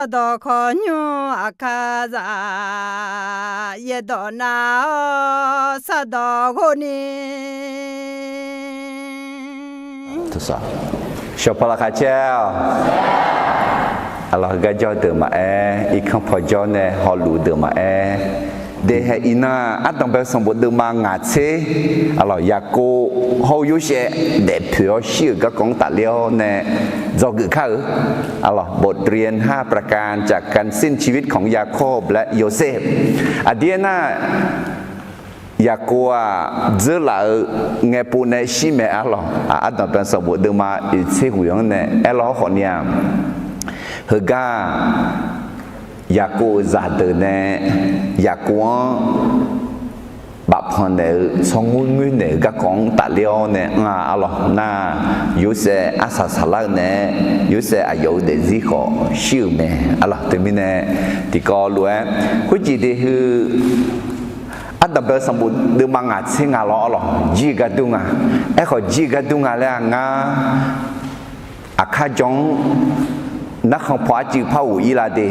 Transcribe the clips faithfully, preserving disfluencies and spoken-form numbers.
Sardawq khawqnymr aqkar zaq, yaerdawq nav-awr sardawq ghov ni. Shawqpaq laqkhaq caer-awq. Aqlawq, heugar jawr deuq maqaer, irkanr paw jawr nae hawluf deuq maqaer, daefhaeq iqnan ardanqbae sanqbof deuvma ngaq tser, aqlawq, Yaqkov hawr-eu Yorsaev daefpoeq-awr shir-euq garkawv-anr tafler-awr nae dzawgeuf kar-euq. Aqlawq, บทเรียนห้าประการจากการสิ้นชีวิตของยาโคบและโยเซฟ Aqdir aernar, Yaqkov-aq, dzeurlaf-eu ngaepov nae shir mae. Aqlawq, ardanqbae sanqbof deuvma oeq tser ghoeq-anr nae aerlawr khawfni-aq, heugar Yaqkov-euq zaqdeuq nae Yaqkov-anr bafpanq naeq-eu tsawrngoer ngoer naeq-euq garkawv-anr tafler-awr nae anr-a. Aqlawq, nar, Yorsaev arsaq saqlar-eu naeq-aer, Yorsaev aqyawf-euq daefzir khawf shir-euq mae. Aqlawq, teumirnae tiqkawv lof-aer khoerjeq de heu ardanqbae sanqbof deuvma ngaq tser nga lawr. Aqlawq, jir-eu gar dur nga. Aerkhawf, jir-eu gar dur nga laer-aq, ngar aqkar jawr-anr narkhan paw arcuiv par ghof-ir la de.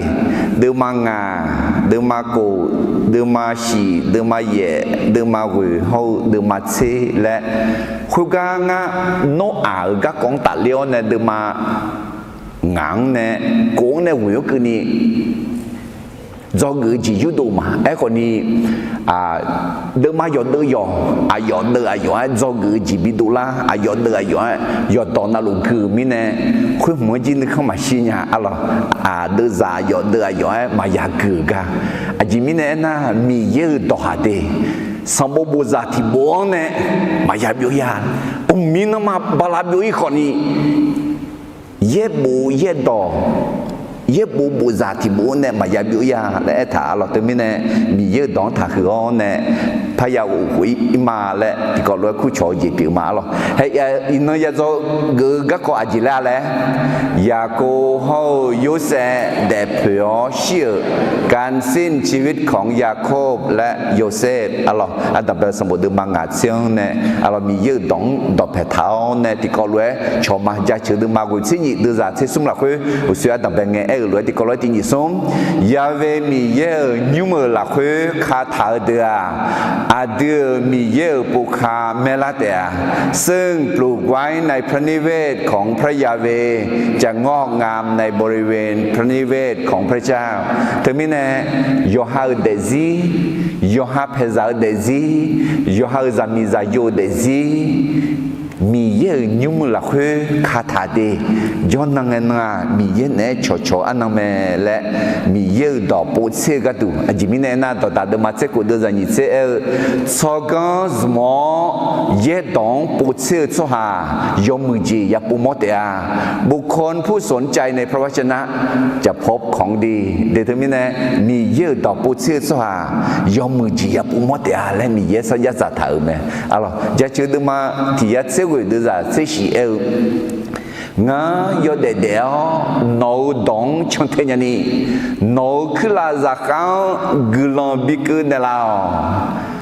Deuvma ngaq, deuvma kof, deuvma shiq, deuvma yaef, deuvma ghoeq hawr-eu deuvma tser laer, khoergar ngar Noraq-euq garkawv-anr tafler-awr nae deuvma ngaq-anr nae kof-anr nae ghoeq-awr keuvni dzawgeuf-eu jeq yurdov ma. Aerkhawfni, deuvma yawqdeuv yawq, aqyawf deuv aqyawf-aer dzawgeuf-eu jeq bidov lar, aqyawf deuv aqyawf-aer yawqdawq navluf gui-euq mirnae, khoer hmq-anr jir nuikhanr maqshir nya. Aqlawq, aqdeuvzaq aqyawf deuv aqyawf-aer maqya gui-euq gar. Aqjeq mirnae aernar, Miqyaer-euq dawqhaq de, sanqbof bofzaq tiqbof-anr nae maqya byov-ir-a. Mqmir nanrma bala byov-ir khawfni, yaerbof yaerdawq, yaerbof bofzaq tiqbof-anr nae maqya byov-ir-a laer aertaq. Aqlawq, teumirnae Miqyaer-euq dawq-anr taqhuiq-awr nae parya ghof khof-ir ma laer tiqkawv lof-aer kurcawq-eu jeq pyeuf ma. Aqlawq, hae, iqnan ya dzawgeuf-eu garkawv aqjeq laer-a laer, Yaqkov hawr-eu Yorsaev daefpoeq-awr shir-euq การสิ้นชีวิตของยาโคบและโยเซฟ Aqlawq, ardanqbae sanqbof deuvma ngaq tser-anr nae, aqlawq, Miqyaer-euq dawq-anr dawqpaeq taq-awr nae tiqkawv lof-aer cawq ma. Jaceuq deuvma ghoeq tser nyif deuvzaq tser smr lafkhoer uqshoe ardanqbae ngae aer-eu lof-aer tiqkawv lof-aer tiq nyif smr ยาเวห์ Miqyaer-euq nymr-euq lafkhoer kataq-eu deuq-aq, aqdui-euq Miqyaer-euq povkar maerlar taef-a. ซึ่งปลูกไว้ในพระนิเวศของพระยาเวห์ จะงอกงามในบริเวณพระนิเวศของพระเจ้า Teumirnae, yawqha-euq daefzir, yawqha paeqzaq-eu daefzir, yawqha-euq zaqmiqzaqyo-euq daefzir, Miqyaer-euq nymr-eu lafkhoer kataq de. Jawrnan ngae nan-aq, Miqyaer naeq-aer cawqcawq-eu arnan mae laer, Miqyaer-euq dawq povtser-eu gharduq. Aqjeq mirnae aernar, dawqdaq deuvma tser khof deuvzaq nyiq tser aer-eu, tsawrganr zmq-awr yaerdawq-anr povtser-eu tsawrhaq yawmuiq jeq yapov mawr taef-a. บุคคลผู้สนใจในพระวจนะจะพบของดี De teumirnae, Miqyaer-euq dawq povtser-eu tsawrhaq yawmuiq jeq yapov mawr taef-a laer Miqyaer sarjax dzaqtaq-euq mae. Aqlawq, jaceuq deuvma tiq yar tser ghoeq deuvzaq tser shif aer-eu, Ngar yawdaef daef-awr nawq-euq dawq-anr cantae nyani, nawq-euq kuirlav zaqkhav-anr guiqlanq bikeuv naeqlaf-awq.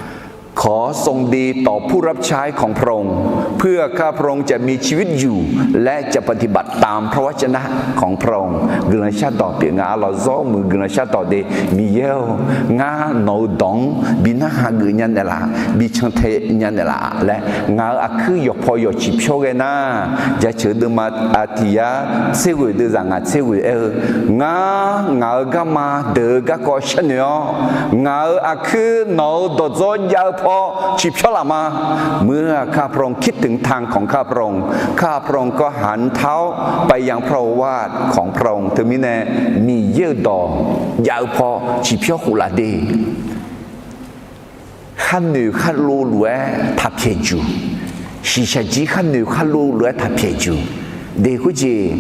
ขอทรงดีต่อผู้รับใช้ของพระองค์ เพื่อข้าพระองค์จะมีชีวิตอยู่ และจะปฏิบัติตามพระวจนะของพระองค์ Guiqlanq shardawq pyeuf nga. Aqlawq, zawr muiq guiqlanq shardawq de. Miqyaer-or, ngar nawq-euq dawq-anr bi narhaq geuf nya naeqlaf, bi cantae nya naeqlaf laer, ngaq-euq aqkuir yawqpaw yawqciq pyawr ghae nar, jaceuq deuvma tiq yar tser ghoeq deuvzaq ngaq tser ghoeq aer-eu, Ngar ngaq-euq garma deuq-eu garkawv sharnoeq-awr, ngaq-euq aqkuir nawq-euq dawqdzawr jav-eu paw ciqpyawr laf ma. เมื่อข้าพระองค์คิดถึงทางของข้าพระองค์ ข้าพระองค์ก็หันเท้าไปยังพระโอวาทของพระองค์ Teumirnae, Miqyaer-euq dawq jav-eu paw ciqpyawr khof laf de. Kharnoeq kharlov lof-aer taq pyaeq juq, shiqshaq jir kharnoeq kharlov lof-aer taq pyaeq juq. De khoerjeq,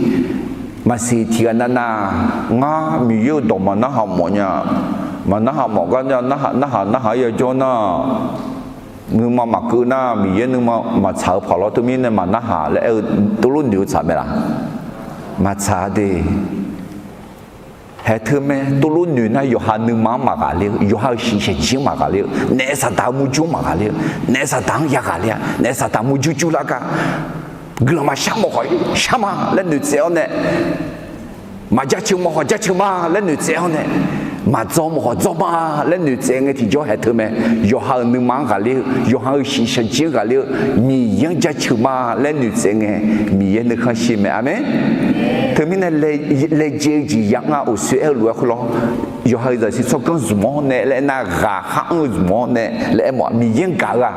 maqsiq tiq ghaq navnav, ngar Miqyaer-euq dawq maqnarhaq mawf nya, maqnarhaq mawf gar nya, narhaq narhaq-aer yajawr nar, nuima maqkeuv nar, Miqyaer nuima maqtsaq-eu paq lawr. Teumirnae maqnarhaq laer aer-eu, tovlof noeq-eu tsaq mae laf? Maqtsaq de. Haeq teu mae, tovlof noeq nar yawqha nuima-anr maqghaqler-eu, yawqha-euq shiqshaq jir-anr maqghaqler-eu, naef Saqdaq-euq murjur-anr maqghaqler-eu, naef Saqdaq-anr yaghaqler-a, naef Saqdaq murjur jurlar gar guiqlanq maqshar mawf khawf-ir shar ma laer noeqtsaev-awr nae, Maqjaceuq mawf khawf jaceuq ma laer noeqtsaev-awr nae, maqdzaw mawf khawf dzaw ma laer noeqtsaev ngae tiqjawr haeq teu mae. Yawqha-euq nuima-anr ghaqler-eu, yawqha-euq shiqshaq jir-anr ghaqler-eu, Miqyaer-anr jaceuq ma laer noeqtsaev ngae, Miqyaer nuikhanr shir mae. Aqmeq. Teumirnae laejae-eu jeq ya nga uqsoer aer-eu lof-aer khoerlawr, yawqha-euq zaqsiq tsawrganr zmq-awr nae laer nar, ghaq khar anr-eu zmq-awr nae laer aermawf-a. Miqyaer-anr gaq-eu-aq,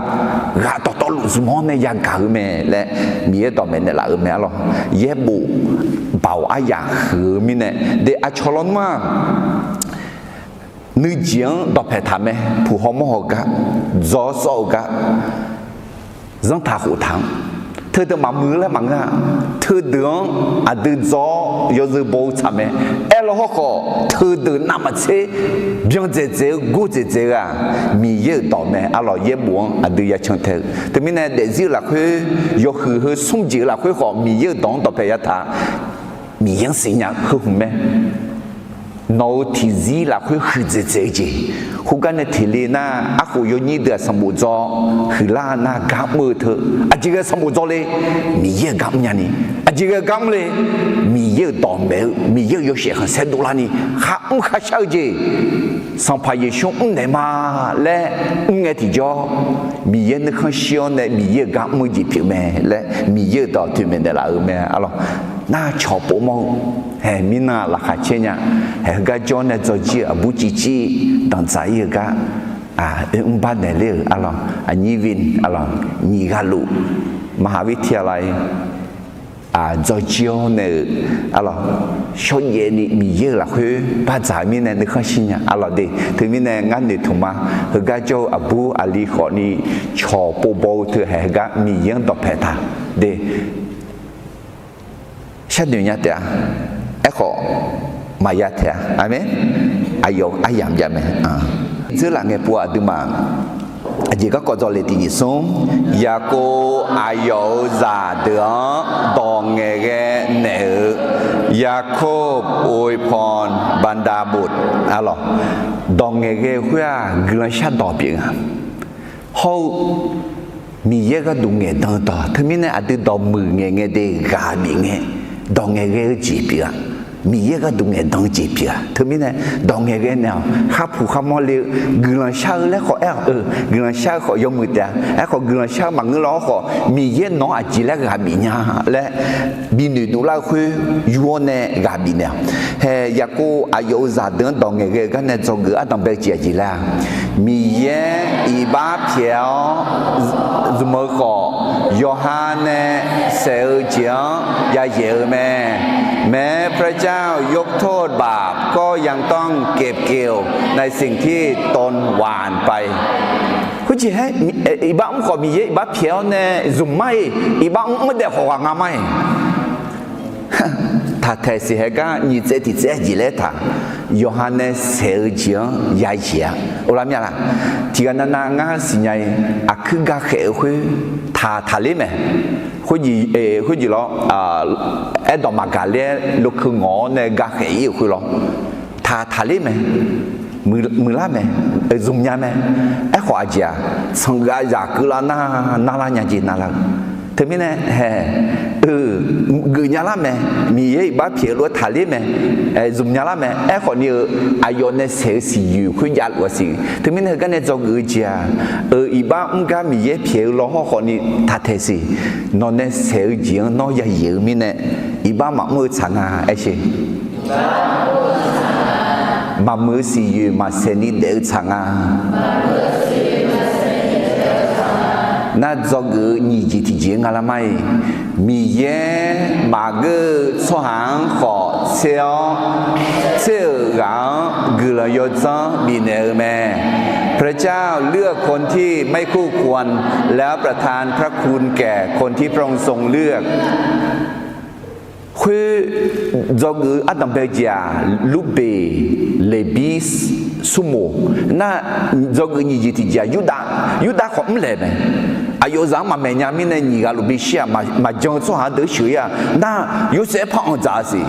ghaq dawqtawvluf zmq-awr nae yagaq-eu mae laer Miqyaer dawqmaeq naeqlaf-euq mae arlawq. Yaerbof baoq aryaq huiq-eu mirnae, de aqcawq lawnmr-aq, nuijeq-anr dawqpaeq taq mae. Puq hawmawr haw gar, dzaw-awr sawr-eu gar, zanrtaq khoftaq-anr, teudeuq maqmuiq laer maqngeur-a. Teudeuq-anr aqdui dzaw-awr yawzeu baw-eu tsaq mae. Aerlaw hawrkhawf teudeuq navmaqtser byan dzaeqdzaeq-eu gor dzaeqdzaeq-eu-aq, Miqyaer-euq dawq mae arlawq. Yaerbof-anr aqdui yacan tae-eu teumirnae daefzir-eu lafkhoer, yawhuiq heu smr jeq-eu lafkhoer khawf Miqyaer-euq dawq-anr dawqpaeq yataq-a. Miqyaer-anr siqnya heu hmq mae. Nawq-euq tiqzir lafkhoer huiqdzaeq dzaeq-eu jeq, khoergar nae teq le nar, arkhof yawnyir deuq-aq sanqbof dzaw huiqlar nar gar mr-eu teu, aqjeq ghae sanqbof dzaw le, Miqyaer-euq gar mrnya ni, aqjeq ghae gar mr le, Miqyaer-euq dawqmaeq-eu Miqyaer-euq yawshaef khanqsaer dovlar ni, khar mr kharshar-eu jeq, Sanqpaq Yeqsur mrnaeq ma laer mr ngae tiqjawr, Miqyaer nuikhanr shir-awr nae Miqyaer-euq gar mr-eu jeq pyeuf mae laer Miqyaer-euq dawq toeqmaeq naeqlaf-euq mae arlawq. Nar cawq povmawr-eu haeq mirnan laqkhaq caer nya. Haeq heugar jawr nae dzawjir-eu aqbur civcir danqdzaq-ir-eu gar, oermr bar naeq ler-euq arlawq, aqnyir vin arlawq, nyiq ghaq luf maqhaq vir tiq ghaq laf-ir dzawjir-awr nae-euq arlawq, shawrjaev ni Miqyaer-euq lafkhoer bardzaq-eu mirnae nuikhanr shir nya arlawq de. Teumirnae ngar noeqtmq ma. Heugar jawr-eu aqbur aqli khawfni cawq povbaw-eu teu haeq heugar Miqyaer-anr dawqpaeq taq de. Sharnoeq nya taef-a. Aerkhawf, maqya taef-a. Aqmeq. Aqyawf-euq aryamq jav mae. Dzeurlaf ngae pov-a aqduimaf. Aqjeq garkawv dzawle tiq nyiq smr, Yaqkov aqyawf-euq zaqdeuq-anr dawq ngaeqghae naeq-eu, Yaqkov อวยพรบรรดาบุตร arlawq. Dawq ngaeqghae-eu khoer-aq, guiqlanq shardawq pyeuf nga. Hawr-eu Miqyaer gharduq ngaeqdan-eu dawq. Teumirnae aqdui dawqmuiq ngaeqngae de ghaq bif ngae, dawq ngaeqghae-eu jeq pyeuf-a. Miqyaer gharduq ngaeqdan-eu jeq pyeuf-a. Teumirnae dawq ngaeqghae naeq-awq. Kharpuq kharmawr le-eu guiqlanq shar-eu laer khawf aer-awq. Guiqlanq shar-eu khawf yawmuiq taef-a. Aerkhawf guiqlanq shar-eu maqngeur lar-awr khawf, Miqyaer nawq-anr aqjeq laer ghaq bif nya laer binoeq dovlar-eu khoer yur-awr nae ghaq bif naeq-awq. Haeq Yaqkov aqyawf-euq zaqdeuq-anr dawq ngaeqghae-eu gar nae dzawgeuf ardanq bae-eu jeq aqjeq laer-a, Miqyaer iqbax pyaeq-awr zmq-eu khawf, yawqha nae saeq-eu jeq-anr yayaeq-eu mae. แม้พระเจ้ายกโทษบาปก็ยังต้องเก็บเกี่ยวในสิ่งที่ตนหว่านไป Khoerjeq-aer, iqbax mr khawf Miqyaer iqbax pyaeq-awr nae zmq mar-iq, iqbax mr mr daef khawf ghaq nga mar-iq. Taqtaeq siq haeq gar nyiq tsaev tiq tsaev jeq laer taq, yawqha nae saeq-eu jeq-anr yayaeq-a. Or lar mir-a laq? Tiqghaq navnav ngar siqnya-iq, aqkuir gakhaeq-eu khoer taq taqler mae. Khoerjeq lawr, aerdawq maqgaq ler-aer lokeu ngawq-awr nae gakhaeq-ir-euq khoer lawr, taq taqler mae. Muiqlar mae, zmqnya mae. Aerkhawf aqjeq-aq, sanqghav zaq keuvlar nar narlar nya jeq narlar-eu. Teumirnae haeq-eu geufnya lar mae. Miqyaer iqbax pyaeq-eu lof-aer taqler mae. Zmqnya lar mae. Aerkhawf ni-eu aqyawf nae saeq-eu siqyoeq khoer javluf-a siq. Teumirnae heugar nae dzawgeuf-eu jeq-aq, iqbax mr gar Miqyaer pyaeq-eu law hawrkhawf ni taqtaeq siq. Nawq nae saeq-eu jeq-anr nawr yayaeq-eu mirnae, iqbax maqmr-eu tsaq nga aer sher. Maqmuiq-eu siqyoeq maqsaeq ni daef-eu tsaq nga. Nar dzawgeuf-eu nyiq jeq tiq jeq-aer nga lar mar-iq, Miqyaer maqgeur-eu tsawrhaq-anr khawf tser-awr, tser-euq ghaq-anr guiqlanq yawdzanr bifnaeq-eu mae. พระเจ้าเลือกคนที่ไม่คู่ควร แล้วประทานพระคุณแก่คนที่พระองค์ทรงเลือก Khoer dzawgeuf-eu ardanq bae-eu jeq-aq, Lurbeq, Leqbir, Surmoq. Nar dzawgeuf nyiq jeq tiq jeq-aq, Yurdav, Yurdav khawf mrlaeq mae. Aqyawf zaq-anr maqmaeq nya mirnae nyiq ghaq luf bishir-aq, maqjan-eu tsawrhaq-anr deuq sheuq-ir-aq, nar Yorsaev-aer par anq dzaq-a siq.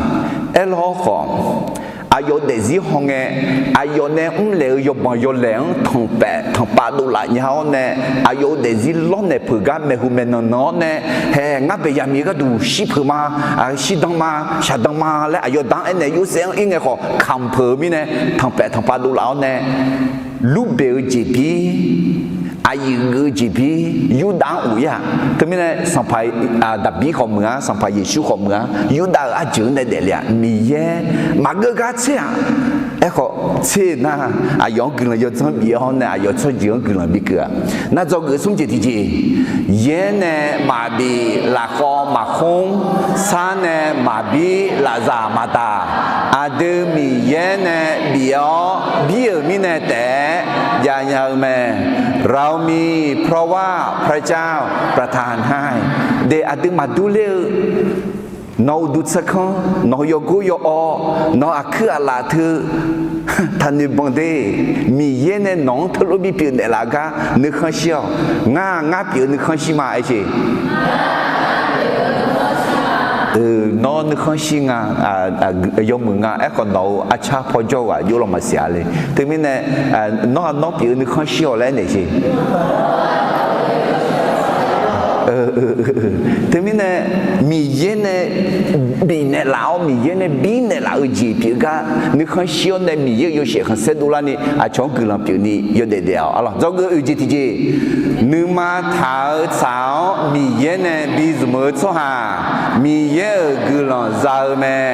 Aerlawr khawf, aqyawf-euq daefzir hawngae, aqyawf nae mrlaeq-eu yawbanq yawlaeq-anr tanqpaef tanqpav dovlaf nya-awr nae, aqyawf-euq daefzir lawrnaeq peuq gar maeqhu maeqnan nan-awr nae, haeq, ngar baeqyaq miq-eu gharduq shirpeuq ma, shirdan ma, shaqdan ma laer aqyawf da-anr aernaeq Yorsaev-anr ir ngae khawf kamq peuq-eu mirnae, tanqpaef tanqpav dovlaf-awr nae, Lurbeq-eu jeqbir, aqyuif geuf-eu jeqbir, Yurdav-anr uq ir-aq. Teumirnae Sanqpaq Daqbir khawf meuq-a, Sanqpaq Yeqsur khawf meuq-a, Yurdav-euq arjeuq-anr nae daefle-aq, Miqyaer maqgeur gar tser-aq. Aerkhawf tser nar, aqyawf-anr guiqlanq yawdzanr bif-awr nae aqyawf tsawrjeuq-anr guiqlanq bikeuv-aq. Nar dzawgeuf smr jeq tiqjeq, yaer nae maqbif lafkhawv maqkhmr, sar nae maqbir lafzaq maqdaq, aqdui Miqyaer nae bif-awr bir-euq mirnae taef-aer javnya-eu mae. เรามี เพราะว่าพระเจ้าประทานให้ de aqdui maqdur ler-eu, nawq-euq uqduq tsaerkanr, nawq-euq yawgor yawawv, nawq-euq aqkuir aqlaf teu taqnoeq banq de. Miqyaer nae nawq-anr teulof bipyeuf naeqlaf gar nuikhanr shir-awq. Ngar, ngar pyeuf-eu nuikhanr shir ma aer sheq. Nawr nuikhanr shir nga, yawmuiq nga. Aerkhawf nawq-euq arcar pawjawr-eu ghaq jov law maqsiq-a le. Teumirnae nawr, nawr pyeuf-eu nuikhanr shir-awq laer aernaeq sheq. Teumirnae Miqyaer nae bifnaeq laf-awr, Miqyaer nae birnaeq laf-eu jeq pyeuf gar nuikhanr shir-awr nae Miqyaer-euq yawshaef khanqsaer dovlarni aqcawq-anr guiqlanq pyeufni yawdaef daef-awq. Arlawq dzawgeuf oeq jeq tiqjeq, nuima taq-eu tsaq-awr Miqyaer nae bizmq-eu tsawrhaq, Miqyaer-euq guiqlanq za-eu mae.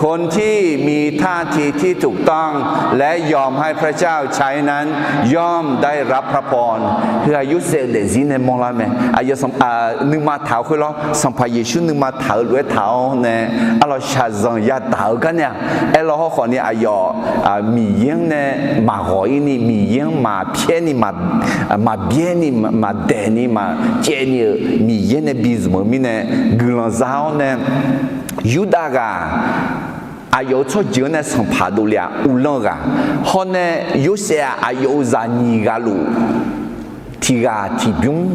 คนที่มีท่าทีที่ถูกต้อง และยอมให้พระเจ้าใช้นั้น ย่อมได้รับพระพร Heu-aq Yorsaev-euq daefzir nae mawrlar mae. Aqyawf nuima taq-eu khoer lawr, Sanqpaq Yeqsur nuima taq-eu lof-aer taq-awr nae, arlawq shaqzanq yadaq-eu gar nae-aq, aerlawr hawrkhawf ni aqyawf Miqyaer-anr nae maqghawq ir ni, Miqyaer-anr maqpyaer ni, maqbyaer ni, maqdaeq ni, maqcaev ni-euq Miqyaer nae bizmq-eu mirnae guiqlanq za-awr nae, Yurdav ghaq aqyawf-euq tsawrjeuq-anr nae sanqpaq dovle-aq uvlanr-eu ghaq, hawr nae Yorsaev-aq aqyawf-euq zaqnyiq ghaqluf tiq ghaq tiq bymr,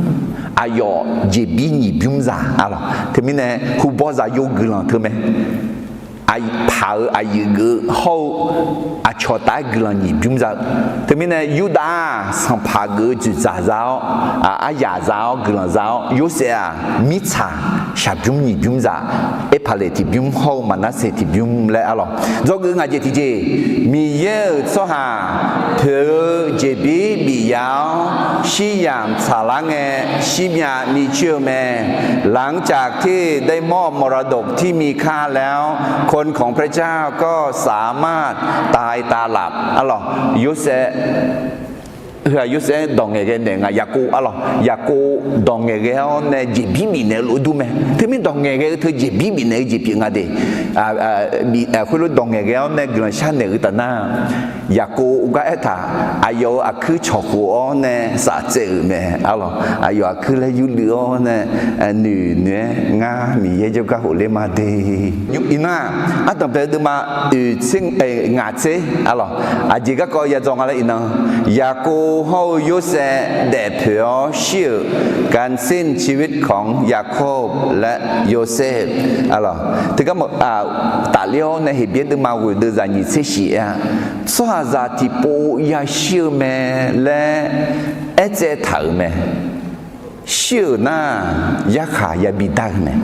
aqyawf jeqbir nyiq bymr zaq. Arlawq teumirnae hubaw zaqyo guiqlanq teu mae. Aqpaq-euq aqyuif geuf-eu hawr-eu aqcawq taf-aer guiqlanq nyiq bymr za-eu. Teumirnae Yurdav-aq sanqpaq geuf-eu dzoeqdzaq za-awr, aryaq za-awr guiqlanq za-awr, Yorsaev-aq mirtsaq shaqbymr nyiq bymr zaq, Erpaqleq tiq bymr hawr-eu Maqnarseq tiq bymr laer arlawq dzawgeuf ngaq jeq tiqjeq, Miqyaer-euq tsawrhaq poeq-eu jeqbir bif-awr shir yamq tsaqlar ngae, shir myav micoer-eu mae. หลังจากที่ได้มอบมรดกที่มีค่าแล้ว คนของพระเจ้าก็สามารถตายตาหลับ Arlawq Yorsaev, heu-aq Yorsaev dawq ngaeqghae naeq nga. Yaqkov, arlawq Yaqkov dawq ngaeqghae-awr nae jeqbir bifnaeq-eu lof-aer dur mae. Teumir dawq ngaeqghae-eu teu jeqbir bifnaeq-eu jeq pyeuf nga de. Khoerlof dawq ngaeqghae-awr nae guiqlanq sharnaeq-eu taf nar, Yaqkov gar aertaq, aqyawf-euq aqkuir cawqkhof-awr nae saftsaev-euq mae. Arlawq aqyawf aqkuir laer yurluiv-awr nae noeq noeq-aer, ngar Miqyaer jawrgar khofler ma de. Iqnan-aq, ardanqbae-eu deuvma oeq tser, ngaq tser, arlawq aqjeq garkawv ya dzaw nga laer iqnan, Yaqkov hawr-eu Yorsaev daefpoeq-awr shir-euq การสิ้นชีวิตของยาโคบและโยเซฟ Arlawq teugar mawf tafler-awr nae Heqbyaer deuvma ghoeq deuv zaq nyiq tser shif-aer-a, tsawrhaqzaq tiqpov yashir-eu mae laer aertsaev taq-euq mae. Shir-euq nar yarkhaq yabi dar-eu mae.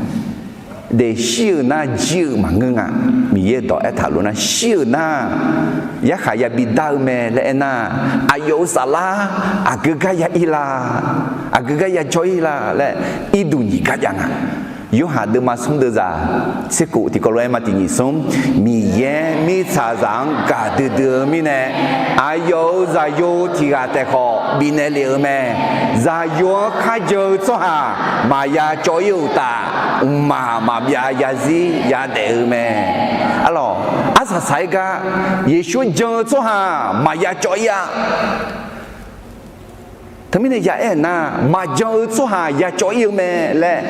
De shir-euq nar jir-eu maqngeur nga. Miqyaer dawq aertaq lof nar shir-euq nar yarkhaq yabi dar-eu mae laer aernar, aqyawf-euq saflar aqgeu gar ya ir la, aqgeu gar ya jawr ir la laer irduq nyiq gar jav nga. Yorhaq deuvma smr deuv zaq tser kof tiqkawv lof-aer ma tiq nyiq smr, Miqyaer mirtsaqzaq-anr gaqdui dui-eu mirnae, aqyawf-euq zaqyo tiq ghaq taef khawf bifnaeq lef-euq mae. Zaqyo-anr kharjan-eu tsawrhaq maqya cawv ir-euq uqtaf, mqmaq maqbyav zarzir yadaef-eu mae. Arlawq arsaq saq-aer gar, Yeqsur jan-eu tsawrhaq maqya cawv ir-a. Teumirnae ya aer-eu nar, maqjan-eu tsawrhaq ya cawv ir-eu mae laer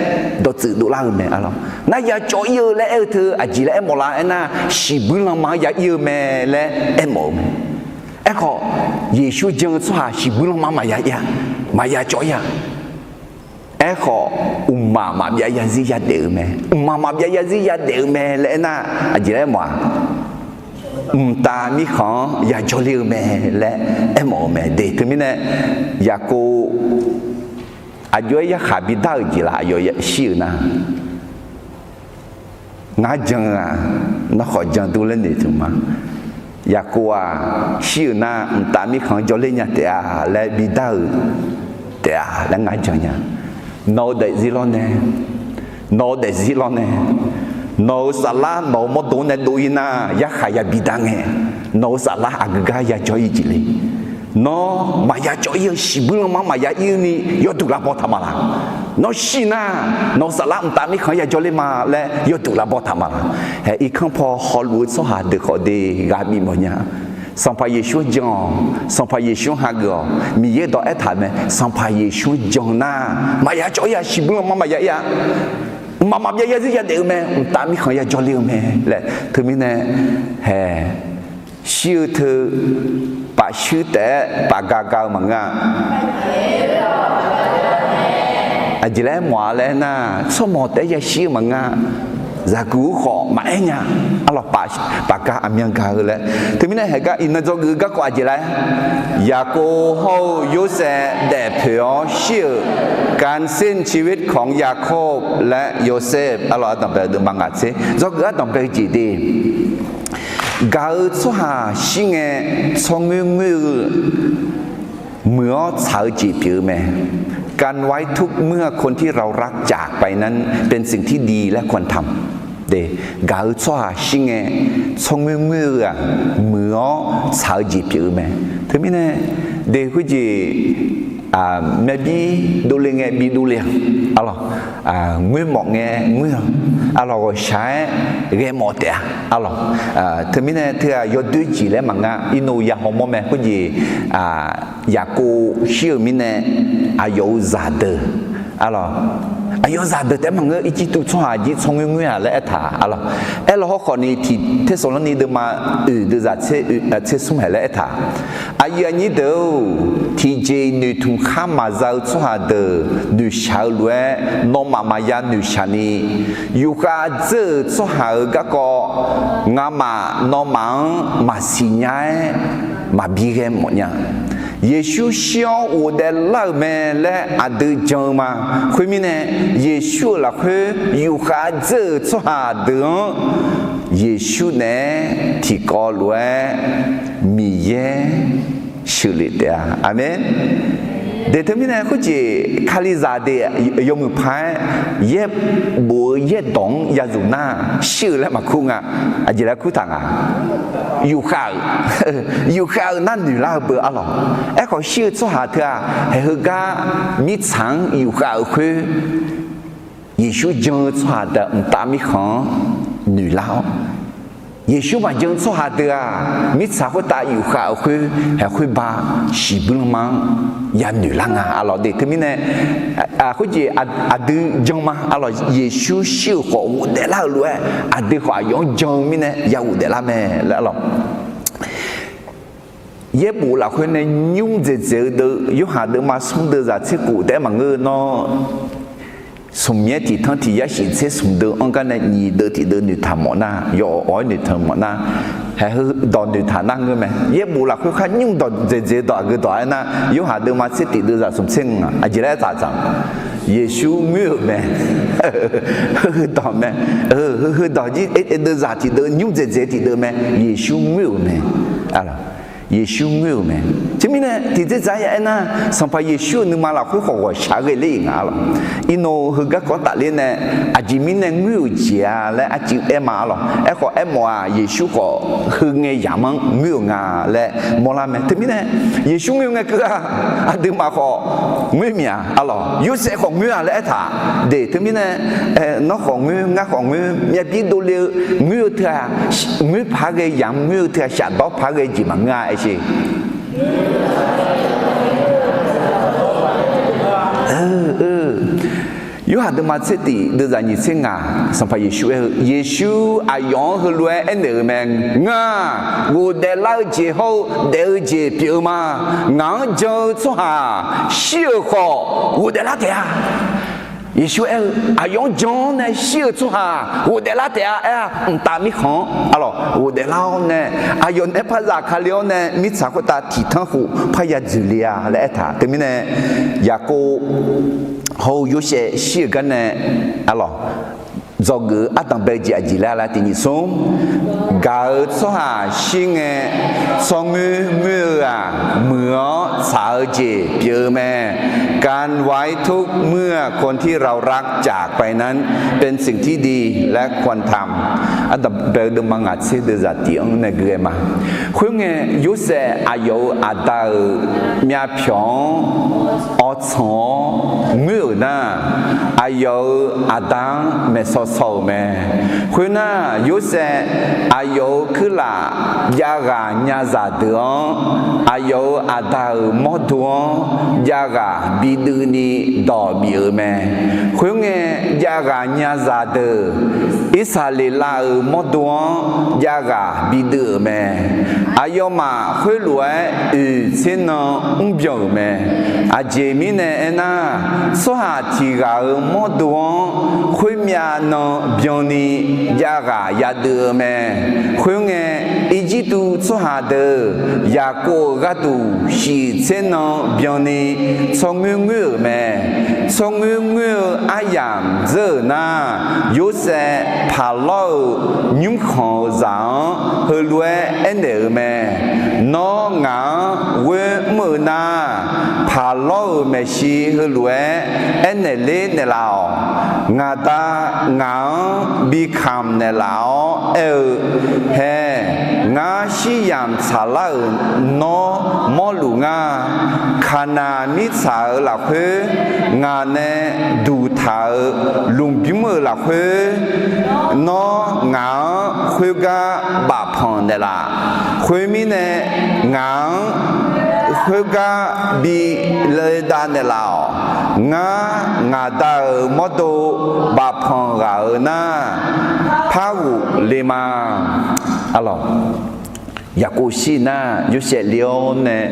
dawqtsuif dovlar-eu mae. Arlawq nar ya cawv ir-eu laer aer-eu teu aqjeq laer aermawf la aernar, shiqbuir lanma-anr ya ir-eu mae laer aermawf-eu mae. Aerkhawf, Yeqsur jan-eu tsawrhaq shiqbuir lanma maqya ir-a, maqya cawv ir-a. Aerkhawf, mqmaq maqbyav zarzir yadaef-eu mae. Mqmaq maqbyav zarzir yadaef-eu mae laer aernar, aqjeq laer aermawf-aq, mqtav mirkhanq-anr yajawr ler-eu mae laer aermawf-eu mae. De teumirnae, Yaqkov aqjox-aer yarkhaq bidar-euq jeq laf, aqyawf shir-euq nar, ngar jan-eu-aq, nawr khawf jan dur laer noeqtmq ma. Yaqkov-aq, shir-euq nar mqtav mirkhanq-anr jawrler nya taef-a laer bidar-euq taef-a laer ngar jan nya. Nawq-eu daefzir lawr nae, nawq-eu daefzir lawr nae, nawq-euq saflar nawq-euq mawrdo nae dov-ir nar, yarkhaq yabi dar ngae, nawq-euq saflar aqgeu gar yajawr-ir jeq le. Nawr maqya cawv-ir-eu, shiqbuir lanma maqya ir-eu ni yawduq lavbaw taq ma laq. Nawr shir nar, nawq-euq saflar mqtav mirkhanq-anr yajawr ler ma laer yawduq lavbaw taq ma laq. Hae, irkanr paw hawluf-eu tsawrhaq deuq khawf de, ghaq bif mawf nya. Sanqpaq Yeqsur-anr jan-awq, Sanqpaq Yeqsur-anr hageuf-awq. Miqyaer dawq aertaq mae, Sanqpaq Yeqsur-anr jan nar, maqya cawv-ir-a, shiqbuir lanma maqya ir-a, mqmaq maqbyav yarzir yadaef-eu mae, mqtav mirkhanq yajawr ler-eu mae laer. Teumirnae, hae, shir-eu teu paf shuir taef-aer paf ga ga-eu maqngeur-a. Aqjeq laer mawf-a laer aernar, tsawrmawq taef-aer yashir-eu maqngeur-a. Zaqguq-eu khawf maqaer nya. Arlawq, paf ga aqmyan ga-eu laer. Teumirnae haeq gar iqnan dzawgeuf-eu garkawv aqjeq laer, Yaqkov hawr-eu Yorsaev daefpoeq-awr shir-euq, การสิ้นชีวิตของยาโคบและโยเซฟ arlawq, ardanq bae-eu deuvma ngaq tser dzawgeuf ardanq bae-eu jeq de. Gaq-eu tsawrhaq shir ngae, tsawrngoer ngoer-eu muiq-awr tsaq-eu jeq pyeuf-eu mae. การไว้ทุกข์เมื่อคนที่เรารักจากไปนั้น เป็นสิ่งที่ดีและควรทำ De, gaq-eu tsawrhaq shir ngae, tsawrngoer ngoer-eu-aq, muiq-awr tsaq-eu jeq pyeuf-eu mae. Teumirnae, de khoerjeq, myavbir dovle ngae bi dovle-a, arlawq, ngoermawf ngae ngoer-a, arlawq, ghawqshaq-aer ghaemawf taef-a, arlawq. Teumirnae teu-aq yawdoer jeq laer maqnga, irnov ya hawmawr mae. Khoerjeq, Yaqkov shir-euq mirnae, aqyawf-euq zaqdeuq, arlawq, aqyawf-euq zaqdeuq taef-aer maqngeur, Irjirtuv tsawrhaq jir tsawrngoer ngoer-a laer aertaq, arlawq. Aerlaw hawrkhawf ni tiq Tersaqlorni deuvma oeq deuvzaq tser smr haeq laer aertaq, aqyuif aqnyir deuq-or, tiqjeq-iq noeqtmq khar maqza-eu tsawrhaq deuq noeqshaq-eu lof-aer, nawmaf maqya noeqshaq ni, yufkhav dzeur-euq tsawrhaq-euq garkawv ngamaf nawmaf-anr maqsiq nya-aer maqbi ghae mawf nya. Yeqsur shir-awr ghofdaef lar-euq mae laer aqdui jan-eu ma. Khoermirnae, Yeqsur-euq lafkhoer yufkhav dzeur-euq tsawrhaq deuq-anr, Yeqsur naeq-aer tiqkawv lof-aer Miqyaer sheuqlef taef-a. Aqmeq. De teumirnae khoerjeq Kalizaq de yawmuiq paq-aer yaerbof-eu yaerdawq-anr yazuf nar shir-eu laer maqkur nga. Aqjeq laer kurtaq nga? Yufkhav-euq, yufkhav-euq nar noeqlar-eu beu arlawq. Aerkhawf shir-eu tsawrhaq teu-aq, haeq heugar mirtsaq-anr yufkhav-euq khoer, Yeqsur jan-eu tsawrhaq deuq mqtav mirkhanq-anr noeqlar-awr, Yeqsur maqjan-eu tsawrhaq deuq-aq, mirtsaq khoertav yufkhav-euq khoer, haeq khoerba shiqbuir lanma-anr yanoeq lar nga arlawq. De teumirnae, khoerjeq aqdui jan ma arlawq. Yeqsur shir-euq khawf ghofdaef lar-euq lof-aer, aqdui khawf aqyawf-anr jan-eu mirnae ya ghofdaef lar mae laer arlawq. Yaerbof lafkhoer nae nymr dzaeqdzaeq-eu deuv, Yorhaq deuvma smr deuvzaq tser khof taef-aer maqngeur-eu nawr, smq yaer tiq tanr tiq yar shif tser smq deuv-anr gar nae nyiq deuv tiq deuv noeqtaq mawf nar, yawf awq-aer noeqtaq mawf nar, haeq heudawq noeqtaq nar ngeur mae. Yaerbof lafkhoer khar nymr dawq dzaeqdzaeq dawq aqgeu dawq-aer nar, Yorhaq deuvma tser tiq deuvzaq smq tser ngaq aqjeq laer aertaq dzaq. Yeqsur ngoer-euq mae. Heudawq mae. Heudawq jir deuvzaq tiq deuv nymr dzaeqdzaeq tiq deuv mae. Yeqsur ngoer-euq mae. Yeqsur ngoer-euq mae. Teumirnae tiqdzerdzaq ya aernar, Sanqpaq Yeqsur-euq nuima lafkhoer khawf ghawqshaq ghae ler-iq nga arlawq. Irnov heugar kawv tafler nae, aqjeq mirnae ngoer-euq jeq-a laer arcuiv aer ma arlawq. Aerkhawf aermawf-aq, Yeqsur khawf heu ngae yamq-anr ngoer-euq nga laer mawrlar mae. Teumirnae Yeqsur ngoer-eu ngae keuv-aq, aqduimaf khawf ngoer mia arlawq. Yorsaev khawf ngoer-a laer aertaq. De teumirnae, nawr khawf ngoer, ngar khawf ngoer, myavbir dovle-eu ngoer-eu teu-aq, ngoer paq-aer ghae yamq ngoer-eu teu-aq, shafdawr paq-aer ghae jeq maqngeur-a aer sher. Yorhaq deuvma tser tiq deuvzaq nyiq tser ngaq, Sanqpaq Yeqsur aer-eu, Yeqsur aqyawf-anr heulof-aer aernaeq-euq mae. Ngar-aq, ghofdaef lar-eu jeq hawr-eu daef-eu jeq pyeuf-eu ma. Ngaq-anr jan-eu tsawrhaq shir-euq khawf ghofdaef lar taef-a. Yeqsur aer-eu, aqyawf-anr jan-awr nae shir-euq tsawrhaq ghofdaef lar taef-a aer-a. Mqtav mirkhanq-anr arlawq ghofdaef lar-awr nae, aqyawf nae par zafkale-awr nae mirtsaq khoertav tiqtanr khof parya dzoeqle-a laer aertaq. Teumirnae, Yaqkov hawr-eu Yorsaev shir-euq gar nae arlawq, dzawgeuf-eu ardanq bae-eu jeq aqjeq laer laer tiq nyiq smr, gaq-euq tsawrhaq shir ngae, tsawrngoer ngoer-eu-aq, muiq-awr tsaq-eu jeq pyeuf-eu mae. การไว้ทุกข์เมื่อคนที่เรารักจากไปนั้น เป็นสิ่งที่ดีและควรทำ Ardanq bae-eu deuvma ngaq tser deuvzaq tiq-anr nae gui-aer ma. Khoerngae, Yorsaev aqyawf-euq aqda-euq myavpyawq-anr awrtsanq-awr ngoer-euq nar, aqyawf-euq aqda-anr maeqshaw shaw-euq mae. Khoernar, Yorsaev aqyawf-euq kuirlaf javghaq nyazaq deuq-anr, aqyawf-euq aqda-euq mawrdo-anr javghaq biduivni dawq bif-euq mae. Khoerngae, javghaq nyazaq deuq Irsaqleqlav-euq mawrdo-anr javghaq biduiv-euq mae. Aqyawfmaf khoerlof-aer oeq tser nan mrbyan-euq mae. Aqjeq mirnae aernar, tsawrhaq tiq ghaq-euq mawrdo-anr khoermyav nan byanni javghaq yaduiv-eu mae. Khoerngae, Irjirtuv tsawrhaq deuq Yaqkov-euq gharduq shiq tser nan byanni tsawrngoer ngoer-euq mae. Tsawrngoer ngoer-eu aryamq dzeur-euq nar, Yorsaev Paqlawr-euq nymrkhanq-euq zaq-anr heulof-aer aernaeq-euq mae. Nawr ngaq-anr ghoer mr-eu nar, Paqlawr-euq maeqshi heulof-aer aernaeq ler naeqlaf-awq. Ngaq Da ngaq-anr bi kamq naeqlaf-awr aer-eu, Hae, ngar shir yamq tsaqlar-euq nawr mawrluf nga. Kaqnaq mirtsaq-euq lafkhoer ngaq nae duqtaq-euq lmqbymr-euq lafkhoer, nawr ngaq-anr khoergar bafpanq naeqlaf. Khoermirnae, ngaq-anr khoergar bi laedav naeqlaf-awq. Ngar, ngaq Da-euq mawrdo bafpanq ghaq-euq nar, par ghofle ma. Arlawq, Yaqkov shir nar, Yorsaev le-awr nae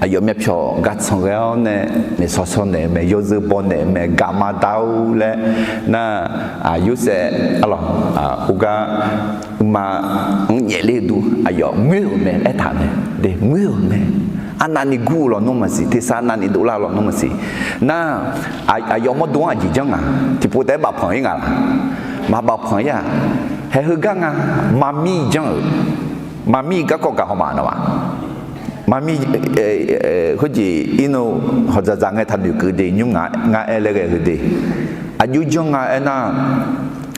aqyawf myavpyawq gar tsanq ghae-awr nae, naeqshaw shaw naeq-eu mae, yawzeu baw naeq-eu mae, gaqma dar-or laer nar, Yorsaev arlawq, khoergar uqma-anr nyaefler-eu dur aqyawf ngoer-euq mae aertaq mae. De, ngoer-euq mae. Arnavni gur-eu lawnmr maqsiq, tersar arnavni dovlar-eu lawnmr maqsiq. Nar, aqyawf mawrdo-anr aqjeq janr nga. Tiqpov taef-aer bafpanq-ir nga laq? Maqbafpanq-ir-aq. Hae heugar nga. Maqmir janr-euq. Maqmir garkawv gaq haw ma nawmaf. Maqmir, khoerjeq irnu hawqdzaqdzaq ngae taqnoeq keuv de, nymr nga, ngar aer laer ghae-eu de. Aqjox janr nga aernar,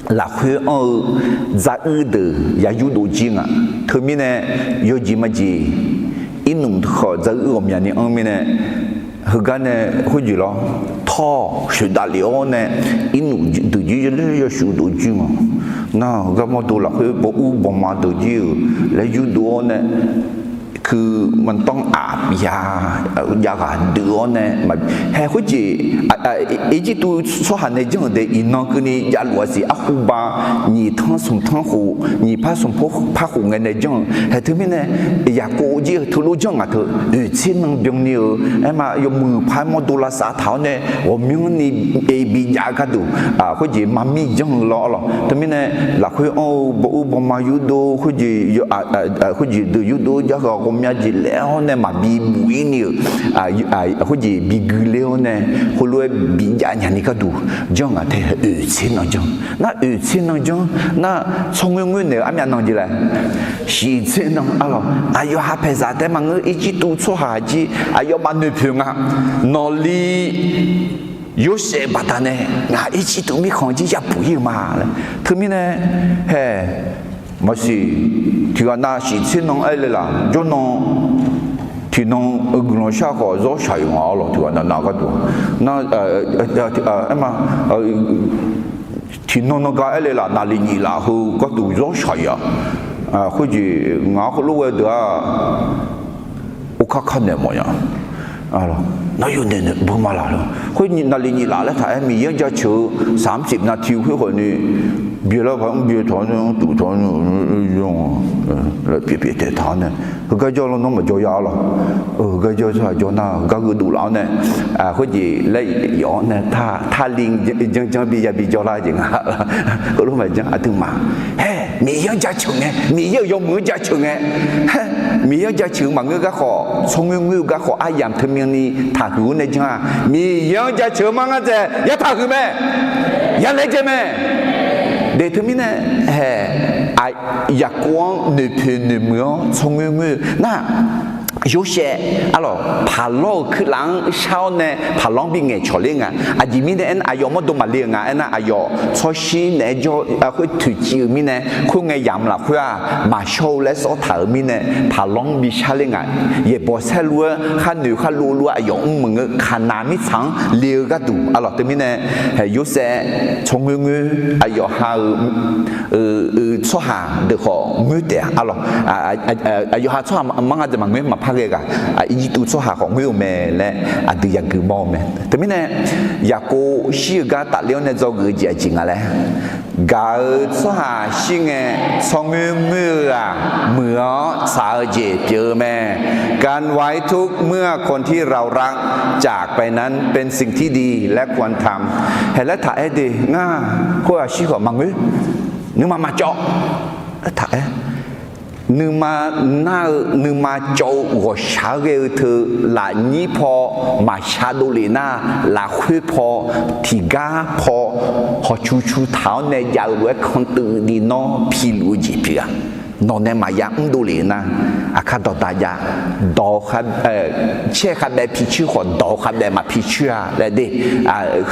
lafkhoer anr-eu dzaruir deuq ya yurdov jir nga. Teumirnae, yawjeq majeq irnmq khawf dzaruir ghawqmyani anr mirnae, heugar nae khoerjeq lawr, tawr shoeqdav lef-awr nae irnmq deuq jir yawshuif dov jir nga. Nar heugar mawrdo lafkhoer baw ur bawma deuq jir-euq laer yurdov-awr nae, keu mantanr aq ya, javghaq deuv-awr nae, hae khoerjeq, Irjirtuv tsawrhaq nae janr-euq de, iqnan keuvni javluf-a siq. Arhuba nyiq tanr smq tanr khof, nyiq par smq par khof ngae nae janr-eu. Hae teumirnae, Yaqkov jir-eu teulof janr ngaq teu, oeq tser nan byanni-euq aerma, yawmuiq paq-aer mawrdo lavsav taq-awr nae ghawqmyanrni bijav-eu gharduq, khoerjeq maqmir janr-eu lawr arlawq. Teumirnae, lafkhoer anr-eu baw ur bawma yurdov, khoerjeq deuq yurdov-eu javghaq ghawqmya jeq laer-awr nae maqbi buf-ir ni-euq, khoerjeq bi gui ler-awr nae, heulof-aer bijav nyani gharduq janr ngaq tae oeq tser nan janr. Nar oeq tser nan janr nar, tsawrngoer ngoer naeq-eu armyav nan jeq laer, shiq tser nan arlawq. Aqyawf ha paeqzaq taef maqngeur, Irjirtuv tsawrhaq jir aqyawfmaf noeqpoeq nga. Nawqli Yorsaev baqdanae ngaq Irjirtuv mirkhanq jir yabuq-ir-eu ma laer. Teumirnae, hae, maqsiq, tiqghaq nav shiq tser nan aer le laf, jawrnan tiqnan-eu guiqlanq shar khawf zawr shaq-euq nga arlawq, tiqghaq nav nav gharduq. Nar, aerma, tiqnan nan gar aer le laf, naqli nyif laf heu gharduq zawr shaq-ir-aq. Khoerjeq ngaq-anr heulof ghae deuq-aq, orkar kar naeq mawf nya. Nawr yawdaef naeq beu ma laq lor. Khoer navlif nyif laf laer taq-aer Miqyaer-anr jaceuq-eu saqmr sif nav tiq khoer khawf ni, byaelar paq-anr byae tawq-awr nae, anr tuf tawq-awr nae, pyaeq pyaeq taeq taq-awr nae, heugar jawr lawr nawr maqjawr ya-ar lawq. Heugar jawr tsawrhaq jawr nar heugar gheudov laf-awr nae, khoerjeq laer yawf-awr nae, taqli janjan bi ya bi jawrlar jeq nga. Heulof maqjan aqduimaf, haer, Miqyaer-anr jaceuq ngae, Miqyaer-euq yawmuiq-anr jaceuq ngae, haer, Miqyaer-anr jaceuq-eu maqngeur garkhawf, tsawrngoer ngoer-eu garkhawf, aryamq teumyanni taqhuiq-awr nae jan-aq, Miqyaer-anr jaceuq-eu mar ngar dzaeq ya taqhuiq mae, ya laejae mae. De teumirnae, haer, Yaqkov-anr noeqpoeq noeqmuiq-awr tsawrngoer ngoer-eu nar, Yorsaev, arlawq, paqlawr-euq kuirlaf-anr shar-awr nae paqlawr-anr bingaeq cawq ler nga. Aqjeq mirnae aernar, aqyawf mawrdo maqle-eu nga. Aernar, aqyawf tsawrshir naeq-aer jawr khoer toeqciv-euq mirnae, khoerngae yamq lafkhoer-aq, maqshawr-eu laer sawr taq-euq mirnae, paqlawr-anr bishar ler nga. Yaeqbawq saerlu-aer kharnoeq kharlov lof-aer aqyawf mr meuq ngeur Kaqnaq mirtsaq-anr le-eu gharduq, arlawq, teumirnae, Yorsaev tsawrngoer ngoer, aqyawf ha-eu tsawrhaq deuq khawf ngoer taef-a, arlawq. Aqyawf ha tsawrhaq mar ngar dzaeq maqngoer maqpar ghae ghaq, Irjirtuv tsawrhaq khawf ngoer-eu mae laer aqdui yagui mawr-eu mae. Teumirnae, Yaqkov shir-eu gar tafler-awr nae dzawgeuf-eu jeq aqjeq nga laer, gaq-eu tsawrhaq shir ngae, tsawrngoer ngoer-eu-aq, muiq-awr tsaq-eu jeq pyeuf-eu mae. การไว้ทุกข์ เมื่อคนที่เรารักจากไปนั้น เป็นสิ่งที่ดี และควรทำ haer laer taq-aer de ngar, khoer-aq shir khawf maqngoer, nuima maqcawv, aer taq-aer, nuima nar-eu nuima cawv-eu ghawqshaq-aer ghae-eu teu, lafnyir paw maqshar dovlef nar, lafkhoer paw, tiqgar paw, hawqcu cu taq-awr nae jav-eu lof-aer kantuiv ni nawr piluf-eu jeq pyeuf-a. Nawq nae maqya mr dovlef nar, aqkar dawqda jav, dawq, caer khavbaev picoer khawf dawq khavbaev maqpicoer-a laer de,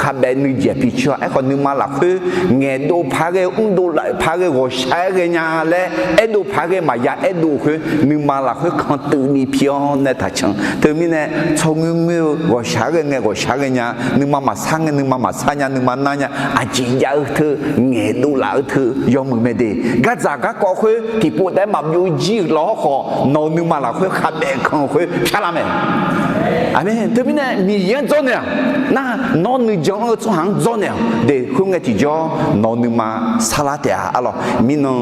khavbaev nuijeq picoer-a. Aerkhawf nuima lafkhoer ngaeqdov paq-aer ghae, mrdov laf paq-aer ghae, ghawqshaq-aer ghae nya laer aerdov paq-aer ghae maqya aerdov khoer, nuima lafkhoer kantuiv ni pi-awr nae taqcan. Teumirnae, tsawrngoer ngoer-eu ghawqshaq-aer ghae ngae ghawqshaq-aer ghae nya, nuima maqsar ngae nuima maqsar nya, nuima nar nya, aqjeq jav-eu teu, ngaeqdov laf-eu teu yawmuiq mae de. Gardzaq garkawv khoer tiqpov taef-aer maqbyov jir-euq lawr khawf, nawq-euq nuima lafkhoer khavbaev kan-eu khoer pyar lar mae. Aqmeq. Teumirnae Miqyaer-anr dzawrnaeq-aq, nar nawr nuijan-anr-eu tsawrhaq-anr dzawrnaeq-aq de, khoerngae tiqjawr nawq-eu nuima sarlar taef-a, arlawq. Mirnan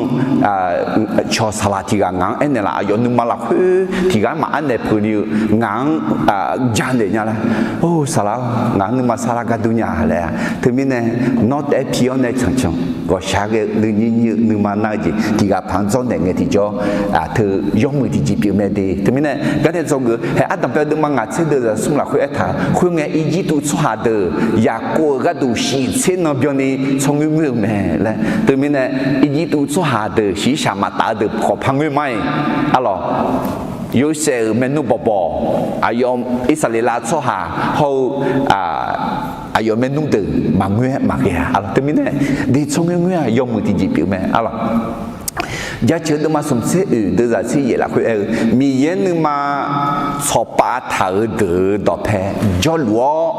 cawq saqlaq tiq ghaq ngaq-anr aernaeq laf, aqyawf nuima lafkhoer tiq ghaq-anr maqaer naeq peuq ni-eu ngaq-anr janaeq nya laer, or saqlaq-or, ngaq-anr nuima sarlar gar dur nya laer-a. Teumirnae nawr taef-aer pi-awr nae cancan ghawqshaq-aer ghae-eu nuinyir nyir-eu nuima nar-eu jeq tiq ghaq paq-anr dzawrnaeq ngae tiqjawr, teu yawmuiq tiqjeq pyeuf mae de. Teumirnae garnae dzawgeuf-eu hae ardanqbae deuvma ngaq tser deuq zaqsmr lafkhoer aertaq-eu, khoerngae Irjirtuv tsawrhaq deuq Yaqkov-euq gharduq shiq tser nan byanni tsawrngoer ngoer-eu mae laer. Teumirnae Irjirtuv tsawrhaq deuq shiqshaq maqtaf-eu deuq khawf par ngoer ma-iq, arlawq. Yorsaev-euq maernmr bawqbawq, aqyawf Irsaqleqlav tsawrhaq hawr-eu aqyawf maernmr deuq maqngoer-aer maqghae-a, arlawq. Teumirnae de tsawrngoer ngoer-aq yawmuiq tiqjeq pyeuf mae, arlawq. Jaceuq deuvma smq tser oeq deuq zaq tser yaeq lafkhoer aer-eu, Miqyaer nuima tsawqpav taq-euq deuq-euq dawqpae jawrluf-awr,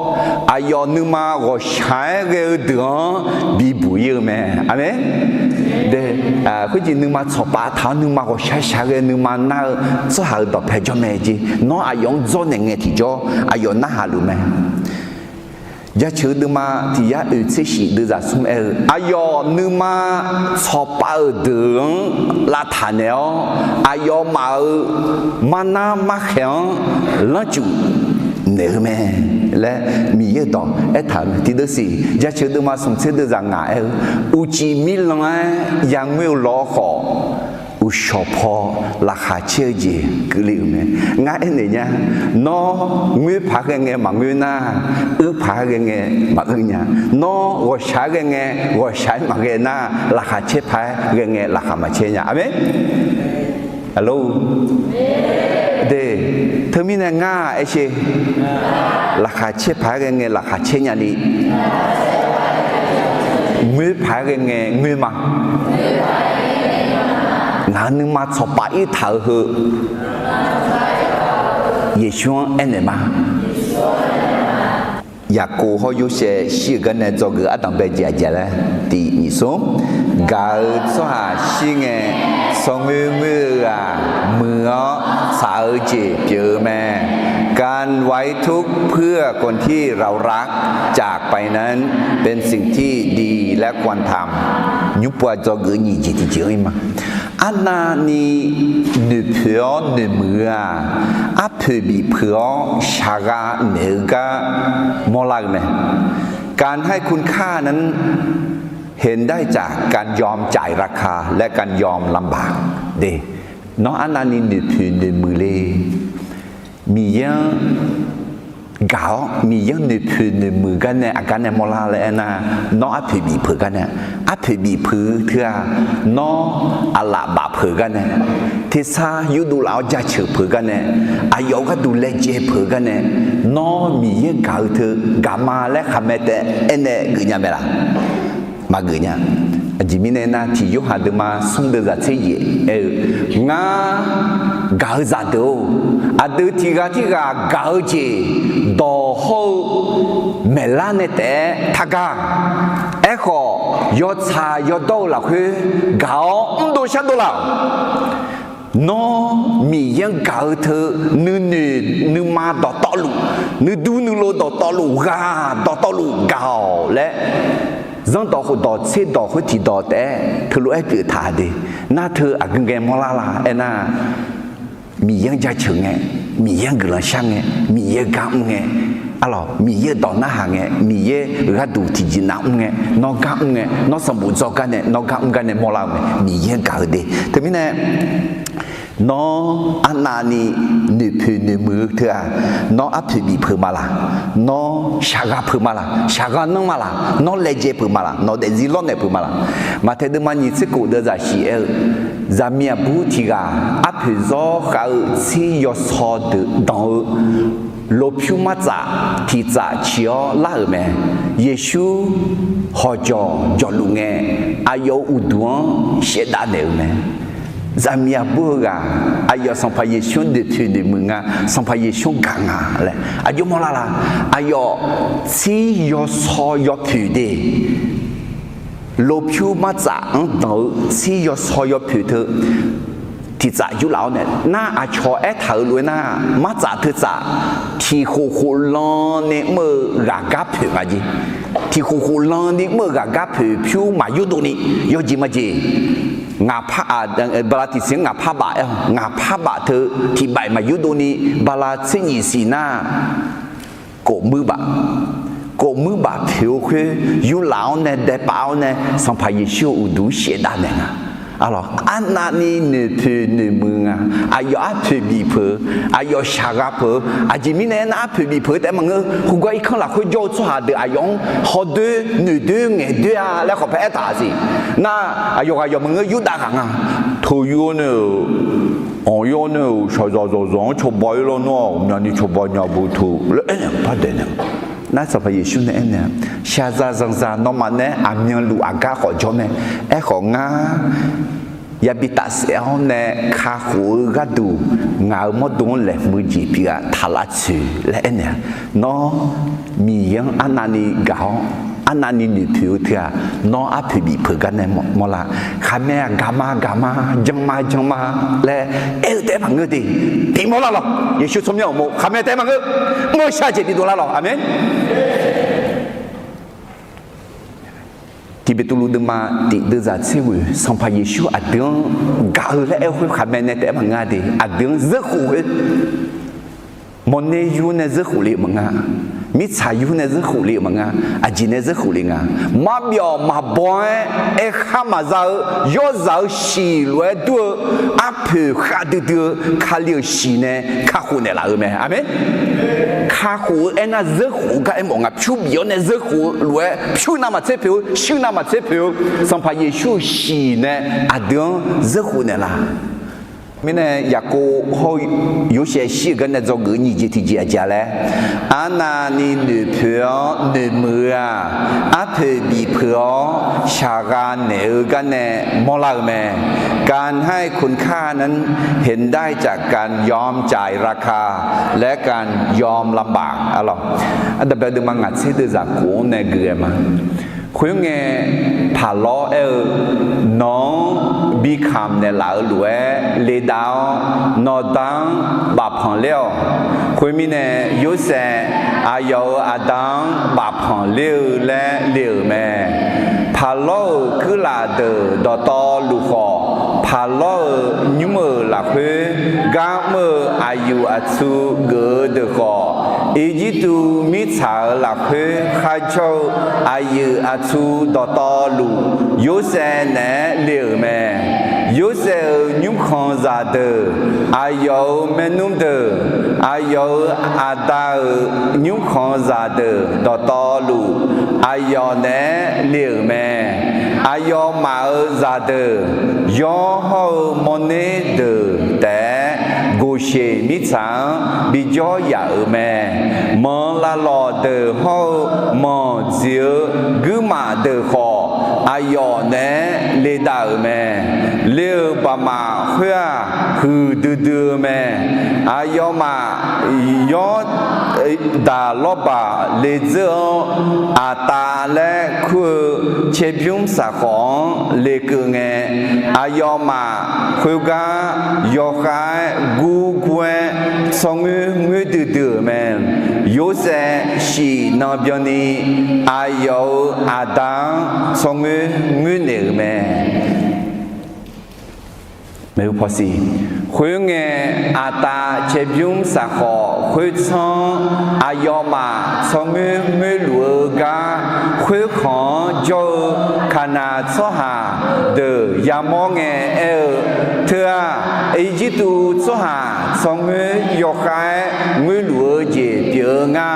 aqyawf nuima ghawqshaq-aer ghae-eu deuq-anr bibuq ir-eu mae. Aqmeq. De, khoerjeq nuima tsawqpav taq-awr nuima ghawqshaq shaq ghae nuima nar-eu tsawrhaq-euq dawqpae jawr mae jeq. Nawr aqyawf-anr dzawrnaeq ngae tiqjawr aqyawf narhaq luf mae. Jaceuq deuvma tiq yar oeq tser shif deuq zaqsmr aer-eu, aqyawf nuima tsawqpav-euq deuq-anr lavtaq naeq-awr, aqyawfmaf-euq marnar markhaeq-anr lanrcuf naeq-eu mae laer Miqyaer-euq dawq aertaq-euq mae. Tiqdeuv siq, jaceuq deuvma smq tser deuq zaq ngaq aer-eu, uqcif mirlanq-aer yangoer-eu lawr khawf, uqshawq paw laqkhaq caer-eu jeq keuvle-euq mae. Ngar aernaeq nya, nawr ngoer paq-aer ghae ngae maqngoer nar, uir paq-aer ghae ngae maquir nya. Nawr ghawqshaq-aer ghae ngae ghawqshaq-aer maqghae nar, laqkhaq caer paq-aer ghae ngae laqkhaq maqcaer nya. Aqmeq. Alo. De, teumirnae ngar aer sher, laqkhaq caer paq-aer ghae ngae laqkhaq caer nyani, ngoer paq-aer ghae ngae ngoer ma. Ngaq-euq nuima tsawqpav ir taq-eu heu Yeqsur-anr aernaeq ma. Yaqkov hawr Yorsaev shir-euq garnae dzawgeuf ardanqbae jeq aqjeq laer tiq nyiq smr, gaq-eu tsawrhaq shir ngae, tsawrngoer ngoer-eu ghaq muiq-awr tsaq-eu jeq pyeuf-eu mae. การไว้ทุกข์เพื่อคนที่เรารักจากไปนั้นเป็นสิ่งที่ดีและควรทำ Nymr pov-a dzawgeuf nyiq jeq tiqjeq-anr ir ma. Arnavni noeqpoeq-awr noeqmuiq-eu-aq, arpoeq bifpeuq-awr shaqgha naeq-eu gar mawrlar-eu mae. การให้คุณค่านั้นเห็นได้จากการยอมจ่ายราคาและการยอมลำบาก Nawr arnavni noeqpoeq noeqmuiq le. Miqyaer-anr gaq-awr Miqyaer-anr noeqpoeq noeqmuiq gar nae aqgar nae mawrlar laer aernar, nawr arpoeq bifpeuq gar nae, arpoeq bifpeuq teu-aq, nawr aqlaf baf peuq gar nae, tersar yurdov laf-awr jaceuq peuq gar nae, aqyawf-euq gharduq laejae peuq gar nae, nawr Miqyaer gaq-eu teu gaq ma laer khaqmae taef aernaeq geuf nya mae laf? Maqgeuf nya. Aqjeq mirnae aernar, tiq Yorhaq deuvma smr deuvzaq tser yaef aer-eu, Ngar gaq-eu zaqdeuq-or, aqdui tiq ghaq tirghaq gaq-eu jeq dawq hawr-eu maeqlar nae taef-aer targar. Aerkhawf, yawtsaq yawdawr-eu lafkhoer gaq-awr mrdov shardov laf-awq. Nawr Miqyaer-anr gaq-eu teu nuinoeq nuima dawqtawvluf, nuidur nuilov dawqtawvluf, ghaq dawqtawvluf gaq-awq laer, zanrdawq khofdawq tserdawq khoer tiqdawq taef-aer teulof-aer pyeuf taq de. Nar teu aqgeu ngae mawrlar la aernar, Miqyaer-anr jaceuq ngae, Miqyaer-anr guiqlanq shar ngae, Miqyaer gar mr ngae, arlawq, Miqyaer dawq narhaq ngae, Miqyaer gharduq tiqjeq nav mr ngae, nawr gar mr ngae, nawr sanqbof dzawr gar nae, nawr gar mr gar nae mawrlar-eu mae. Miqyaer-anr gaq-eu de. Teumirnae, nawr arnavni noeqpoeq noeqmuiq-eu teu-aq, nawr arpoeq bifpeuq ma laq? Nawr shaqgha peuq ma laq? Shaqgha nanr ma laq? Nawr laejae peuq ma laq? Nawq daefzir lawrnaeq peuq ma laq? Maqtaeq deuvma nyiq tser khof deuvzaq shiq aer-eu, zaqmiq aqbur tiq ghaq arpoeq zawr khav-eu tsir yawsaw deuq danq-eu lofpyur martsaf tiq tsaf ciq-awr lar-euq mae. Yeqsur hawqjawq jawqluf ngae, aqyawf-euq uqduq-anr shaevdav naeq-euq mae. Zaqmiq aqbur-eu ghaq, aqyawf Sanqpaq Yeqsur-anr noeqpoeq noeqmuiq nga, Sanqpaq Yeqsur-anr gaq nga laer aqjox mawrlar la? Aqyawf tsir yawsaw yawpoeq de, lofpyur martsaf-anr danq-eu tsir yawsaw yawpoeq teu tiq tsaf yurlaf-awr nae, nar aqcawq aertaq-euq lof-aer nar, martsaf teu tsaf tiq khof khof lan ni mr-eu ghaqgar poeq nga jeq. Tiq khof khof lan ni mr-eu ghaqgar poeq pyur maq yurdov ni, yawjeq majeq, ngaq par, bala tiq siq-anr ngaq par baf aer-awq. Ngaq par baf teu tiq baf-iq maq yurdov ni, bala tser nyiq siq nar, kof muir baf, kof muir baf poeq-eu khoer yurlaf-awr nae daepaf-awr nae Sanqpaq Yeqsur-euq uqduq-anr shaevdav naeq nga. Arlawq, arnavni noeqpoeq noeqmuiq nga. Aqyawf arpoeq bif peuq-eu, aqyawf shaqgha peuq-eu. Aqjeq mirnae aernar, arpoeq bif peuq-eu taef maqngeur. Khoergar irkanr lafkhoer jawr-eu tsawrhaq deuq aqyawf-anr hawdoer noeqdoer ngaeqdoer-a laer khawf paer aertaq siq. Nar aqyawf ghaq yawf maqngeur, Yurdav ghaq nga. Teu yur-awr nae-euq, anq yur-awr nae-euq shaqzaq zanqzaq-anr cawba ir lar nar, ghawqmyani cawba nya beu teu laer aernaeq par daeq naeq. Nar Sanqpaq Yeqsur nae aernaeq-a, shaqzaq zanqzaq nawmaf nae aqmyanluf aqgar khawf jawr mae. Aerkhawf ngar yabi tafsaef-awr nae kakhof-eu gharduq ngaq-euq mawrdo-anr laeqhmq-eu jeq pyeuf-aq taq lavtsoeq laer aernaeq-a. Nawr Miqyaer-anr arnavni gaq-awr arnavni noeqpoeq-eu teu-aq, nawr arpoeq bif peuq gar nae mawrlar. Khaqmae-aq gaq ma gaq ma, jan ma jan ma laer aer-eu taef-aer maqngeur de. Bimawr lar lawq. Yeqsur tsawrmyanr uqmov khaqmae taef-aer maqngeur. Mr-eu shar jeq bidov lar lawq. Aqmeq. Tiq Beqtuvluv deuvma tiq deuvzaq tser ghoeq, Sanqpaq Yeqsur aqdui-anr gaq-eu laer aer-eu khoer khaqmae nae taef-aer maqngeur de. Aqdui-anr zeurkhof khoer, mawrner yur nae zeurkhof le-euq maqnga. Mirtsaq yur nae zeurkhof le-euq maqnga. Aqjeq nae zeurkhof le nga. Marbyawf maqbaw-aer aerkhar maqza-eu yawrzaq-eu shiq lof-aer dur-eu arpoeq khavdui dui-eu Kali-euq shiq nae kakhof naeqlaf-eu mae. Aqmeq. Kakhof-eu aernar, zeurkhof-eu gar aermawf nga. Pyur bif-awr nae zeurkhof-eu lof-aer pyur navmaqtser poeq-eu, shuir navmaqtser poeq-eu Sanqpaq Yeqsur-euq shiq nae aqdui-anr zeurkhof naeqlaf. Mirnae Yaqkov hawr-eu Yorsaev shir-euq gar nae dzawgeuf nyiq jeq tiqjeq aqjeq-a laer, arnavni noeqpoeq-awr noeqmuiq-eu-aq, arpoeq bif peuq-awr shaqgha naeq-eu gar nae mawrlar-eu mae. การให้คุณค่านั้นเห็นได้จากการยอมจ่ายราคาและการยอมลำบาก arlawq. Ardanqbae deuvma ngaq tser deuvzaq khof-anr nae gui-aer ma. Khoerngae, Paqlawr aer-eu, nawq-anr bi kamq naeqlaf-eu lof-aer ledav-awr, nawqda-anr bafpanq ler-awq. Khoermirnae, Yorsaev aqyawf-euq aqda-anr bafpanq ler-eu laer le-euq mae. Paqlawr-euq kuirlaf deuq dawqtawvluf khawf, paqlawr-euq nymr-euq lafkhoer gar mr-eu aqyuif aqtsu geuf-eu deuq khawf, Irjirtuv mirtsaq-euq lafkhoer kharjawr-eu aqyuif aqtsu dawqtawvluf, Yorsaev naeq-aer le-euq mae. Yorsaev-euq nymrkhanq zaqdeuq, aqyawf-euq maernmr deuq, aqyawf-euq aqda-euq nymrkhanq zaqdeuq dawqtawvluf, aqyawf naeq-aer le-euq mae. Aqyawfmaf-euq zaqdeuq, yawr hawr-eu mawrner deuq taef-aer, Goqseq mirtsaq-anr bijawr yaf-euq mae. Manq lavlawq deuq hawr-eu manq dziq-eu guirmaf deuq khawf, aqyawf naeq-aer ledav-euq mae. Le-euq baqmaf khoer-aq, huiqdui dui-eu mae. Aqyawfmaf yawr daq lawrbaq ledzeur-anr, Aqtav laer kur-eu caerbymr saqkhawf-anr lekeuv ngae, aqyawfmaf khoergar yawkhav-aer gurgur-aer tsawrngoer ngoer duidui-euq mae. Yorsaev shif nan byanni aqyawf-euq aqda-anr tsawrngoer ngoer naeq-euq mae. Khoerngae, Aqtav caerbymr saqkhawf khoertsanr-anr aqyawfmaf tsawrngoer ngoerluf-eu gar, khoerkhanq-anr jawr-eu Kaqnaq tsawrhaq deuq yamawr ngae aer-eu, Teu-aq, Irjirtuv tsawrhaq tsawrngoer yawkhav-aer ngoerluf-eu jeq pyeuf-eu nga.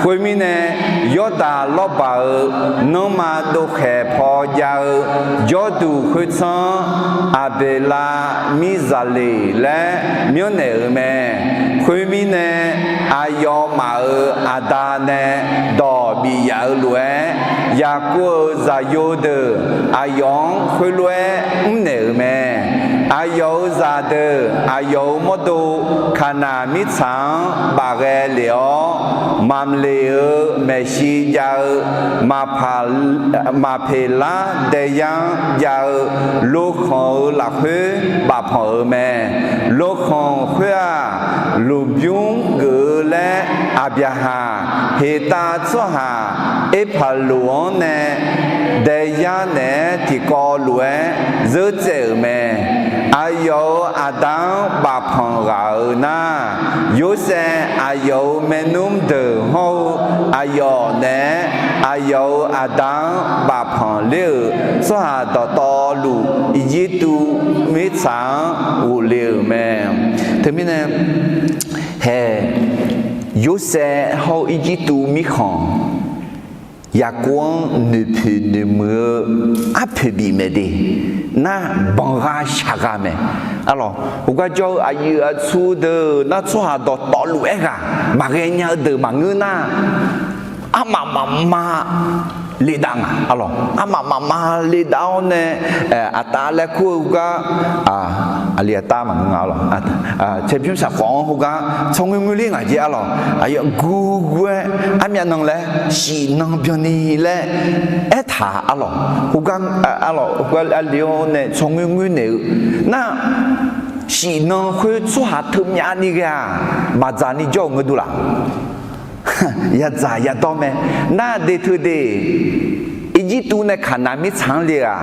Khoermirnae, Yawrdaq lawrbaq-euq nanrma dovkhaeq paw jav-eu jawrduq khoertsanr-anr Aqbeqlav Mirzaqleq laer myanrnaeq-euq mae. Khoermirnae, aqyawfmaf-euq aqda nae dawq bif yaf-eu lof-aer, Yaqkov-euq zaqyo deuq aqyawf-anr khoerlof-aer mrnaeq-euq mae. Aqyawf-euq zaqdeuq aqyawf-euq mawrdo Kaqnaq mirtsaq-anr bafghae lef-awr, Mamleq-euq maeqshi jav-eu Maqpaq- Maqpeqlar daeyar-anr jav-eu lokhanq-euq lafkhoer bafpanq-euq mae. Lokhanq khoer-aq, lmqbymr geuf-eu laer Aqbyaqhaq, Heqtav tsawrhaq Erpaqloq-anr nae daeyar naeq-aer tiqkawv lof-aer zeur tsaev-euq mae. Aqyawf-euq aqda-anr bafpanq ghaq-euq nar, Yorsaev aqyawf-euq maernmr deuq hawr-eu aqyawf naeq-aer aqyawf-euq aqda-anr bafpanq ler-euq tsawrhaq dawqtawvluf, Irjirtuv mirtsaq-anr ghofle-euq mae. Teumirnae, hae, Yorsaev hawr-eu Irjirtuv mirkhanq Yaqkov-anr noeqpoeq noeqmuiq-eu arpoeq bif mae de. Nar, banqgha shaqgha mae. Arlawq, heugar jawr-eu aqyuif aqtsu deuq nar, tsawrhaq dawqtawvluf-aer ghaq maqghae nya-eu deuq maqngeur nar, armaf mafma ledav nga. Arlawq, armaf mafma ledav-awr nae, Aqtav laer kur-eu heugar, aqli aqtav maqngeur nga. Arlawq, caerbymr saqkhawf-anr heugar tsawrngoer ngoer ler ngaq jeq. Arlawq, aqyawf gurgur-aer armyav nan laer shif nan byanni laer aertaq. Arlawq, heugar, arlawq, heugar arle-awr nae tsawrngoer ngoer naeq-eu nar, shif nan khoer tsawrhaq teumyav ni ghae-aq, maqdzaq ni jawr-euq ngeur dur laf. Yadzaq yadawr mae. Nar, de teu de, Irjirtuv nae Kaqnaq mirtsaq-anr le-aq,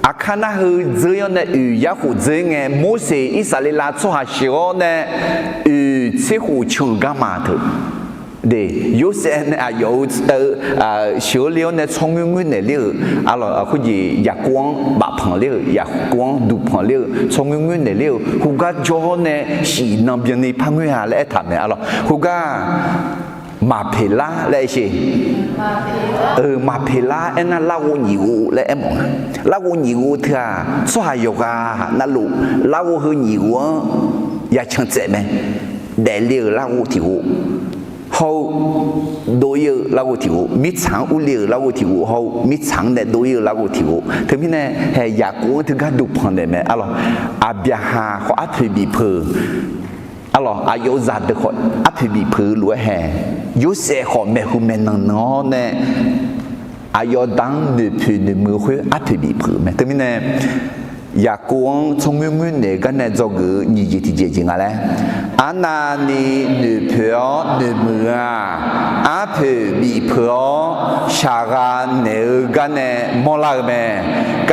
aqkar nar heu dzeur-awr nae oeq yarkhof dzeur ngae, Morseq Irsaqleqlav tsawrhaq sheuq-awr nae oeq tser khof can-eu garma teu de, Yorsaev nae aqyawf-euq sheuq-eu le-awr nae tsawrngoer ngoer naeq ler-euq, arlawq, khoerjeq Yaqkov-anr bafpanq ler-euq, Yaqkov-anr duqpanq ler-euq, tsawrngoer ngoer naeq ler-euq, heugar jawr-awr nae shif nan byanni par ngoer-a laer aertaq mae. Arlawq, heugar Maqpeqlar laer aer sher. Maqpeqlar aernar, larghov nyiq ghov laer aermawf nga. Larghov nyiq ghov teu-aq, tsawrhaq yawqghaq navluf larghov heu nyiq ghov-anr yacan tsaev mae. Daefle-euq larghov tiq ghov hawr-eu, dov-ir-eu larghov tiq ghov, mirtsaq-anr urle-euq larghov tiq ghov hawr-eu, mirtsaq-anr nae dov-ir-eu larghov tiq ghov. Teumirnae, hae, Yaqkov-anr teugar duqpanq naeq mae. Arlawq, Aqbyaqhaq khawf arpoeq bif peuq. Arlawq, aqyawf-euq zaqdeuq khawf arpoeq bif peuq-eu lof-aer hae, Yorsaev khawf maeqhu maeqnan nan-awr nae aqyawf da-anr noeqpoeq noeqmuiq-eu khoer arpoeq bif peuq-eu mae. Teumirnae, Yaqkov-anr tsawrngoer ngoer naeq-eu gar nae dzawgeuf-eu nyiq jeq tiqjeq jeq nga laer, arnavni noeqpoeq-awr noeqmuiq-eu-aq, arpoeq bifpeuq-awr shaqgha naeq-eu gar nae mawrlar-eu mae.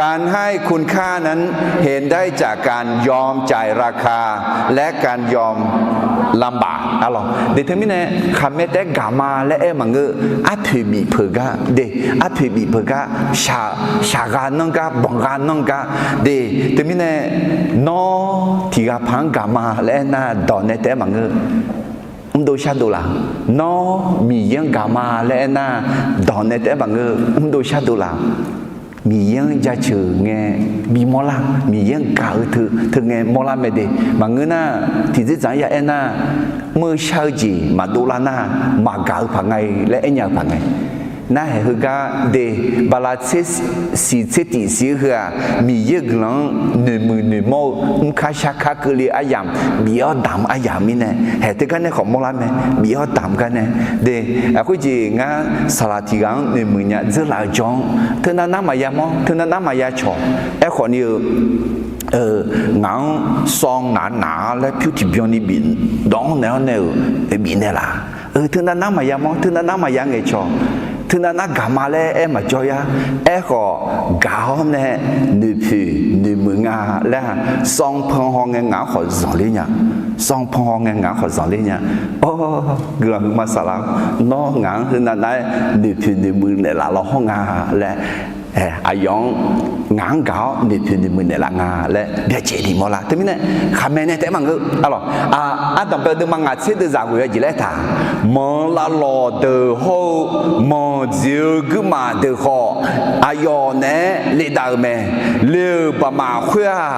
การให้คุณค่านั้นเห็นได้จากการยอมจ่ายราคา และการยอมลำบาก arlawq. De teumirnae khaqmae taef-aer gaqma laer aer maqngeur. Arpoeq bifpeuq gar de, arpoeq bifpeuq gar, shaq, shaqgha nanr gar, banqgha nanr gar de. Teumirnae nawr tiqghaq paq-anr gaqma laer aernar dawq nae taef-aer maqngeur. Mrdov shardov laf. Nawr Miqyaer-anr gaqma laer aernar dawq nae taef-aer maqngeur. Mrdov shardov laf. Miqyaer-anr jaceuq ngae bimawr lar, Miqyaer-anr gaq-eu teu, teu ngae mawrlar mae de. Maqngeur nar, tiqdzerdzaq-anr ya aernar, mr-eu shar-eu jeq maqdov lar nar, maqgaq-eu paq nga-i laer aernya-eu paq ngae. Narhaq heugar de, bala tser siq tser tiq siq-eu heu-aq, Miqyaer-euq guiqlanq-anr noeqmuiq noeqmawr-eu mrkar sharkar keuvle aryamq bif-awr damq aryamq mirnae, haeq teugar nae khawf mawrlar mae, bif-awr damq gar nae de. Khoerjeq ngar saqlaq tiq ghaq-anr noeqmuiq nya dzeurlaf-eu jawr-anr, teunav nar maqya mawr, teunav nar maqya cawq. Aerkhawf ni-eu, ngaq-anr sawv ngaq naq-a laer pyur tiqbyan ni bif dawq-anr naeq-awr nae-euq bif naeq laf. Teunav nar maqya mawr, teunav nar maqya ngaeqcawq, teunav nar gaqma laer aer maqjawr yar. Aerkhawf gaq-awr nae noeqpoeq noeqmuiq nga laer-aq, sawv pan haw ngae ngaq-anr khawf zanqler nya. Sawv pan haw ngae ngaq-anr khawf zanqler nya. Awr, guiqlanq huiqma saqlaq-awr, nawr ngaq-anr teunav nar-aer noeqpoeq noeqmuiq naeqlaf law hawr nga laer, aqyawf-anr ngaq-anr gaq-awr noeqpoeq noeqmuiq naeqlaf nga laer byacaevni mawrlar. Teumirnae khaqmae nae taef-aer maqngeur. Arlawq, ardanq bae-eu deuvma ngaq tser deuvzaq ghoe-a jeq laer aertaq, manq lavlawq deuq hawr-eu manq dziq-eu guirmaf deuq khawf, aqyawf naeq-aer ledav-euq mae. Le-euq baqmaf khoer-aq,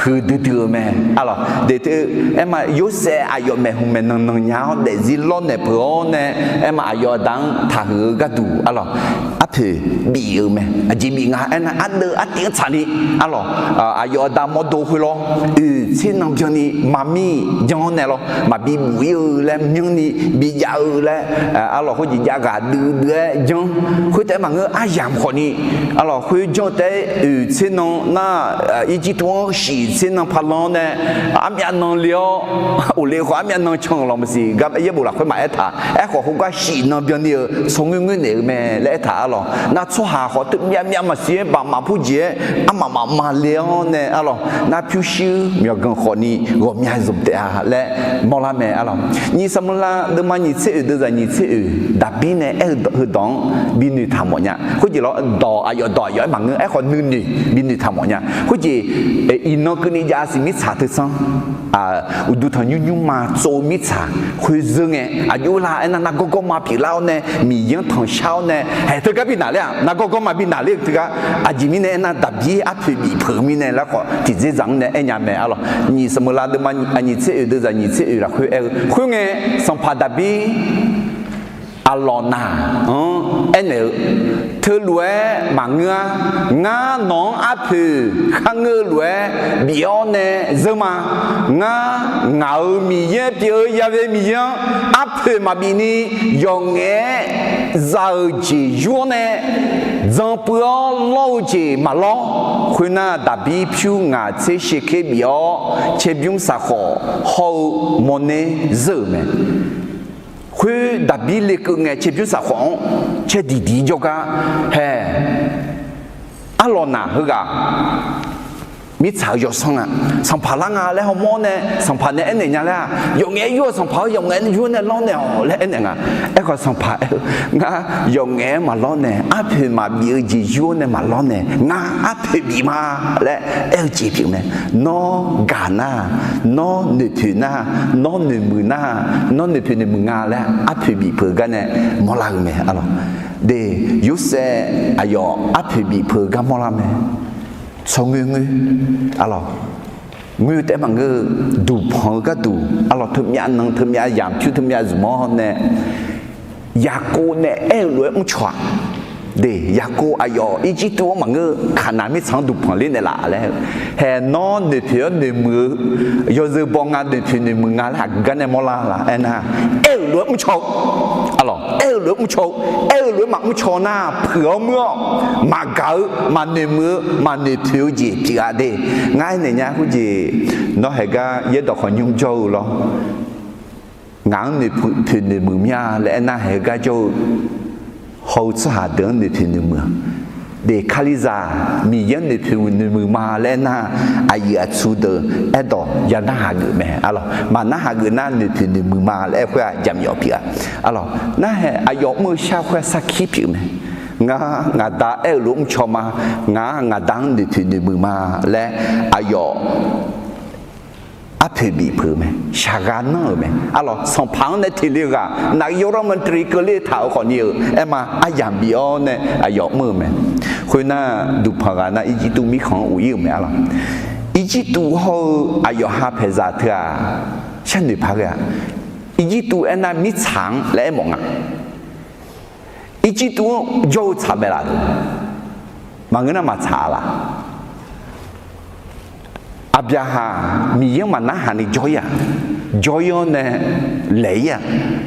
huiqdui dui-eu mae. Arlawq, de teu, aerma Yorsaev aqyawf maeqhu maeqnan nan nya-awr daefzir lawrnaeq peuq-awr nae, aerma aqyawf aqda-anr taqhuiq-eu gharduq arlawq, arpoeq bif-euq mae. Aqjeq bif nga aernar, ardeuv artiv-anr tsaqni arlawq, aqyawf aqda mawrdo khoerlawr, oeq tser nan byanni maqmir janr-awr nae lawr, maqbi buf-ir-eu laer myanrni bijav-eu laer, arlawq khoerjeq jav ghaq duidui-aer janr. Khoertaef maqngeur aryamq khawfni arlawq khoer janr-eu taef-aer oeq tser nan nar, Irjirtuv-anr shif tser nan palan-awr nae, armyav nan le-awr, oqle khawf armyav nan can-euq lawq maqsiq gar yaerbof lafkhoer maqaer taq. Aerkhawf khoergar shif nan byanni-eu tsawrngoer ngoer naeq-eu mae laer aertaq arlawq. Nar tsawrhaq khawf teu myav myav maqsiq-aer baqmaf purjeq-aer armaf mafma le-awr nae arlawq, nar pyurshuir myawqganq khawfni ghawqmya zmq taef-a laer mawrlar mae arlawq. Nyiq Saqmeuqlav deuvma nyiq tser oeq deuvzaq nyiq tser oeq Daqbir nae aer-eu heudawq-anr binoeq taq mawf nya. Khoerjeq lawr dawq aqyawf dawq aqyawf-aer maqngeur, aerkhawf nuinoeq binoeq taq mawf nya. Khoerjeq iqnan keuvni jav siq mirtsaq teu tsanr, uqduq tanqnymr nymrma tsov-eu mirtsaq khoer zeur ngae aqjox lar aernar, nargawr gawrma pyeuflar-awr nae Miqyaer-anr tanqshar-awr nae haeq teugar bi naqler-aq, nargawr gawrma bi naqler-eu teugar. Aqjeq mirnae aernar, Daqbir arpoeq bif peuq-eu mirnae laer khawf tiqdzerdzaq-anr nae aernya mae arlawq. Nyiq Saqmeuqlav deuvma nyiq tser oeq deuvzaq nyiq tser oeq lafkhoer aer-eu khoerngae, sanqpaq Daqbir aqlawq naq-anr aernaeq-eu, Teulof-aer maqngeur-ar. Ngar nawq-anr arpoeq kharngeur-eu lof-aer bif-awr nae zeur ma. Ngar ngaq-euq Miqyaer pyeuf-eu Ya'we Miqyaer-anr arpoeq maqbif ni, yawqngaef-aer za-eu jeq yur-awr nae, dzan puiv-awr lawr-eu jeq maqlawr. Khoernar, Daqbir pyur ngaq tser sheker bif-awr, caerbymr saqkhawf hawr-eu mawrner zeur-euq mae. Khoer Daqbir lekeuv ngae, caerbymr saqkhawf-anr caer diqdiq jawrgar hae, arlawq naq heughaq mirtsaq-eu yawsanr nga. Sanqpaq lar nga laer hawmawr-awr nae, sanqpaq nae aernaeq nya laer-aq, yawqngaef-aer yur-eu sanqpaq-eu yawqngaef yur-awr nae lawr naeq-awq laer aernaeq nga. Aerkhawf sanqpaq aer-eu, ngar yawqngaef-aer maqlawr nae, arpoeq maqbif-eu jeq yur-awr nae maqlawr nae, ngar arpoeq bif ma laer aer-eu jeq pyeuf mae. Nawr gaq nar, nawr noeqpoeq nar, nawr noeqmuiq nar, nawr noeqpoeq noeqmuiq nga laer arpoeq bif peuq-eu gar nae mawrlar-eu mae arlawq. De, Yorsaev aqyawf arpoeq bif peuq-eu gar mawrlar mae. Tsawrngoer ngoer arlawq, ngoer taef-aer maqngeur-eu, duqpanq-eu gharduq arlawq, teumyav nan teumyav yamq pyur teumyav zmq-awr nae, Yaqkov nae aer-eu lof-aer mrcaw-aq, De, Yaqkov aqyawf Irjirtuv-anr maqngeur, Kaqnaq mirtsaq-anr duqpanq ler naeqlaf laer, haeq nawr noeqpoeq-awr noeqmuiq-eu yawzeu baw nga, noeqpoeq noeqmuiq nga laer aqgeu gar nae mawrlar la aernar, aer-euq lof-aer mrcaw-eu, aer-euq lof-aer mrcaw-eu, aer-euq lof-aer maqmr caw nar, peuq-awr muir-awr maqgaq-eu, maqnoeqmuiq-eu, maqnoeqpoeq-eu jeq pyeuf-a de. Ngar aernaeq nya khoerjeq, nawr haeq gar yaerdawq khawf nymr jawr-eu lawr. Ngaq-anr noeqpoeq noeqmuiq mir-a laer aernar, haeq-eu gar jawr-eu, haw-eu tsawrhaq deuq-anr noeqpoeq noeqmuiq-a. De, Kalizaq Miqyaer-anr noeqpoeq noeqmuiq ma laer aernar, aqyuif aqtsu deuq aerdawq ya narhaq geuf mae. Arlawq, maqnarhaq geuf nar noeqpoeq noeqmuiq ma laer aer khoer-aq jaqmyawf pyeuf-a. Arlawq, narhaeq aqyawf mr-eu shar khoer-aq sarkir pyeuf mae. Ngar ngaqda aer-euq lof-aer mrcaw ma. Ngaq ngaqda-anr noeqpoeq noeqmuiq ma laer aqyawf arpoeq bif peuq-eu mae, shaqghaq nanr-euq mae. Arlawq, sanqpaq-anr nae teq le-eu ghaq, naqyawr rawr mantae keuvler taq-euq khawfni-euq aer ma, aryamq bif-awr nae aqyawf mr-eu mae. Khoernar, duqpanq ghaq nar Irjirtuv mirkhanq-anr of ir-euq mae. Arlawq, Irjirtuv hawr-eu aqyawf ha paeqzaq teu-aq, sharnoeq paq ghae-aq, Irjirtuv aernar mirtsaq-anr laer aermawf nga. Irjirtuv-anr jawr-eu tsaq mae laf-euq, maqngeur nar maqtsaq-a laf. Aqbyaqhaq Miqyaer-anr maqnarhaq ni jawr ir-aq, jawr ir-awr nae laeq ir-aq,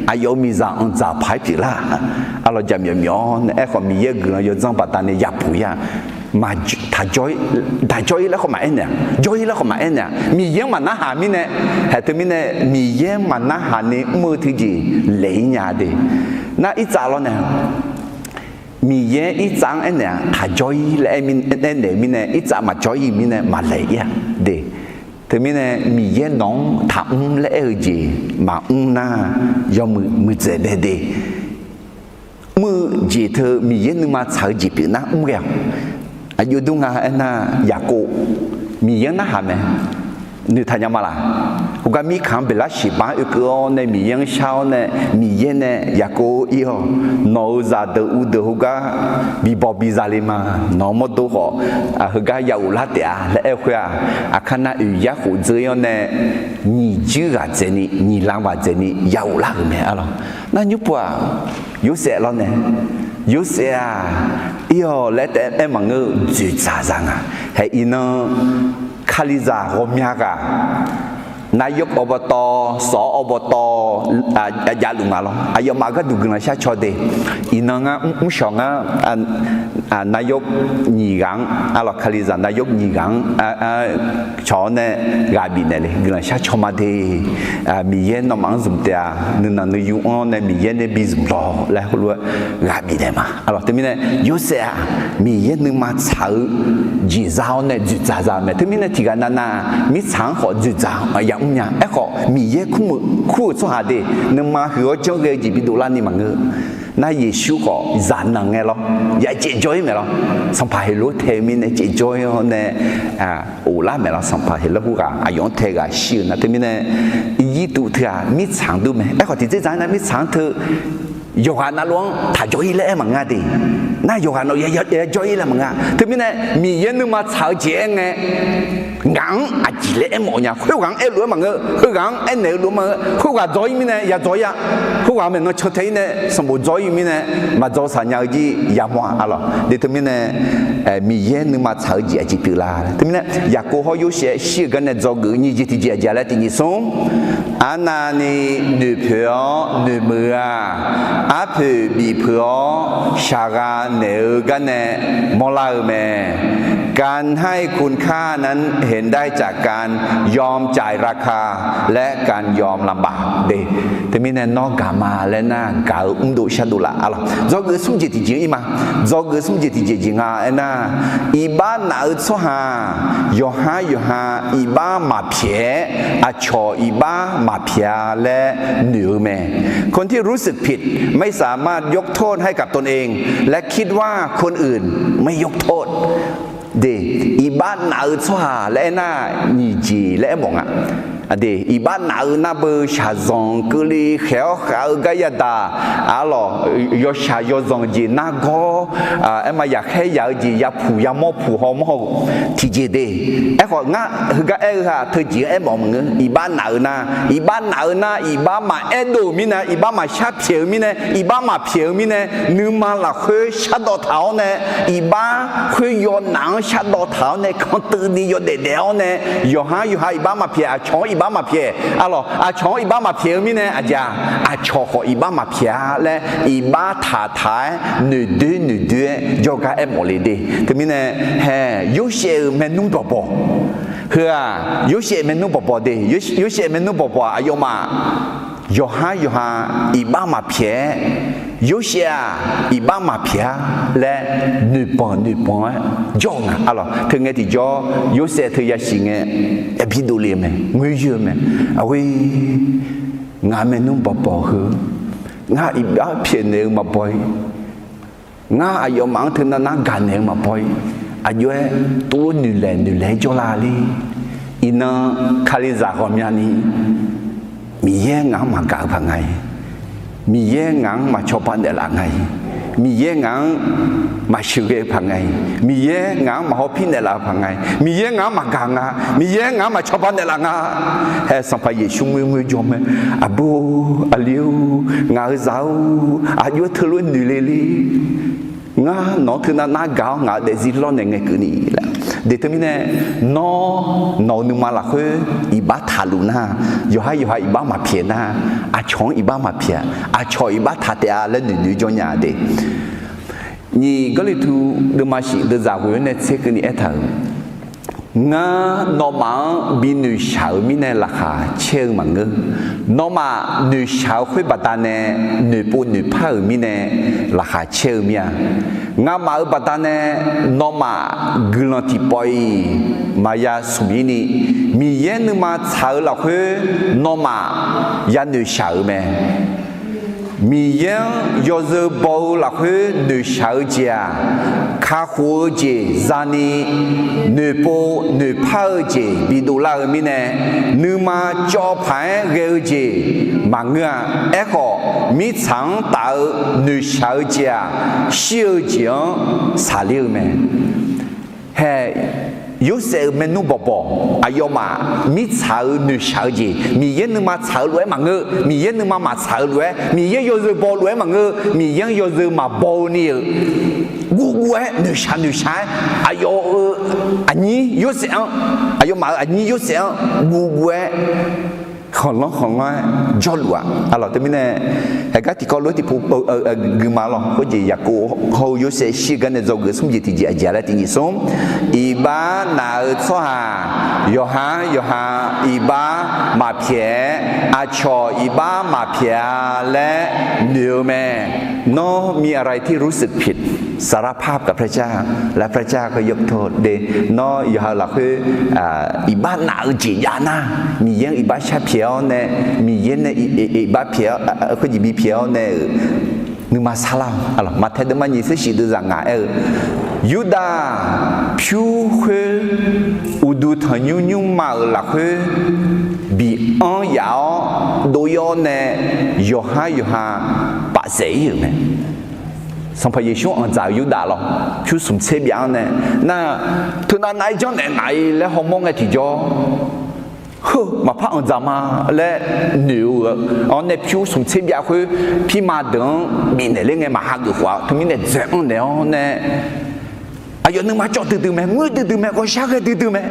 aqyawf-euq miqzaq anqdzaq paq-aer pyeuflar-aq, arlawq jaqmyawf myawf-awr nae aerkhawf Miqyaer-euq guiqlanq yawdzanr baqdanae yabuq ir-aq, taq jawr ir, taq jawr ir laer khawf maqaer naeq-aq, jawr ir laer khawf maqaer naeq-aq, Miqyaer-anr maqnarhaq mirnae, haeq teumirnae Miqyaer-anr maqnarhaq ni mr-eu teujeq laeq ir nya de. Nar irtsav lawr nae Miqyaer irtsav-anr aernaeq-aq, taq jawr ir laer aer-eu mirnae, irtsav maqjawr ir-eu mirnae maqlaeq ir-aq de. Teumirnae Miqyaer nawq-anr taqmr laer aer-eu jeq maqmr nar, yawmuiq muiqdzaeq bae de. Mr-eu jeq teu Miqyaer nuima tsaq-eu jeq pyeuf nar mr ghae-awq. Aqjox dur nga aernar, Yaqkov Miqyaer-anr narhaq mae. Noeqtaq nya ma laf. Khoergar mirkhanq-anr beqlar shiqbax-anr oekeuv-awr nae Miqyaer-anr shar-awr nae, Miqyaer nae Yaqkov ir-awq, nawq-euq zaqdeuq uvdeuq heugar bibawq biza le ma. Nawq-euq mawrdo khawf heugar ya ghoflar taef-a laer aer-eu khoer-aq, aqkar nar oeq yar khof dzeur ir-awr nae nyiq juir ghaq dzaeqni, nyiq lar ghaq dzaeqni ya ghoflar-euq mae. Arlawq, nar nymr pov-aq, Yorsaev lawr nae, Yorsaev-aq, ir-awq laer taef-aer maqngeur-eu dzoeqdzaq za nga. Haeq iqnan Kalizaq ghawqmya ghaq, nayawr awqbawq tawv, sawq-awr awqbawq tawv javluf nga lawr. Aqyawfmaf gharduq guiqlanq shar caw de. Iqnan ngar mrshawq ngar nayawr nyiq ghaq-anr, arlawq Kalizaq nayawr nyiq ghaq-anr cawq-awr nae ghaq bifnaeq le, guiqlanq shar caw ma de. Miqyaer nawmaf-anr zmq taef-a, nuinanq nuiyu anr-awr nae Miqyaer nae bi zmq lawq laer heulof-aer ghaq bifnaeq ma. Arlawq teumirnae Yorsaev-aq, Miqyaer nuima tsaq-eu jeq za-awr nae dzoeqdzaq za-eu mae. Teumirnae tiqghaq navnav mirtsaq-anr khawf dzoeqdzaq-anr ya mrnya. Aerkhawf Miqyaer kur-eu tsawrhaq de, nuima huiq-awr janr ghae-eu jeq bidov larni maqngeur. Nar Yeqsur khawf zaqnanq ngae lawr, ya caevjawr ir mae lawr. Sanqpaq Heqlov tae-eu mirnae caevjawr ir-awr nae of lar mae lawr. Sanqpaq Heqlov khoerghaq aqyawf-anr tae ghaq shir-eu nar teumirnae Irjirtuv teu-aq mirtsaq-anr dur mae. Aerkhawf tiqjeq dzaq-aer nar mirtsaq-anr teu yawqghaq navluf-anr taq jawr ir laer aer maqngeur de. Nar yawqghaq navluf ya jawr ir laer maqngeur-a. Teumirnae Miqyaer nuima tsaq-eu jeq aer ngae, ngaq-anr aqjeq laer aermawf nya. Khoerghaq-anr aerlof-aer maqngeur, heughaq-anr aernaeq-eu lof maqngeur. Khoerghaq dzawr ir mirnae ya dzawr ir-a. Khoerghaq maeqnan can tae ir nae sanqbof dzawr ir mirnae maqdzawr saq nya-eu jir yamawr-a. Arlawq de teumirnae Miqyaer nuima tsaq-eu jeq aqjeq pyeuf la. Teumirnae Yaqkov hawr Yorsaev shir-eu gar nae dzawgeuf-eu nyiq jeq tiqjeq aqjeq laer tiqnyif smr. Arnavni noeqpoeq-awr noeqmuiq-eu-aq, arpoeq bif peuq-awr shaqghaq naeq-eu gar nae mawrlar-eu mae. การให้คุณค่านั้นเห็นได้จากการยอมจ่ายราคา และการยอมลำบาก de. Teumirnae nawr gaq ma laer nar, gaq-eu mrdov shardov laf. Arlawq dzawgeuf smr jeq tiqjeq ir ma. Dzawgeuf smr jeq tiqjeq jeq nga aernar, iqbax naf-eu tsawrhaq yawqhar yawqha iqbax maqpyaeq-aer aqcawq iqbax maqpyaeq-a laer noeq-eu mae. คนที่รู้สึกผิด ไม่สามารถยกโทษให้กับตนเอง และคิดว่าคนอื่นไม่ยกโทษ de. Iqbax naf-eu tsawrhaq laer aernar, nyiq jeq laer aermawf nga. Aqdeq iqbax naf-eu nar beu shaqzanq keuvle khaeq-awr khav-eu gar yadaq, arlawq, yawshaq yawzanq jeq nargawr, aerma yaqkhaer yaq-eu jeq yapuq yamawr puq haw mawr haw-eu tiqjeq de. Aerkhawf ngar heugar aer-eu ha teujeq-anr aermawf-eu maqngeur. Iqbax naf-eu nar, iqbax naf-eu nar, iqbax maqaer dov-euq mirnae, iqbax maqshar pyaeq-eu mirnae, iqbax maqpyaeq-eu mirnae, nuima lafkhoer shardawv taq-awr nae, iqbax khoeryaw naf-anr shardawv taq-awr nae, kantuiv ni yawdaef daef-awr nae, yawqha-anr yawqha iqbax maqpyaeq, aqcawq-anr iqbax maqpyaeq, arlawq, aqcawq-anr iqbax maqpyaeq-eu mirnae, aqjeq-aq, aqcawq khawf iqbax maqpyaeq-a laer iqbax taqtaq-aer noeqdoer noeqdoer-aer jawrgar aermawf le de. Teumirnae, hae, Yorsaev-euq maernmr bawqbawq, heu-aq, Yorsaev maernmr bawqbawq de. Yorsaev maernmr bawqbawq-aq aqyawfmaf yawqhar yawqha iqbax maqpyaeq-aer, Yorsaev-aq iqbax maqpyaeq-a laer noeqbanq noeqbanq-aer jawr-eu nga. Arlawq, teungae tiqjawr Yorsaev teu yasiq ngae, yabi dovle-eu mae, ngoer yoer-eu mae. Aqghoe, ngaq maernmr bawqbawq heu, ngar iqbax pyaeqnaeq-eu maqbaw-ir, ngar aqyawfmaf-anr teunav nar gaqnaeq-eu maqbaw-ir, aqjox-aer tovlof noeqlaeq noeqlaeq-aer jawrlar le. Iqnan kalizaq ghawqmyani, Miqyaer ngaq-anr maqgaq-eu paq nga-ir, Miqyaer ngaq-anr maqcawba naeqlaf nga-ir, Miqyaer ngaq-anr maqsheuqghae-eu paq nga-ir, Miqyaer ngaq-anr maqhawpir naeqlaf-eu paq nga-ir, Miqyaer ngaq-anr maqgaq nga, Miqyaer ngaq-anr maqcawba naeqlaf nga. Hae, Sanqpaq Yeqsur ngoer ngoer jawr mae, Aqbur-or, aqli-or, ngaq-euq zaq-or, aqjox-aer teulof-aer noeq le le. Ngar nawq-anr teunav nar gaq-awr ngaq-euq daefzir lawrnaeq ngae keuvni laer. Deq teumirnae, nawr nawq-euq nuima lafkhoer iqbax taqluf nar, yawqhar yawqha iqbax maqpyaeq nar, aqcawq-anr iqbax maqpyaeq, aqcawq iqbax taq taef-a laer noeqnoeq jawr nya de. Nyiq Gawrliqtu deuvma shif deuvzaq ghoe-awr nae tser keuvni aertaq-euq, Ngar nawmaf-anr bi noeqshaq-euq mirnae laqkhaq caer-eu maqngeur. Nawmaf noeqshaq-eu khoer baqdanae noeqpov noeqpar-euq mirnae laqkhaq caer-eu mir-a. Ngamaf-euq baqdanae nawmaf guiqlanq tiqpawf-iq maqya smq-ir ni, Miqyaer nuima tsaq-eu lafkhoer nawmaf yanoeq shaq-euq mae. Miqyaer-anr yawzeu baw-eu lafkhoer noeqshaq-eu jeq-aq, kakhof-eu jeq zani noeqpov noeqpar-eu jeq bidov lar-eu mirnae, nuima cawv paq-aer ghae-eu jeq maqngeur-a. Aerkhawf, mirtsaq-anr taf-eu noeqshaq-eu jeq-aq, shir-eu jeq-anr saqler-eu mae. Hae, Yorsaev-euq maernmr bawqbawq aqyawfmaf mirtsaq-euq noeqshaq-eu jeq, Miqyaer nuima tsaq-eu lof-aer maqngeur, Miqyaer nuima maqtsaq-eu lof-aer, Miqyaer yawzeu baw lof-aer maqngeur, Miqyaer-anr yawzeu maqbaw-eu ni-euq guvguv-aer noeqshaq noeqshaq-aer aqyawf-euq aqnyir Yorsaev-anr, aqyawfmaf-euq aqnyir Yorsaev-anr guvguv-aer khanqlanr khanqlanr-aer jawrluf-aq. Arlawq, teumirnae, haeqgar tiqkawv lof-aer tiqpov guima lawq. Khoerjeq Yaqkov hawr-eu Yorsaev shir-eu gar nae dzawgeuf smr jeq tiqjeq aqjeq laer tiqnyif smr. Iqbax naf-eu tsawrhaq yawqha-anr yawqha iqbax maqpyaeq-aer, aqcawq iqbax maqpyaeq-a laer noeq-eu mae. น้องมีอะไรที่รู้สึกผิด สารภาพกับพระเจ้า และพระเจ้าก็ยกโทษ de. Nawr yawqha-euq lafkhoer iqbax naf-eu jeq jav nar, Miqyaer-anr iqbax sharpyaeq-awr nae, Miqyaer nae iqbax pyaeq-awr, khoerjeq bipyaeq-awr nae-euq nuima sarlar-awq. Maqtaeq deuvma nyiq tser shif deuvzaq ngaq aer-eu, Yurdav pyur khoer uqduq tanqnymr nymrma-euq lafkhoer bi anr yaf-awr dov-ir-awr nae yawqhar yawqha pafsaef-ir-euq mae. Sanqpaq Yeqsur anqdzaq-euq Yurdav lawq, pyur smq tser byav-anr nae, nar, teunav nav-aer janrnaeq ngaq-ir laer hawmawr ngae tiqjawr, heu, maqpar anqdzaq ma laer noeq-eu-awr nae pyur smq tser byav khoer pirma deuq-anr bifnaeq ler ngae maqha geuf khawf-a, teumirnae dzaeq anr naeq-awr nae aqyawf nuima cawv duidui mae, ngoer duidui mae, ghawqshaq ghae duidui mae.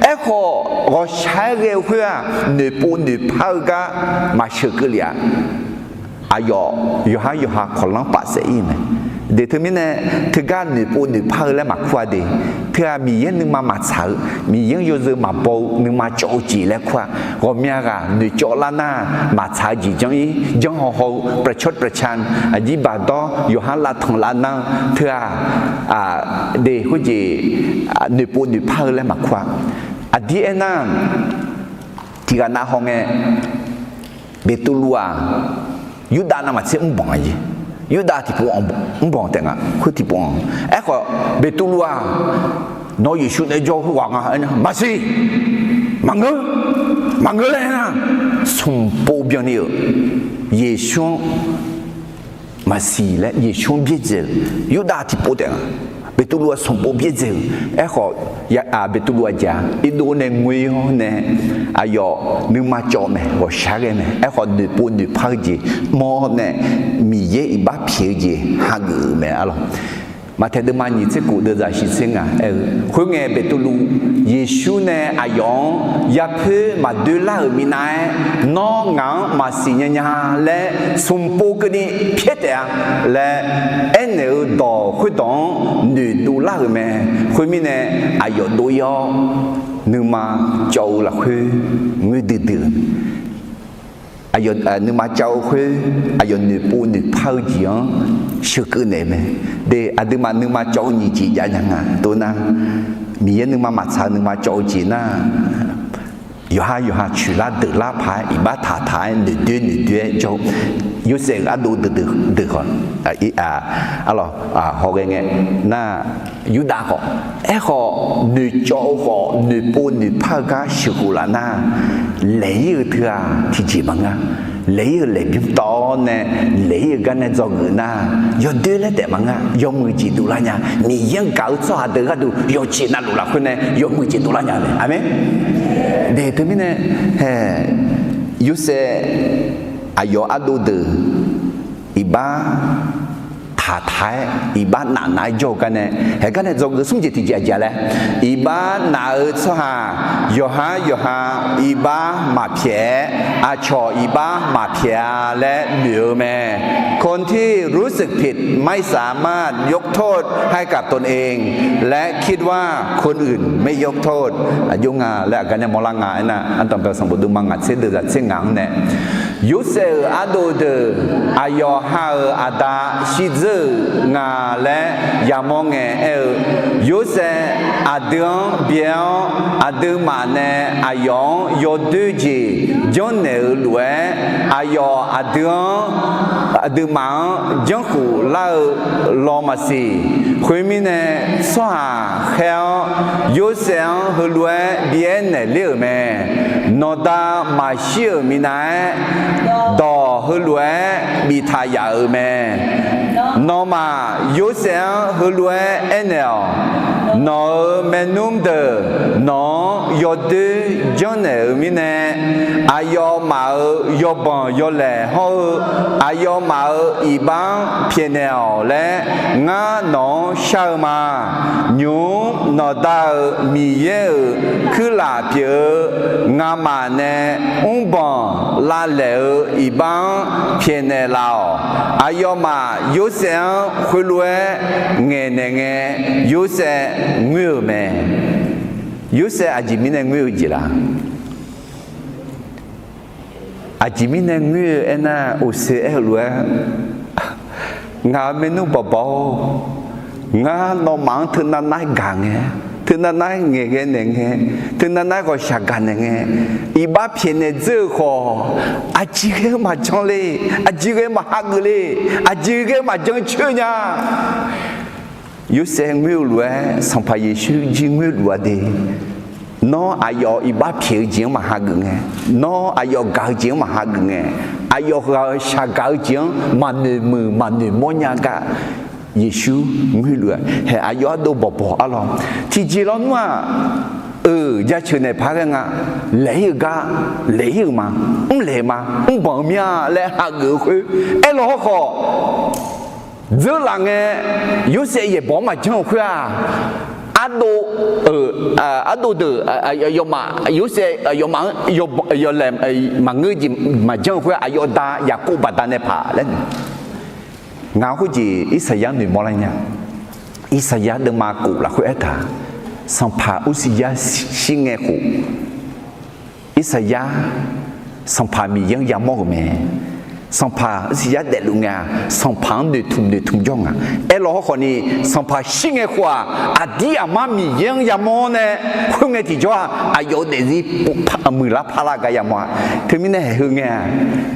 Aerkhawf, ghawqshaq-aer ghae-eu khoer-aq, noeqpov noeqpar-eu gar maqsheuq keuvle-aq, aqyawf yawqhar yawqha kawqlanr pafsaef-ir mae. De teumirnae, teugar noeqpov noeqpar-eu laer maqkur-a de. Teu-aq, Miqyaer nuima maqtsaq-eu, Miqyaer-anr yawzeu maqbaw-eu nuima cawv-eu jeq laer kur-a. Ghawqmya ghaq noeqcawv lar nar, maqtsaq-eu jeq janr-ir, janr hawhaw-eu ประชดประชัน, aqjir baqdawr yawqhar lavtanq lavnar-eu teu-aq, de khoerjeq noeqpov noeqpar-eu laer maqkur-a. Aqdir aernar, tiqghaq nav hawngae, Beqtuvluv-aq, Yurdav navmaqtser mrbanq aqjeq, Yurdav tiqpov mrbanq taef nga, khoer tiqpov-anr. Aerkhawf, Beqtuvluv-aq, nawr Yeqsur nae jawr-eu khoerghaq nga aernar, maqsiq, maqngeur. maqngeur laer nar, smq pov byanni-euq Yeqsur-anr maqsiq laer Yeqsur-anr byaerdzae-euq Yurdav tiqpov taef-a. Beqtuvluv-aq smq pov byaerdzae-euq. Aerkhawf, Beqtuvluv aqjeq-aq, irdov nae ngoer-awr nae, aqyawf nuima cawv-eu mae, ghawqshaq ghae mae. Aerkhawf, noeqpov noeqpar-eu jeq mawr nae, Miqyaer iqbax pyaeq-eu jeq hageuf-euq mae arlawq. Maqtaeq deuvma nyiq tser kof deuvzaq shif tser ngaq aer-eu, khoerngae Beqtuvluv, Yeqsur nae aqyawf-anr yarpoer maqdoe lar-euq minav-aer, nawr ngaq-anr maqsiq nya nya laer smq pov keuvni pyaer taef-a laer aernaeq-eu dawq khoerdawq-anr noeqdov lar-euq mae. Khoermirnae, aqyawf dov-ir-awr, nuima cawv-eu lafkhoer ngoer duidui-eu mae. Aqyawf nuima cawv-eu khoer, aqyawf noeqpov noeqpar-eu jeq-anr sheuqkeuv naeq-eu mae. De, aqduimaf nuima cawv-eu nyiq jeq jav nya nga dov nar, Miqyaer nuima maqtsaq-eu nuima cawv-eu jeq nar, yawqha yawqha coeqlar deuqlar paq-aer iqbax taqtaq-aer noeqdoer noeqdoer-aer jawr-eu, Yorsaev-euq ardov deuq deuq khawf, arlawq, hawghae ngae nar, Yurdav khawf, aerkhawf noeqcawv-eu khawf noeqpov noeqpar-eu gar sheuqkhof laf nar, laeq-ir-eu teu-aq tiqjeq maqngeur. Laeq-ir-eu laeqbymr tawv-awr nae, laeq-ir-eu gar nae dzawgeuf nar, yawdoer laer taef maqngeur. Yawmuiq jeq dovlar nya. Miqyaer-anr gaq-eu tsawrhaq deuq gharduq yawqjeq navluf lafkhoer nae yawmuiq jeq dovlar nya mae. Aqmeq. De, teumirnae, Yorsaev aqyawf ardov deuq iqbax taqtaq-aer iqbax nafnaf-aer jawr-eu gar nae, haeq gar nae dzawgeuf smr jeq tiqjeq aqjeq-a laer, iqbax naf-eu tsawrhaq yawqhar yawqha iqbax maqpyaeq-aer, aqcawq iqbax maqpyaeq-a laer noeq-eu mae. คนที่รู้สึกผิดไม่สามารถยกโทษให้กับตนเอง และคิดว่าคนอื่นไม่ยกโทษ aqjox nga laer aqgar nae mawrlar nga aernar, Ardanqbae sanqbof deuvma ngaq tser deuvzaq tser ngaq-anr nae, Yorsaev-euq ardov deuq aqyawf ha-euq aqda shirdzeur-euq nga laer yamawr ngae aer-eu, Yorsaev aqdui-anr byae-awr, aqduimaf nae aqyawf-anr yawdoer jeq janrnaeq-euq lof-aer, aqyawf aqdui-anr, aqduimaf-anr janrkhuf lar-eu law maqsiq. Khoermirnae, tsawrhaq khaer-awr Yorsaev-anr heulof-aer bi aernaeq ler-euq mae. Nawqda maqshir-euq minav-aer, dawq heulof-aer biftaq yaf-euq mae. Nawmaf Yorsaev-anr heulof-aer aernaeq-awq. Nawq-euq maernmr deuq nawq-anr yawdoer janrnaeq-euq mirnae, aqyawfmaf-euq yawbanq yawlaeq hawr-eu, aqyawfmaf-euq iqbax-anr pyaeqnaeq-awq laer ngar nawq-anr shar-eu ma. Nymq-mr nawqda-euq Miqyaer-euq kuirlaf pyeuf-eu ngamaf nae mrbanq lavlaeq-eu iqbax-anr pyaeqnaeq laf-awq. Aqyawfmaf Yorsaev-anr khoerlof-aer ngaeqnaeq ngae, Yorsaev ngoer-euq mae. Yorsaev aqjeq mirnae ngoer-eu jeq laf? Aqjeq mirnae ngoer-eu aernar, uqse aer-eu lof-aer, ngaq-euq maernmr bawqbawq-or, ngar nawmaf-anr teunav nar-aer gaq ngae, teunav nar-aer ngaeqghae naeq ngae, teunav nar-aer ghawqshaq gaq naeq ngae, iqbax pyaeqnaeq dzeur-eu khawf, aqjeq ghae-eu maqjan le, aqjeq ghae-eu maqhageuf le, aqjeq ghae-eu maqjan coer nya. Yorsaev ngoer-eu lof-aer, Sanqpaq Yeqsur jir ngoer luf-a de. Nawr aqyawf iqbax pyaeq-eu jeq-anr maqhageuf ngae, nawr aqyawf gaq-eu jeq-anr maqhageuf ngae, aqyawf ghaq-euq shaq gaq-eu jeq-anr maqnoeq muiq maqnoeq mawrnya gar Yeqsur ngoer luf-a. Hae, aqyawf ardov bawqbawq arlawq. Tiqjeq lawnmr-aq, euq jaceuq naeq paq-aer ghae nga. Laeq-ir-eu gar, laeq-ir-euq ma, mrlaeq-eu ma, mrbanq-eu mir-a laer hageuf-eu khoer, aerlaw hawrkhawf, dzeurlaf ngae, Yorsaev yaeqbawq-anr maqjanr-euq khoer-aq, ardov, ardov deuq, yawmaf Yorsaev yawmaf-anr yawlaeq maqngeur jeq maqjanr-eu khoer-aq, aqyawf da Yaqkov baqdanae paq laer noeq. Ngaq khoerjeq Irsaqyar noeqmawr lar nya. Irsaqyar deuvma kof lafkhoer aertaq, sanqpaq Ursiryav shir ngae khof, Irsaqyar sanqpaq Miqyaer-anr yamawr-euq mae. Sanqpaq siqyar daefluf ngae-aq, Sanqpaq-anr noeqtmq noeqtmq jawr nga. Aerlawq hawkhawf ni, Sanqpaq shir ngae khof-aq, aqdir aqmar Miqyaer-anr yamawr nae khoerngae tiqjawr-aq, aqyawf-eu daefzir muiqlar parlar gar yamawr-a. Teumirnae haeq heu ngae-aq,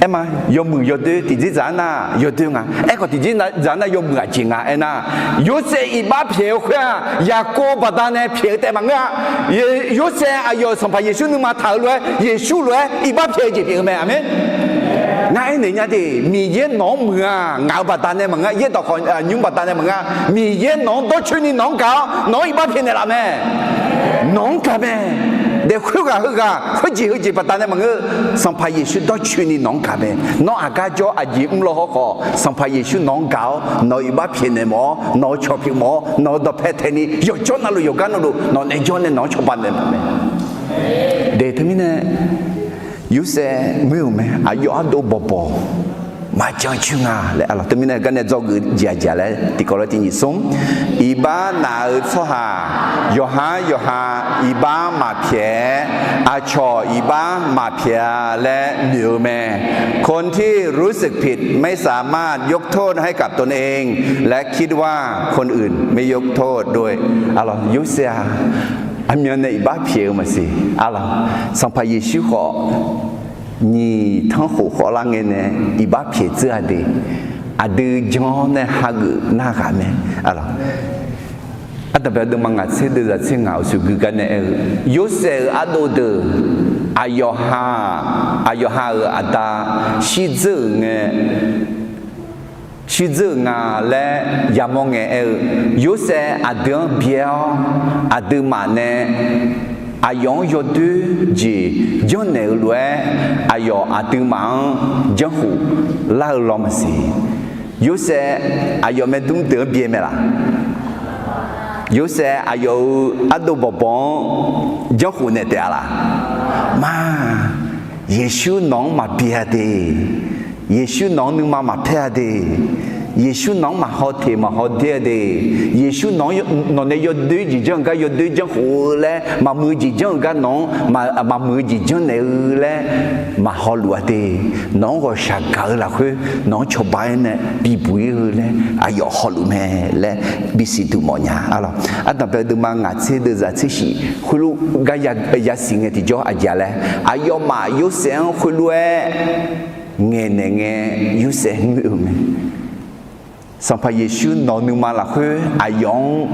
aerma, yawmuiq yawdoer tiqjeq dzaq-anr nar yawdoer nga. Aerkhawf tiqjeq dzaq-anr nar yawmuiq aqjeq nga aernar, Yorsaev iqbax pyaeq-eu khoer-aq, Yaqkov baqdanae pyaeq-eu taef maqngeur-a. Yorsaev aqyawf Sanqpaq Yeqsur nuima taq-eu lof-aer, Yeqsur lof-aer iqbax pyaeq-eu jeq pyeuf-eu mae. Aqmeq. Ngar aernaeq nya de, Miqyaer nawq-anr muiq-a, ngaq-euq baqdanae maqngeur, yaerdawq khawf nymr baqdanae maqngeur, Miqyaer nawq-anr dawrcoeni nawq-anr gaq-awr nawq-anr iqbax pyaeqnaeq laf mae. Nawq-anr gaq mae. Daef khoerghaq heughaq, khoerjeq heujeq baqdanae maqngeur, Sanqpaq Yeqsur dawrcoeni nawq-anr gaq mae. Nawr aqgar jawr aqjeq mrlaw hawkhawf, Sanqpaq Yeqsur nawq-anr gaq-awr nawq-euq iqbax pyaeqnaeq mawf-awr, nawq-euq cawq pyeuf mawf-awr, nawq-euq dawqpae taeqni yawqjawr navluf yawqgar navluf nawq nae jawr nae nawq-anr cawba naeq mawf mae. De teumirnae, Yorsaev ngoer-euq mae, aqyawf ardov bawqbawq maqjan coer nga laer arlawq. Teumirnae garnae dzawgeuf jeq aqjeq laer tiqkawv lof tiq nyiq smr, iqbax naq-eu tsawrhaq yawqhar yawqha iqbax maqpyaeq-aer, aqcawq iqbax maqpyaeq-a laer noeq-eu mae. คนที่รู้สึกผิดไม่สามารถยกโทษให้กับตนเอง และคิดว่าคนอื่นไม่ยกโทษด้วย arlawq. Yorsaev-aq, aqmyan nae iqbax pyaeq-eu maqsiq arlawq. Sanqpaq Yeqsur khawf, nyiq tanrkhof khawvlar ngae nae iqbax pyaeq dzeur-a de, aqdui jan-awr nae hageuf narhaq mae arlawq. Ardanqbae deuvma ngaq tser deuvzaq tser ngaq-euq suqgui gar nae aer-eu, Yorsaev-euq ardov deuq, aqyawf ha, aqyawf ha-euq aqda shirdzeur-euq ngae, shirdzeur-euq nga laer yamawr ngae aer-eu, Yorsaev aqdui-anr byae-awr, aqduimaf nae aqyawf-anr yawdoer jeq janrnaeq-eu lof-aer, aqyawf aqduimaf-anr janrkhof lar-eu law maqsiq. Yorsaev aqyawf maerdmr deuq-anr byae mae laq? Yorsaev aqyawf-euq ardov bawqbawq-anr janrkhof naeq taef-a laq? Ma, Yeqsur nawq-anr maqbyae-a de. Yeqsur nawq-anr nuima maqpaer-a de. Yeqsur nawq-anr maqhaw teq maqhaw der-a de. Yeqsur nawq-anr, nawq nae yawdoer jeq janr-eu gar yawdoer janrkhof-eu laer, maqmuiq-eu jeq janr-eu gar nawq-anr maqmuiq-eu jeq janrnaeq-eu laer maqhaw luf-a de. Nawq-anr ghawqshaq gaq-eu lafkhoer nawq-anr cawba-aer nae bibuq-ir-eu laer aqyawf hawluf mae laer bisiq duq mawfnya arlawq. Ardanqbae deuvma ngaq tser deuvzaq tser shif khoerlof gar yasiq ngae tiqjawr aqjeq laer, aqyawfmaf Yorsaev-anr khoerlof-aer ngaeqnaeq ngae, Yorsaev ngoer-eu mae. Sanqpaq Yeqsur nawq-eu nuima lafkhoer aqyawf-anr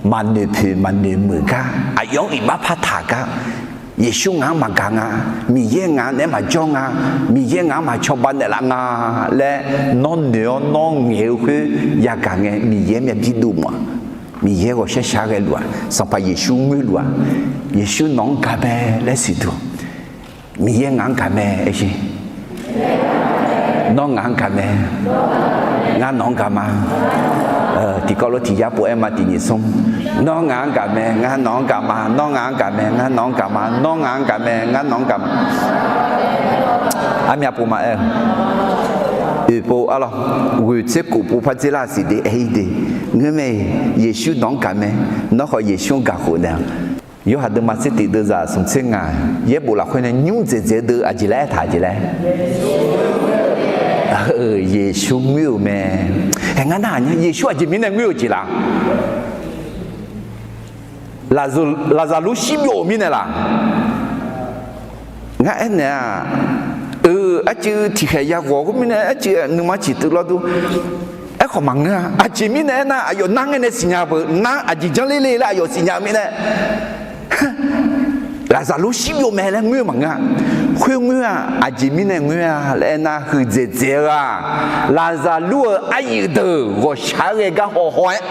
maqnoeq poeq maqnoeq meuq gar, aqyawf-anr iqbax partaq gar, Yeqsur ngaq-anr maqgaq nga, Miqyaer ngaq-anr naeq-aer maqjawr nga, Miqyaer ngaq-anr maqcawba naeqlaf nga laer nawr noeq-awr nawr ngaeq-eu khoer yagaq ngae, Miqyaer myavbir dov mawf-a. Miqyaer ghawqshaq shaq ghae luf-aq, Sanqpaq Yeqsur ngoer luf-aq, Yeqsur nawq-anr gaq mae laer siqduq. Miqyaer ngaq-anr gaq mae aer sher. Nawr ngaq-anr gaq mae. Ngar nawq-anr gaq ma. Tiqkawv lof tiq yar pov-aer ma tiq nyiq smr. Nawr ngaq-anr gaq mae, ngar nawq-anr gaq ma. Nawr ngaq-anr gaq mae, ngar nawq-anr gaq ma. Nawr ngaq-anr gaq mae, ngar nawq-anr gaq ma. Armyav pov ma aer-eu. Oeqpov arlawr, ghoeq tser khof pov par dzer lar siq de aer-ir de. Ngeur mae, Yeqsur nawq-anr gaq mae. Nawr khawf Yeqsur-anr gaq khof naeq-a. Yorhaq deuvma tser tiq deuvzaq smq tser ngaq, yaerbof lafkhoer nae nymr dzaeqdzaeq-eu deuq aqjeq laer aertaq jeq laer? Yeqsur ngoer-euq mae. Aer ngar nar-aq nya, Yeqsur aqjeq mirnae ngoer-eu jeq laf? Laqzaqlur shirbyov-euq mirnae laf? Ngar aernaeq-aq, eu, arcuiv tiqkhaeq yaghawq khoer mirnae arcuiv nuima ciq teuv lawr dur. Aerkhawf maqngeur-a. Aqjeq mirnae aernar, aqyawf nar ngae nae siqnya beu, nar aqjeq janr ler le laer aqyawf siqnya-eu mirnae, Laqzaqlur shirbyov mae laer ngoer-eu maqngeur-a. Khoer ngoer-aq, aqjeq mirnae ngoer-a laer aernar, huiqdzaeq dzaeq-eu-aq, Laqzaqlur-euq aryuif deuq ghawqshaq-aer ghae gar haw haw-aer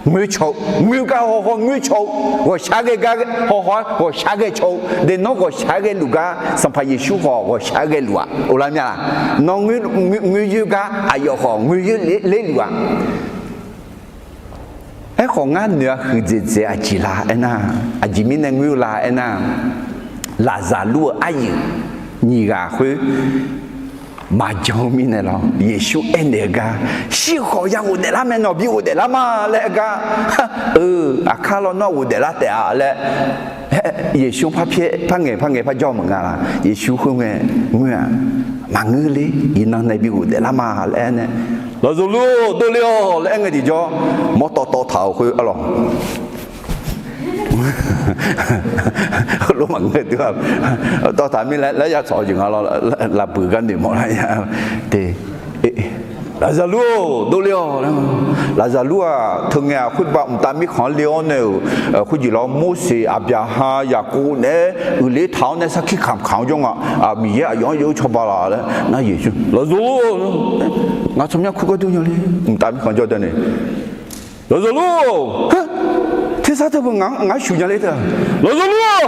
ngoer caw-eu, ngoer gar haw haw ngoer caw-eu, ghawqshaq-aer ghae gar haw haw-aer ghawqshaq-aer ghae caw-eu. De nawr ghawqshaq-aer ghae luf gar, Sanqpaq Yeqsur khawf ghawqshaq-aer ghae luf-aq, oqlar mya-a? Nawr ngoer yoer gar aqyawf khawf ngoer yoer ler luf-aq? Aerkhawf ngar noeq-a huiqdzaeq dzaeq aqjeq la aernar, aqjeq mirnae ngoer-eu la aernar, Laqzaqlur-euq aryuif nyiq ghaq khoer maqjan-eu mirnae lawr, Yeqsur aernaeq-eu gar, shir-eu khawf ya ghofdaef lar mae, nawq bi ghofdaef lar ma laer aer gar, eu, aqkar lawr nawr ghofdaef lar taef-a laer Aer, Yeqsur par pyaer par ngaeq par ngaeq par jawr maqnga laq. Yeqsur khoerngae ngoer-aq, maqngeur ler, iqnan nae bi ghofdaef lar ma laer aer nae, Laqzaqlur-or, dovle-awq laer aer ngae tiqjawr, mawrtawv tawv taq-euq khoer arlawq. Heulof maqngeur dui-a. Tawv taq mir laer laer ya tsawq-eu jeq nga lawr, laf buiq gar noeqmawf lar ya. Te, Laqzaqlur-or, dovle-awq laer. Laqzaqlur-aq, teungae-aq khoerbav mqtav mirkhanq-anr le-awr nae-euq khoerjeq lawr, Morseq, Aqbyaqhaq, Yaqkov naeq-aer uiqler taq-awr nae sarkir kamq kamq-awr jawr nga. Miqyaer aqyawf-anr yaw-eu cawba laf laer nar, Yeqsur, Laqzaqlur-or, ngar tsawrmyanr kur gharduq nya le. Mqtav mirkhanq jawr deuq nae, Laqzaqlur-or, tersar teu beu ngaq-anr shuq nya le teu. Laqzaqlur-or,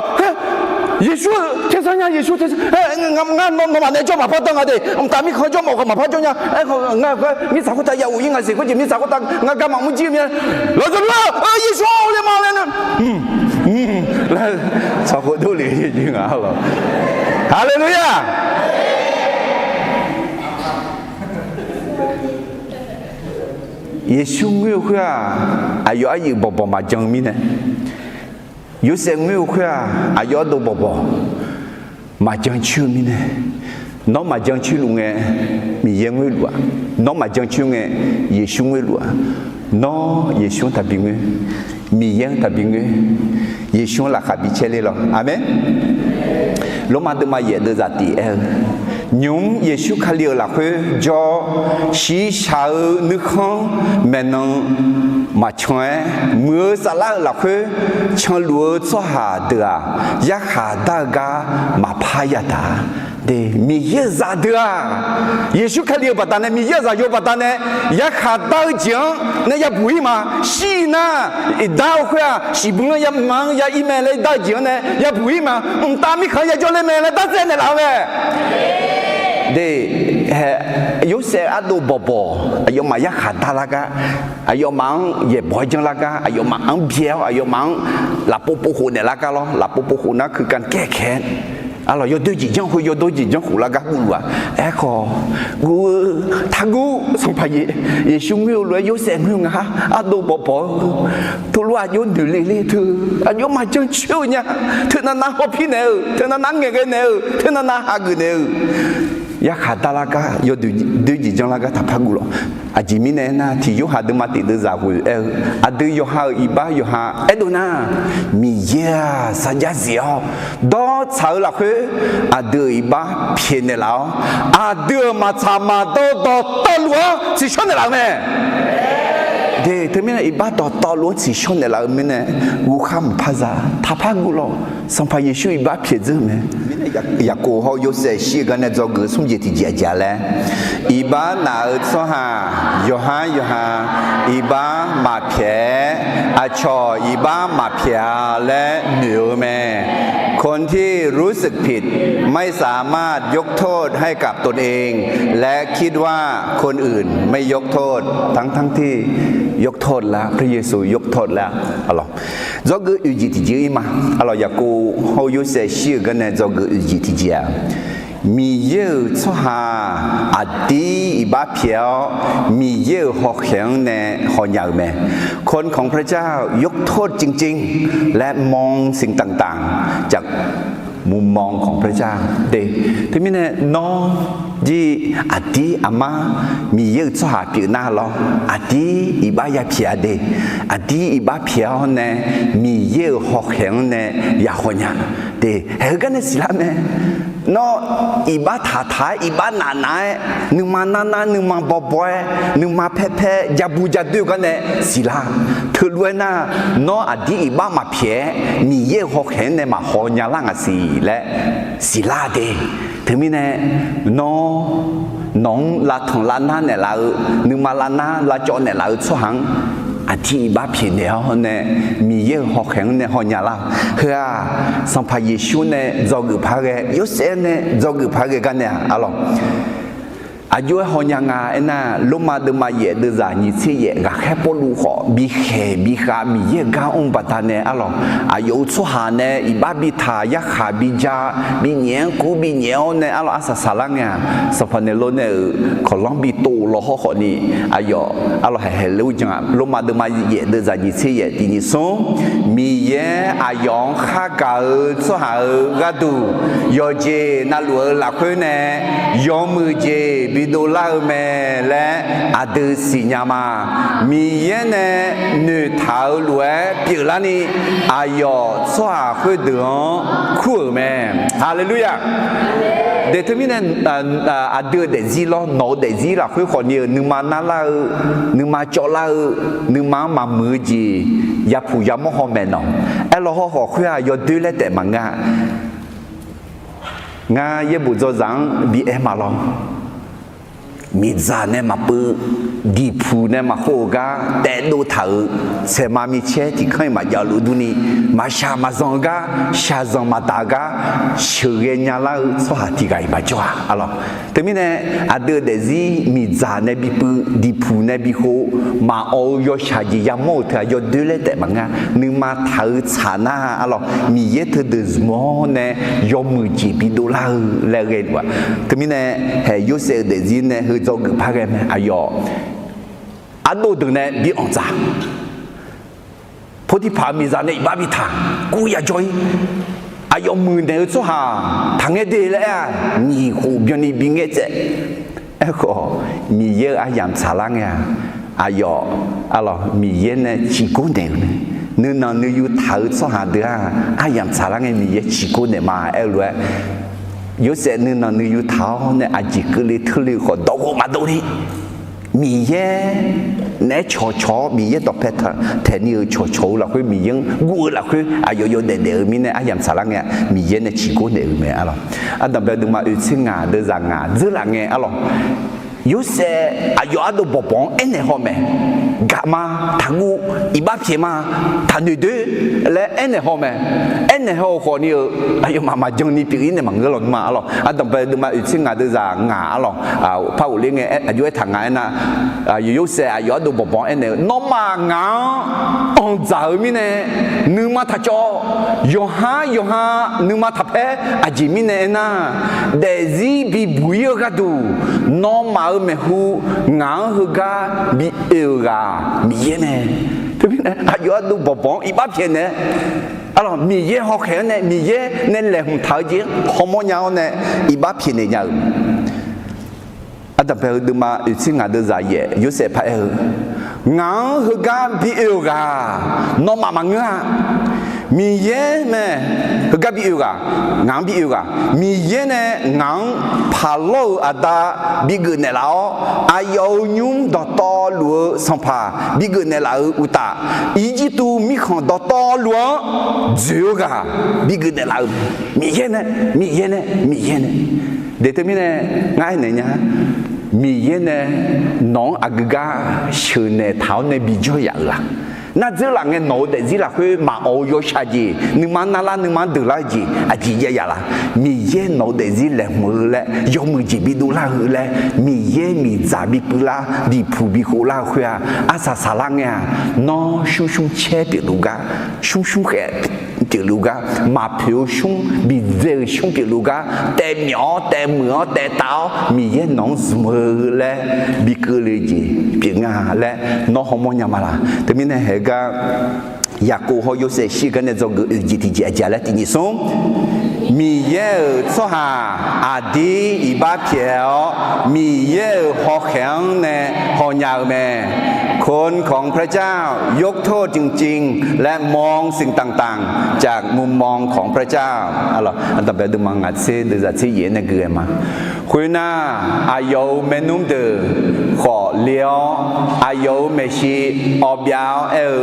Yeqsur-eu tersar nya, Yeqsur tersar, ngar nawmaf nae jawr maqpar danr nga de, mqtav mirkhanq jawr mawf khawf maqpar jawr nya. Aerkhawf ngaq-euq khoer mirtsaq khoertav ya of-ir nga siq khoerjeq mirtsaq khoertav ngar gar maqmr jir-eu mir-a. Laqzaqlur-or, Yeqsur-or, le ma laer nae laer tsawrkhof dovle-eu jeq nga lawr. Haleluya! Yeqsur ngoer-eu khoer-aq, aqyawf aryuif bawqbawq maqjan-eu mirnae, Yorsaev ngoer-eu khoer-aq, aqyawf ardov bawqbawq maqjan coer-eu mirnae, nawr maqjan coer luf ngae, Miqyaer ngoer luf-aq. Nawr maqjan coer ngae, Yeqsur ngoer luf-aq. Nawr Yeqsur-anr taqbi ngoer, Miqyaer-anr taqbi ngoer, Yeqsur-anr laqkhaq bi caer ler lawr. Aqmeq. Lormav deuvma yaef deuvzaq tif aer-eu, nymq-mr Yeqsur Kali-euq lafkhoer jawr, shiqshaq-eu nuikhanr maeqnan maqcan-aer, muiq-eu saflar-euq lafkhoer canluf-eu tsawrhaq deuq-aq, yarkhaq dar-eu gar maqpar yadaq-a. Miqyaer-euq zaqdeuq-aq, Yeqsur Kali-euq baqdanae, Miqyaer-euq zaqyo baqdanae, yarkhaq dar-eu jeq-anr nae yabuq-ir ma. Shir nar, iqdar-eu khoer-aq, shiqbuir-anr yamq-anr ya-ir mae laer dar-eu jeq-anr nae yabuq-ir ma. Mqtav mirkhanq-anr yajawr ler mae laer dartsaev naeqlaf-eu mae. De, Yorsaev ardov bawqbawq aqyawfmaf yarkhaq dar lar gar, aqyawfmaf-anr yaeqbawq-aer janr lar gar, aqyawfmaf-anr byae-awr aqyawfmaf-anr lafpov pov khof naeq lar gar lawr. Lafpov pov khof nar keuka kaer kae-aer, arlawq, yawdoer jeq janr khoer yawdoer jeq janr khof lar gar guvluf-aq. Aerkhawf, guv-eu, taqguv, Sanqpaq Yeqsur ngoer-eu lof-aer Yorsaev ngoer-eu nga, ardov bawqbawq-eu, teulof aqjox noeq le le teu, aqjox maqjan coer-eu nya, teunav nav hawpir naeq-euq, teunav nav ngaeqghae naeq-euq, teunav nav hageuf naeq-euq, yarkhaq dar lar gar, yawdoer jeq janr lar gar taqpar guv lawq. Aqjeq mirnae aernar, tiq Yorhaq deuvma tif deuvzaq ghoeq aer-eu, aqdui yawqha-euq iqbax yawqha aerdov nar, Miqyaer-aq sarjax zif-awr, dawrtsaq-eu lafkhoer aqdui-euq iqbax pyaeqnaeq laf-awr, aqdui-euq maqtsaq maqdawr dawqtawvluf-anr tsiqshawr naeqlaf-eu mae. De, teumirnae iqbax dawqtawvluf-anr tsiqshawr naeqlaf-eu mirnae, guvkhar maqpar za, taqpar guv lawq. Sanqpaq Yeqsur iqbax pyaeq dzeur-eu mae. Yaqkov hawr-eu Yorsaev shir-eu gar nae dzawgeuf smr jeq tiqjeq aqjeq-a laer, iqbax naq-eu tsawrhaq yawqhar yawqha iqbax maqpyaeq-aer, aqcawq iqbax maqpyaeq-a laer noeq-eu mae. คนที่รู้สึกผิดไม่สามารถยกโทษให้กับตนเอง และคิดว่าคนอื่นไม่ยกโทษ ทั้งๆที่ยกโทษแล้ว พระเยซูยกโทษแล้ว Dzawgeuf oeq jeq tiqjeq-ir ma. Arlawq, Yaqkov hawr-eu Yorsaev shir-euq gar nae dzawgeuf oeq jeq tiqjeq-aq, Miqyaer-euq tsawrhaq aqdir iqbax pyaeq-awr, Miqyaer-euq hawkhaeq-anr nae hawnya-euq mae. คนของพระเจ้ายกโทษจริงๆ และมองสิ่งต่างๆ จากมุมมองของพระเจ้า De, teumirnae nawr jir aqdir aqmar Miqyaer-euq tsawrhaq pyeuf nar lawr, aqdir iqbax yapyaeq-a de. Aqdir iqbax pyaeq-awr nae Miqyaer-euq hawkhaeq-anr nae ya hawnya. De, haeq-eu gar nae siqlar mae. Nawr iqbax taqtaq-aer, iqbax nafnaf-aer, nuima narnar, nuima bawbaw-aer, nuima paerpaer, jabu jadoer-eu gar nae siqlar. Teulof-aer nar, nawr aqdir iqbax maqpyaeq-aer Miqyaer-euq hawkhaeq-anr nae maqhaw nyalar ngaq siq laer siqlar de. Teumirnae nawr nawq-anr lavtanq lavnar naeqlaf-eu, nuima lavnar lavcawv naeqlaf-eu tsawrhaq-anr aqdir iqbax pyaeqnaeq-awr nae Miqyaer-euq hawkhaeq-anr nae hawnya lar-awq. Heu-aq, Sanqpaq Yeqsur nae dzawgeuf par ghae, Yorsaev nae dzawgeuf par ghae gar nae-aq, arlawq, Aqjox-aer hawnya nga aernar, Lormav deuvma yaef deuvzaq nyiq tser yaef ghaqkhaer Pawrluv khawf bikhaeq bikhav Miqyaer-euq gar mr-eu baqdanae arlawq, aqyawf-euq tsawrhaq nae iqbax bitaq, yarkhaq bija, binyaef-anr kur binyaef-awr nae arlawq arsaq saqlar ngae-aq, Sanqpaq Neqlov nae-euq kawqlanr bitov law hawr khawfni, aqyawf arlawq haeqhaeq ler-eu jan-a. Lormav deuvma yaef deuvzaq nyiq tser yaef tiq nyiq smr, Miqyaer aqyawf-anr khargaq-eu tsawrhaq-euq gharduq yawqjeq navluf-eu lafkhoer nae yawmuiq jeq bidov lar-eu mae laer aqdui siqnya ma. Miqyaer nae noeqtaq-eu lof-aer pyeuflarni, aqyawf tsawrhaq khoerdeuq-anr kur-euq mae. Haleluya! Daeq teumirnae, aqdui-euq daefzir lawr, nawq-eu daefzir lafkhoer khawfni-euq nuima narlar-eu, nuima cawvlar-eu, nuima-anr maqmuiq-eu jeq yapuq yamawr haw maeqnawq. Aerlaw hawr khawf khoer-aq yawdoer laer taef maqngeur-a. Ngar yaerbof dzawzaq-anr bi aer ma lawr. Miqdzaq nae maqpeuv, diqpuq nae maqkhov-euq gar taevdov taq-euq, saeqma micaer tiq kanr-iq maqjav luf durni, maqshaq maqzanq-eu gar, shaqzanq maqdaq-eu gar, sheuqghae nyalar-eu tsawrhaq tiq ghaq-iq maqjawr-a arlawq. Teumirnae, aqdui-euq daefzir miqdzaq nae bipuiv, diqpuq nae bikhov, maqawq-eu yawshaq jeq yamawr-euq teu-aq yawdoer laer taef maqngeur-a. Nuima taq-eu tsaq nar arlawq, Miqyaer teudeuq zmq-awr nae yawmuiq jeq bidov lar-eu laer ghae-a. Teumirnae, haeq Yorsaev-euq daefzir nae heu dzawgeuf par ghae mae. Aqyawf ardov deuq nae bi anqdzaq. Potiphaq-euq miqzaq nae iqbax bitaq, kur yajawr-ir. Aqyawf muiqnaeq-eu tsawrhaq taqngaer de laer aer-aq, nyiq khof byanni bingaer tsaev. Aerkhawf, Miqyaer-euq aryamq tsaqlar ngae-aq, aqyawf arlawq Miqyaer nae ciqgor naeq-euq mae. Nuinanq nuiyu taq-eu tsawrhaq deuq-aq, aryamq tsaqlar ngae Miqyaer ciqgor naeq ma aer-eu lof-aer, Yorsaev nuinanq nuiyu taq-awr nae aqjeq keuvle teule khawf dawqghof maqdov ni, Miqyaer naeq-aer cawqcawq-awr Miqyaer dawqpae taeqni-euq cawqcawq-eu lafkhoer Miqyaer-anr guv-eu lafkhoer aqyawf yawdaef daef-eu mirnae aryamq tsaqlar ngae-aq Miqyaer nae ciqgor naeq-euq mae arlawq. Ardanqbae-eu nuima oeqtser ngaq deuvzaq ngaq dzeurlaf ngae arlawq, Yorsaev aqyawf ardov bawqbawq-anr aernaeq haw mae. Gaqma taqguv, iqbax pyaeq ma, taqnoeq doer laer aernaeq haw mae. Aernaeq haw-euq khawfni-eu aqyawfmaf maqjan ni pyeuf-ir nae maqngeur lawq nuima arlawq. Ardanqbae-eu nuima oeqtser ngaq deuvzaq ngaq arlawq, par ghofler ngae aqjox aertaq nga aernar, Yorsaev aqyawf ardov bawqbawq-anr aernaeq-eu, Nawmaf ngaq-anr anqdzaq-euq mirnae nuima taqcawv. Yawqhar yawqha nuima taqpaer. Aqjeq mirnae aernar, daefzir bibuq-ir-eu gharduq nawmaf-euq maeqhu ngaq-anr heugar bi oe-euq ghaq Miqyaer mae. Teumirnae aqyawf ardov bawqbawq-anr iqbax pyaeqnaeq-aer, arlawq Miqyaer hawkhaeq-anr nae Miqyaer nae laeqhmq taq-eu jeq-anr hawmawr nya-awr nae iqbax pyaeqnaeq nya-euq. Ardanqbae-eu nuima oeqtser ngaq deuvzaq yaef Yorsaev paraer-eu, Ngaq-anr heugar bi oe-euq ghaq nawmaf maqngeur-a. Miqyaer mae, heugar bi oe-euq ghaq, ngaq-anr bi oe-eu ghaq, Miqyaer nae ngaq-anr paqlawr-euq Aqda bigeuf naeqlaf-awr, aqyawf-euq nymr dawqtawvluf-eu Sanqpaq bigeuf naeqlaf-euq uqtaf, Irjirtuv mirkhanq dawqtawvluf-anr dzoeq-eu ghaq bigeuf naeqlaf-euq mae. Miqyaer nae, Miqyaer nae, Miqyaer nae. Daeq teumirnae ngar aernaeq nya, Miqyaer nae nawq-anr aqgeu gar sheuqnaeq taq-awr nae bijawr yaf-euq la? Nar dzeurlaf ngae nawq-eu daefzir lafkhoer maqawq-eu yawshaq jeq, nuima narlar nuima-anr deuqlar-eu jeq aqjeq jav yaf la? Miqyaer nawq-eu daefzir laeqhmq-eu laer yawmuiq jeq bidov lar-eu laer Miqyaer miqdzaq bipuiv lar diqpuq bikhov lar-eu khoer-aq, arsaq saqlar ngae-aq, nawr shmr shmr caer pyeufluf gar, shmr shmr khaef pyeufluf gar, maqpoeq-eu shmr bidzae-eu shmr pyeufluf gar, taevmyawf-awr taevmuiq-awr taevtav-awr Miqyaer nawq-anr zmq-eu laer bi keuvle jeq pyeuf nga laer nawr hawmawr nya ma laq? Teumirnae haeq gar Yaqkov hawr Yorsaev shir gar nae dzawgeuf oeq jeq tiqjeq aqjeq laer tiqnyiq smr, Miqyaer-euq tsawrhaq aqdir iqbax pyaeq-awr Miqyaer-euq hawkhaeq-anr nae hawnya-eu mae. คนของพระเจ้ายกโทษจริงๆ และมองสิ่งต่างๆ จากมุมมองของพระเจ้า Ardanqbae deuqma ngaq tser deuvzaq tser yaef nae gui-aer ma. Khoernar, aqyawf-euq maernmr deuq khawf le-awr, aqyawf-euq maeqshi awbyav-awr aer-eu,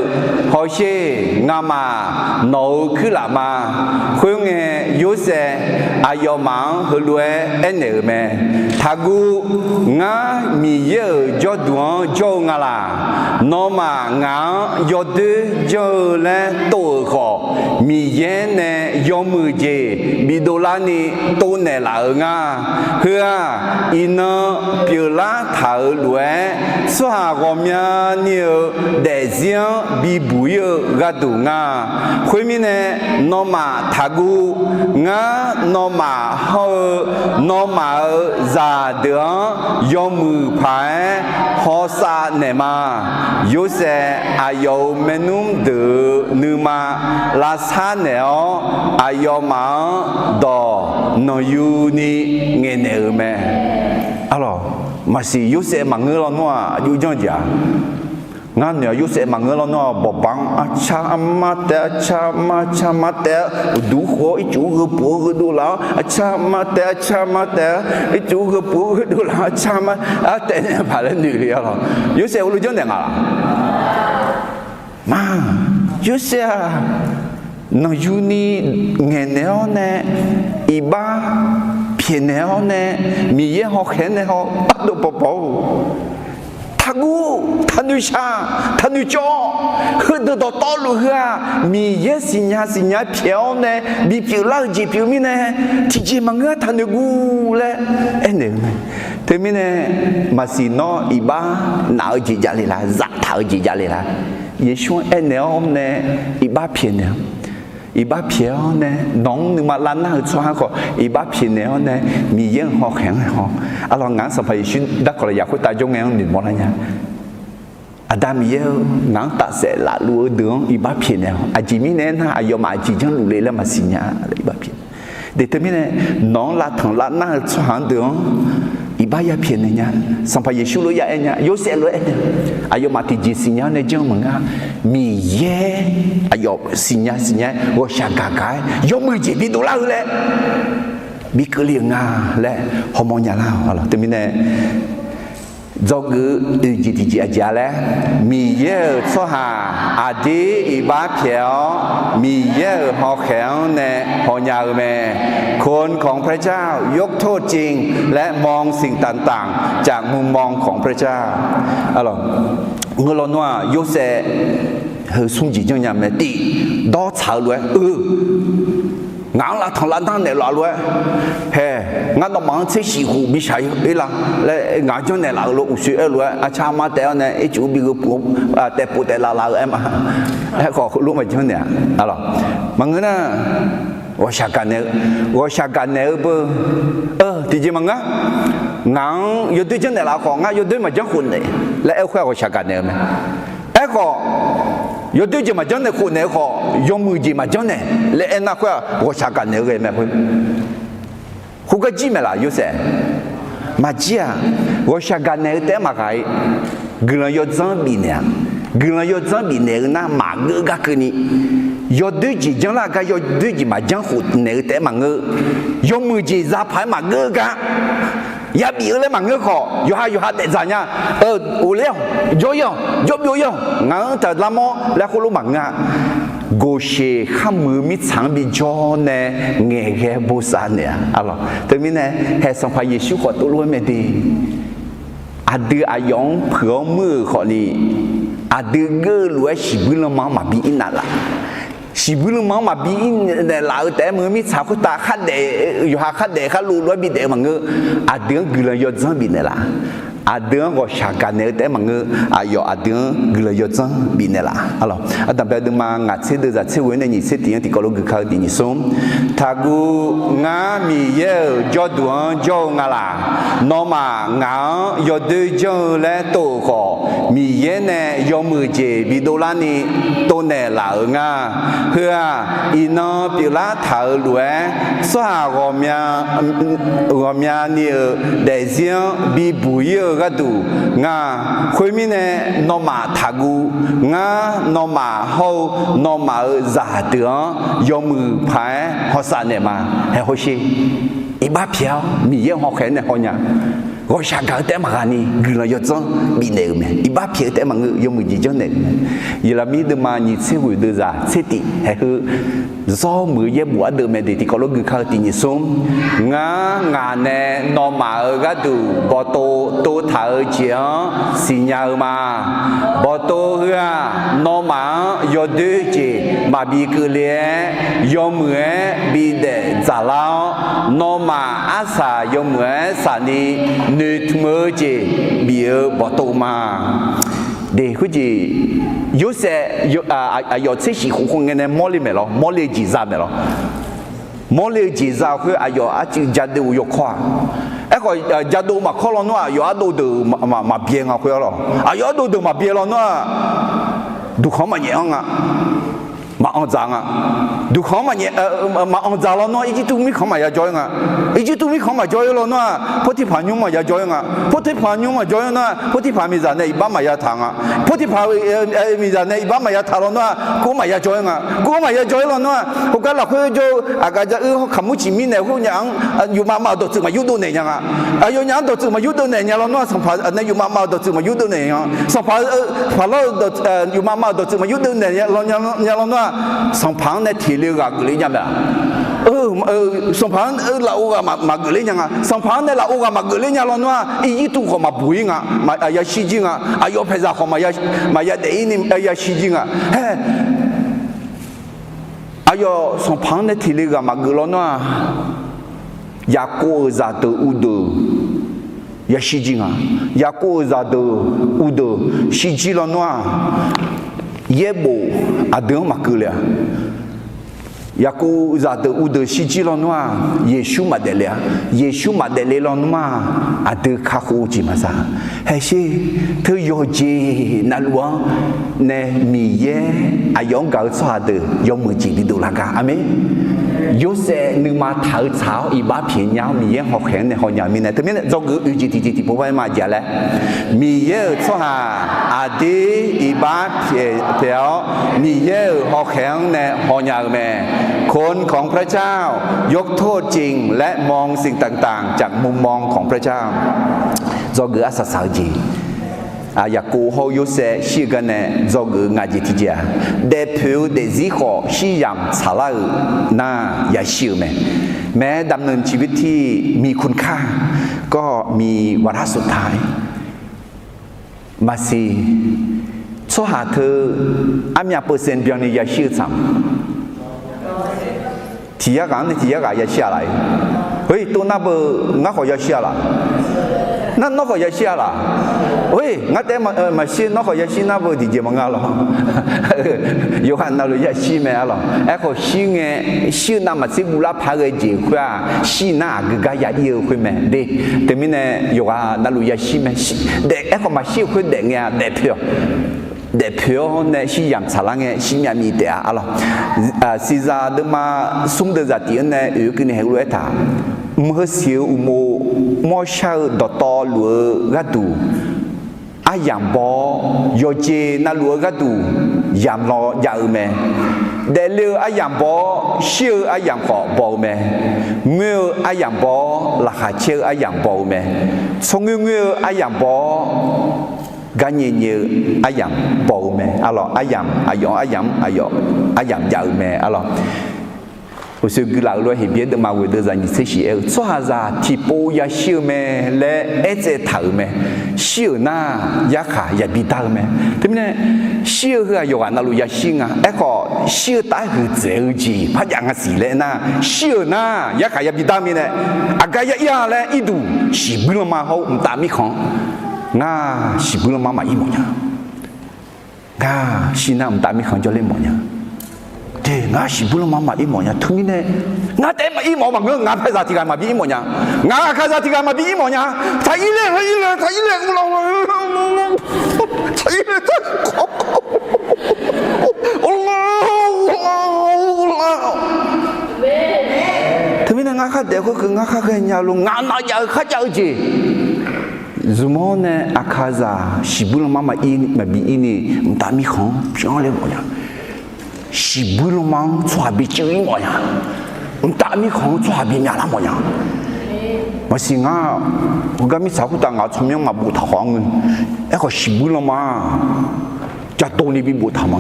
Hawsher, ngamaf nawq-euq kuirlaf ma. Khoerngae, Yorsaev aqyawfmaf-anr heulof-aer aernaeq-euq mae. Taqguv. Ngar Miqyaer-euq jawrduq-anr jawr-eu nga laq. Nawmaf ngaq-anr yawdoer janr-eu laer tov-euq khawf, Miqyaer nae yawmuiq jeq bidov larni tov naeqlaf-euq nga. Heu-aq, iqnan pyeuflar taq-euq lof-aer, tsawrhaq ghawqmyani-euq daefzir-anr bibuq ir-eu gharduq nga. Khoermirnae, nawmaf taqguv. Ngar nawmaf hawr-eu nawmaf-euq zaqdeuq-anr yawmuiq paq-aer hawsav naeqma. Yorsaev aqyawf-euq maernmr deuq-euq nuima lavsar naeq-awr, aqyawfmaf-anr dawq nanqyuni ngaeqnaeq-euq mae. Arlawq, maqsiq Yorsaev maqngeur lawnmr-aq, aqjox janr jeq-a. Ngar noeq-aq, Yorsaev maqngeur lawnmr-aq, bawqbaq-anr arcar armar taef, arcar armar, arcar armar taef-aer, uqduq khof-awr ircuf heupuf-awr heudov laf-awr, arcar armar taef, arcar armar taef-aer, ircuf heupuf-awr heudov laf-awr, arcar armar artaef nae paq laer noeq le-a lawq. Yorsaev heulof janrnaeq nga laq? Ma, Yorsaev-aq, nanqyuni ngaeqnaeq-awr nae, iqbax pyaeqnaeq-awr nae, Miqyaer hawkhaeq-anr nae haw ardov pawpaw-or, taqguv, taqnoeq shaq, taqnoeq cawv. Heudeuq dawqtawvluf heu-aq, Miqyaer siqnya siqnya pyaeq-awr nae bipyeuf lar-eu jeq pyeuf mirnae, tiqjeq maqngeur-a, taqnoeq guv laer aernaeq-eu mae. Teumirnae, maqsiq nawr iqbax naf-eu jeq javle laq, zaftaq-eu jeq javle laq. Yeqsur-anr aernaeq-awr nae iqbax pyaeqnaeq-awr, iqbax pyaeq-awr nae nawq-anr nuima lavnar-eu tsawrhaq khawf iqbax pyaeqnaeq-awr nae Miqyaer-euq hawkhaeq-anr haw. Arlawq, ngaq-anr Sanqpaq Yeqsur darkawq lafyaq khoertav jawr ngae-anr noeqmawr lar nya. Aqda Miqyaer-eu, ngaq-anr tafsaef lafluf-eu deuq-anr iqbax pyaeqnaeq-awq. Aqjeq mirnae aernar, aqyawfmaf aqjeq janrluf le laer maqsiq nya laer iqbax pyaeq. Deuq teumirnae, nawq-anr lavtanq lavnar-eu tsawrhaq-anr deuq-anr iqbax ya pyaeqnaeq nya. Sanqpaq Yeqsur lof ya aer nya, Yorsaev lof aer nya. Aqyawfmaf tiqjeq siqnya-awr nae janr maqngeur-a. Miqyaer aqyawf siqnya siqnya-aer ghawqshaq gaq gaq-aer yawmuiq jeq bidov lar-eu laer bi keuvle-euq nga laer hawmawr nya lar-awq. Teumirnae, dzawgeuf-eu oeq jeq tiqjeq aqjeq-a laer, Miqyaer-euq tsawrhaq aqdir iqbax pyaeq-awr Miqyaer-euq hawkhaeq-anr nae hawnya-eu mae. คนของพระเจ้ายกโทษจริง และมองสิ่งต่างๆ จากมุมมองของพระเจ้า Arlawq, ngeur lawnmr-aq, Yorsaev heu smr jeq janrnya mae. Tiq, dawr tsaq-eu lof-aer, eu, ngaq-anr lavtanq lavnar naeqlaf lof-aer, hae, ngar nawmaf-anr tser shif khof bi shaq-ir lar laer ngaq-anr janrnaeq laf-eu lof uqshoe aer-eu lof-aer, arcar armar taef-awr nae ircuf bi gheupuf, taef pov taef laf laf-eu aer ma. Aerkhawf heulof maqjanr naeq-a. Arlawq, maqngeur nar, ghawqshaq gaqnaeq-eu, ghawqshaq gaqnaeq-eu beu, tiqjeq maqngeur. Ngaq-anr yawdoer janrnaeq laf khawf, ngar yawdoer maqjanr khofnaeq laer aer-eu khoer-aq, ghawqshaq gaqnaeq-eu mae. Aerkhawf, yawdoer jeq maqjanr naeq khofnaeq-eu khawf, yawmuiq jeq maqjanr naeq laer aernar khoer-aq, ghawqshaq gaqnaeq-eu ghae mae khoer. Khoergar jir maeq laf Yorsaev? Maqjir-aq, ghawqshaq gaqnaeq-eu taef-aer maqghaq-ir. Guiqlanq yawdzanr bifnaeq-a. Guiqlanq yawdzanr bifnaeq-eu nar maqngeur gar keuvni, yawdoer jeq janrlar gar yawdoer jeq maqjanr khofnaeq-eu taef-aer maqngeur. Yawmuiq jeq zapaq-aer maqngeur-eu gar yabif-eu laer maqngeur khawf, yawqha yawqha daefdzaq nya. Ghofler-awq, jawr-ir-awq, jawr byov-ir-awq, ngaq-anr taq lar mawr laer khoerlof maqngeur-a. Ghoqsheq kharmuiq-eu mirtsaq-anr bijawr nae ngaeqghae bosav naeq-a. Arlawq, teumirnae, hae Sanqpaq Yeqsur khawf tov lof-aer mae de. Aqdui aqyawf-anr puiq-awr muir-euq khawfni, aqdui geur-eu lof-aer shiqbuir lanma-anr maqbi ir naeqlaf. Shiqbuir lanma-anr maqbi ir naeqlaf-eu taef-aer maqngeur, mirtsaq khoertav khardaef, yawqha khardaef kharlov lof-aer bidaef-eu maqngeur. Aqdui-anr guiqlanq yawdzanr bifnaeq laf. Aqdui-anr ghawqshaq gaqnaeq-eu taef-aer maqngeur. Aqyawf aqdui-anr guiqlanq yawdzanr bifnaeq laf. Arlawq, ardanqbae deuvma ngaq tser deuv zaq tser ghoe-awr nae nyiq tser tiq-anr tiqkawv lof guiqka-eu tiq nyiq smr. Taqguv, ngar Miqyaer-euq jawrduq-anr jawr-eu nga laq. Nawmaf ngaq-anr yawdoer janr-eu laer tov-euq khawf, Miqyaer nae yawmuiq jeq bidov larni tov naeqlaf-euq nga. Heu-aq, iqnan pyeuflar taq-euq lof-aer, tsawrhaq ghawqmyani-euq daefzir-anr bibuq ir-eu gharduq nga. Khoermirnae, nawmaf taqguv. Ngar nawmaf hawr-eu nawmaf-euq zaqdeuq-anr yawmuiq paq-aer hawsav naeqma. Hae hawsher, iqbax pyaeq-awr Miqyaer hawkhaeq-anr nae hawnya. ghawqshaq gaq-eu taef-aer maqghaq ni guiqlanq yawdzanr bifnaeq-euq mae. Iqbax pyaeq-eu taef-aer maqngeur, yawmuiq jeq janrnaeq-euq mae. Yeqlaqmir deuvma nyiq tser ghoeq deuvzaq tser tif haeqheu, zawr muiq-eu yaerbof ardeuv mae. Deuq tiqkawv lof gui kar-eu tiq nyiq smr. Ngar ngaq nae nawmaf-euq gharduq bawqtov tov taq-eu jeq-anr siqnya-eu ma. Bawqtov heu-aq, nawmaf-anr yawdoer jeq maqbi keuvle-aer, yawmuiq-aer bidaef dzaqlar-awr, nawmaf arsaq yawmuiq-aer saqni noeqtmq-eu jeq bif-eu bawqtov ma. Deuq khoerjeq, Yorsaev, aqyawf tser shif khof khof ngae nae mawrle maeq lawr, mawrle-eu jeq za maeq lawr. Mawrle-eu jeq za khoer aqyawf arcuiv jadov-eu yawkawr-aq. Aerkhawf, jadov maqkawr lawnmr-aq, aqyawf ardov deuq maqbyae nga khoer-a lawq. Aqyawf ardov deuq maqbyae lawnmr-aq, duqkhanq-anr maqnyaef-anr nga. Maqanr dzaq nga. Duqkhanq-anr maqnyaef, maqanr dzaq lawnmr-aq, Irjirtuv mirkhanq-anr maqya jawr-ir nga. Irjirtuv mirkhanq-anr maqjawr-ir lawnmr-aq, Pawrtiqpaq nymr-anr maqya jawr-ir nga. Pawrtiqpaq nymr-anr maqjawr-ir nar, Pawrtiqpaq miqzaq nae iqbax maqya taq nga. Pawrtiqpaq miqzaq nae iqbax maqya taq lawnmr-aq, kuv-anr maqya jawr-ir nga. Kuv-anr maqya jawr-ir lawnmr-aq, heugar lafkhoer jawr-eu aqgaf jar-eu hawkaq murciq mirnae khoernyaf-anr, yufmav mav-euq dawqtsuif maqyurdov naeq nya nga. Aqyawfnyaf-anr dawqtsuif maqyurdov naeq nya lawnmr-aq, sanqpaq nae yufmav mav-euq dawqtsuif maqyurdov naeq nya. Sanqpaq, paqlar-eu, yufmav mav-euq dawqtsuif maqyurdov naeq nya lawnmr-aq, sanqpaq-anr nae teq le-eu ghaq geufler nya mae-a. Sanqpaq-anr lafov ghaq maqgeufler nya nga. Sanqpaq-anr nae lafov ghaq maqgeufler nya lawnmr-aq, Irjirtuv khawf maqbuq-ir nga. Yashir jir nga. Aqyawf paeqzaq khawf maqya daef-ir ni yashir jir nga. Hae, aqyawf sanqpaq-anr nae teq le ghaq maqgeuf lawnmr-aq, Yaqkov-euq zaqdeuq uvdeuq yashir jir nga. Yaqkov-euq zaqdeuq uvdeuq shirjir lawnmr-aq, yaerbof aqdui-anr maqkeuv le-a. Yaqkov zaqdeuq uvdeuq shirjir lawnmr-aq, Yeqsur maqdaef le-a. Yeqsur maqdaef le lawnmr-aq, aqdui kakhof-eu jeq maqza. Haesher, teu yawqjeq navluf-anr nae Miqyaer aqyawf-anr gaq-eu tsawrhaq deuq yawmuiq jeq bidov lar gar. Aqmeq. Yorsaev nuima taq-eu tsaq-awr iqbax pyaeq nya-awr Miqyaer hawkhaeq-anr nae hawnya-eu mirnae, teumirnae dzawgeuf-eu oeq jeq tiqjeq tiqpov par ma jav laer, Miqyaer-euq tsawrhaq aqdir iqbax pyaeq-awr Miqyaer-euq hawkhaeq-anr nae hawnya-eu mae. คนของพระเจ้า ยกโทษจริง และมองสิ่งต่างๆ จากมุมมองของพระเจ้า Dzawgeuf arsaq saq-eu jeq. Yaqkov hawr-eu Yorsaev shir-eu gar nae dzawgeuf-eu ngaq jeq tiqjeq-aq, daefpoeq-eu daefzir khawf shir yamq tsaqlar-euq nar yashir-eu mae. แม้ดำเนินชีวิตที่มีคุณค่า ก็มีวาระสุดท้าย Maqsiq, tsawrhaq teu armyav เปอร์เซ็นต์ byanni yashir-eu tsaq. Tiq yar ghaq-anr nae tiq yar ghaq yashir-a laf-ir. Heu, tov nar beu, ngar khawf yashir-a laf. Nar nawr khawf yashir-a laf. Heu, ngar taef-aer maqshir, nawr khawf yashir nar beu tiqjeq maqnga lawq. Yawqghaq navluf yashir mae-a lawq. Aerkhawf shir ngae, shir-eu navmaqtser guvlar paq ghae jeq khoer-aq, shir nar aqgeu gar ya ir-eu khoer mae de. Teumirnae yawqghaq navluf yashir mae. Daef, aerkhawf maqshir-eu khoer daef ngae-a, daefpoeq-awq. Daefpoeq-awr nae shir yamq tsaqlar ngae shir myav miv taef-a-a lawq. Siqzaq deuvma smr deuvzaq tif-anr nae oeq keuvni heulof-aer taq, mq heu siq-eu uqmov mawrshar-eu dawqtawvluf-eu gharduq aryamq baw-awr, yawqjeq navluf-eu gharduq yamq law jav-eu mae. Daefle-eu aryamq baw-awr, shir-eu aryamq khawf baw-eu mae. Ngoer-eu aryamq baw-awr, laqkhaq caer-eu aryamq baw-eu mae. Tsawrngoer ngoer-eu aryamq baw-awr, garnyae nyae-eu aryamq baw-eu mae-a lawq. Aryamq, aqyawf-anr aryamq, aqyawf aryamq jav-eu mae-a lawq. Uqshoe guilaf-eu lof-aer Heqbyaer deuvma ghoeq deuvzaq nyiq tser shif aer-eu, tsawrhaqzaq tiqpov yashir-eu mae laer aertsaev taq-euq mae. Shir-euq nar yarkhaq yabi dar-eu mae. Teumirnae shir-eu heu-aq yawqghaq navluf yashir nga. Aerkhawf shir-eu taef-aer huiqdzaeq-eu jeq par jav nga siq laer nar, shir-euq nar yarkhaq yabi dar mirnae, aqgar ya ir-a laer irduq shiqbuir lanma hawr-eu mqtav mirkhanq-anr, ngar shiqbuir lanma maqir mawf nya. Ngar shir nar mqtav mirkhanq jawrler mawf nya. Te, ngar shiqbuir lanma maqir mawf nya. Teumirnae ngar taef-aer maqir mawf-eu maqngeur. Ngaq paezaq tiq ghaq maqbi ir mawf nya. Ngaq aqkaqzaq tiq ghaq maqbi ir mawf nya. Taqir le, taqir le, taqir le, taqir le, taqir le. Teumirnae ngar khar daef khoerkeuv ngar khar ghaenya lof ngaq nav jav-eu kharjav-eu jeq. Zmq-anr nae aqkaqzaq shiqbuir lanma maqir maqbi ir ni mqtav mirkhanq-anr byanler mawf nya. Shiqbuir lanma-anr tsawrhaq bi cuiv ir mawf nya. Mqtav mirkhanq-anr tsawrhaq bi myaqlar mawf nya. Maqsiq ngar, heugar mirtsaq khoertav ngaq-euq tsawrmyanr maqboftaq khawf-anr ngeur. Aerkhawf shiqbuir lanma jadov ni biboftaq ma.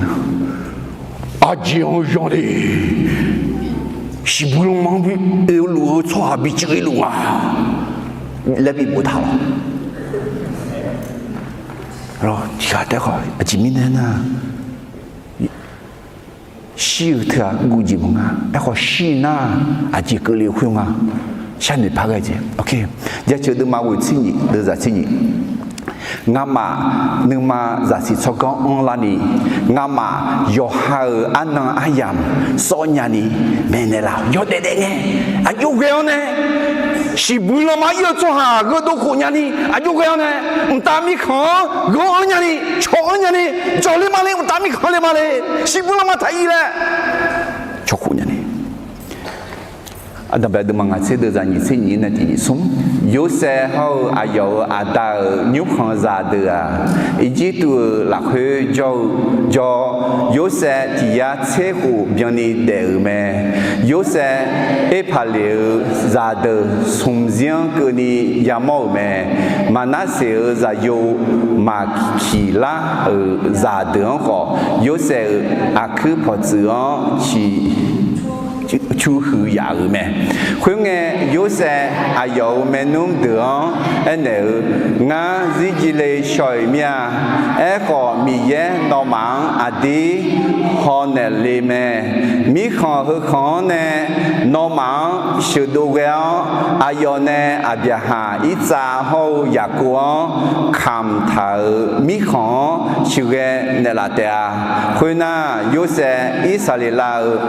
Aqjeq-anr yanr de. Shiqbuir lanma-anr bi oe luf-eu tsawrhaq bi cuiv luf nga laer biboftaq lawq. Tiqghaq taef khawf aqjeq mirnae nar, shir-eu teughaq guv jeq maqnga. Aerkhawf shir nar, aqjeq keuvle khoer nga. Sharnoeq par ghae jeq. Jaceuq deuvma ghoeq tser nyiq deuvzaq tser nyiq. Ngamaf nuima zaqsiq tsawrganr anrlarni, ngamaf yawqha-euq arnan aryamq sawr nyani maeqnaeq laf-awq. Yawdaef daef ngae, aqjox ghae-awr nae, shiqbuir lanma ir-eu tsawrhaq gheudov khof nyani, aqjox ghae-awr nae, mqtav mirkhanq-anr ghawr anr nyani, cawq anr nyani, jawq le ma le, mqtav mirkhanq le ma le, shiqbuir lanma taq ir laer cawq khof nyani. Ardanqbae deuvma ngaq tser deuvzaq nyiq tser nyiq nae tiq nyiq smr. Yorsaev hawr-eu aqyawf-euq aqda-euq nymrkhanq zaqdeuq-aq, Irjirtuv-euq lafkhoer jawr-eu jawr-awr, Yorsaev tiq yar tser khof byanni daef-euq mae. Yorsaev Erpaqleq-euq zaqdeuq smq zir-anr keuvni yamawr-euq mae. Maqnarseq-euq zaqyo Maqkiqlar-euq zaqdeuq-anr khawf, Yorsaev-euq aqkuir pawqtsuif-anr ciq cu huiq yaf-euq mae. Khoerngae, Yorsaev aqyawf-euq maernmr deuq-anr aernaeq-eu, Ngar zirjir le shaw-iq mir-a. Aerkhawf, Miqyaer nawmaf-anr aqdir hawnaeq le mae. Mirkhanq heukhanq-anr nae nawmaf-anr sheuqdov ghae-awr, aqyawf nae Aqbyaqhaq, Irtsav hawr-eu Yaqkov-anr kamq taq-euq mirkhanq-anr sheuqghae naeqlaf taef-a. Khoernar, Yorsaev Irsaqleqlav-euq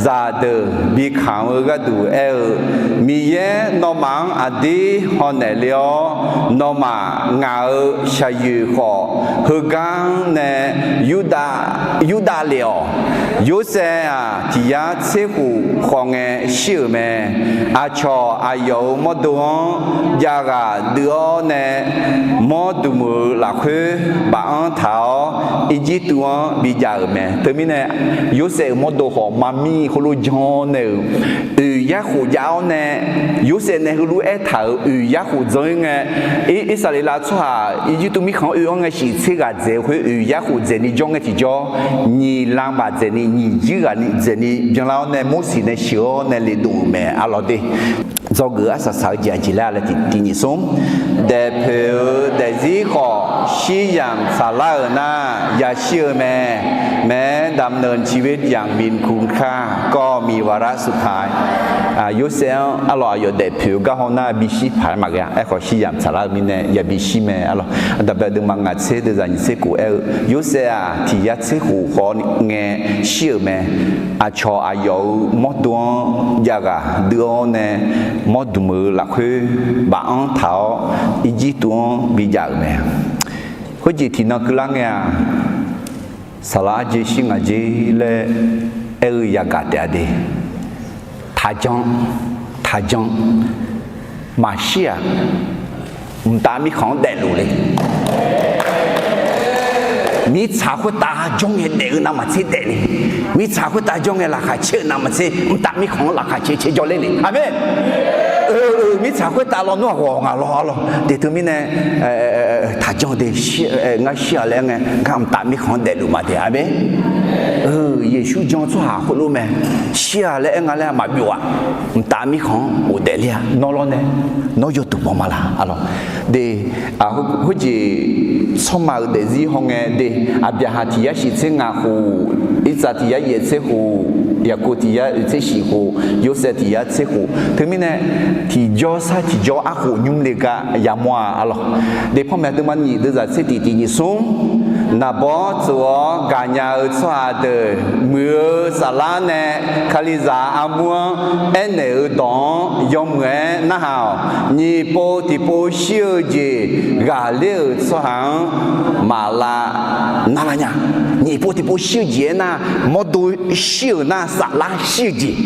zaqdeuq bi kamq-eu gharduq aer-eu, Miqyaer nawmaf-anr aqdir hawnaeq le-awr, nawmaf ngaq-euq shaqyoeq khawf heugar-anr nae yurdav lef-awq. Yorsaev-aq, tiq yar tser khof khawf ngae shir-euq mae. Aqcawq aqyawf-euq mawrdo-anr jav ghaq deuv-awr nae, mawr dmq-euq lafkhoer baf-anr taq-awr, Irjirtuv-anr bijav-euq mae. Teumirnae, Yorsaev-euq mawrdo khawf maqmir khoerlof jan-awr nae-euq, oeq yar khof jav-awr nae, Yorsaev nae heulof aertaq-euq oeq yar khof dzan-ir ngae, Irsaqleqlav tsawrhaq Irjirtuv mirkhanq-anr oe-anr ngae shiq tser ghaq dzaeq-eu khoer oeq yar khof dzaeqni jawr ngae tiqjawr, nyiq lanbaq dzaeqni nyiq jir ghaq dzaeqni byanlar-awr nae Morseq nae sheuq-awr nae le dov-euq mae. Arlawq de, dzawgeuf-eu arsaq saq-eu jeq aqjeq laer laer tiq nyiq smr. Daefpoeq-eu daefzir khawf shir yamq tsaqlar-euq nar yashir-eu mae. แม้ดำเนินชีวิตอย่างมีคุณค่าก็มีวาระสุดท้าย Yorsaev-anr arlawq aqyawf daefpoeq-eu gar haw nar bishir paq-aer maqghae-a. Aerkhawf shir yamq tsaqlar-eu mirnae yabi shir mae. Arlawq Ardanqbae deuvma ngaq tser deuvzaq nyiq tser khof aer-eu, Yorsaev-aq tiq yar tser khof khawf ngae shir-euq mae. Aqcawq aqyawf-euq mawrdo-anr jav ghaq deuv-awr nae, mawr dmq-euq lafkhoer baf-anr taq-awr, Irjirtuv-anr bijav-euq mae. Khoerjeq tiqnan keuvlar ngae-aq, saqlaq arjeq shir ngaq jer laer aer-eu yagaq taef-a de. Taqjan, taqjan, maqshir-aq, mqtav mirkhanq-anr daefluf le. Mirtsaq khoertav jawr ngae daef-eu navmaqtser daefle. Mirtsaq khoertav jawr ngae laqkhaq caer-eu navmaqtser mqtav mirkhanq-anr laqkhaq caer caer jawrler le. Aqmeq. Mirtsaq khoertav lawnmr-aq ghawq ngaq lawr arlawq. Deq teumirnae taqjan de, ngar shir-aq laer aer ngae, ngar mqtav mirkhanq-anr daefluf ma de. Aqmeq. Yeqsur jan-eu tsawrhaq khoerlof mae. Shir-aq laer aer nga laer maqbyov-aq, mqtav mirkhanq-anr ghofdaef ler-a. Nawr lawrnae, nawr yawduq mawr ma laq arlawq. De, khoerjeq tsawrma-euq daefzir hawngae de, Aqbyaqhaq tiq yar shif tser ngaq khof, Irtsav tiq yar yaef tser khof, Yaqkov tiq yar oeq tser shif khof, Yorsaev tiq yar tser khof. Teumirnae tiqjawr sar tiqjawr arkhof nymr le gar yamawr-a arlawq. De, Panmaeq deuvma nyiq deuvzaq tser tiq tiq nyiq smr. Naqbawr tsof-awr gaqnya-eu tsawrhaq deuq muiq-eu saflar nae Kalizaq armur-anr aernaeq-euq dawq-anr yawmuiq-aer narhaq-awq. Nyiq pov tiqpov shir-eu jeq ghaqler-euq tsawrhaq-anr maqlav narlar nya. Nyiq pov tiqpov shir-eu jeq-aer nar, mawrdo shir-euq nar, saflar shir-eu jeq,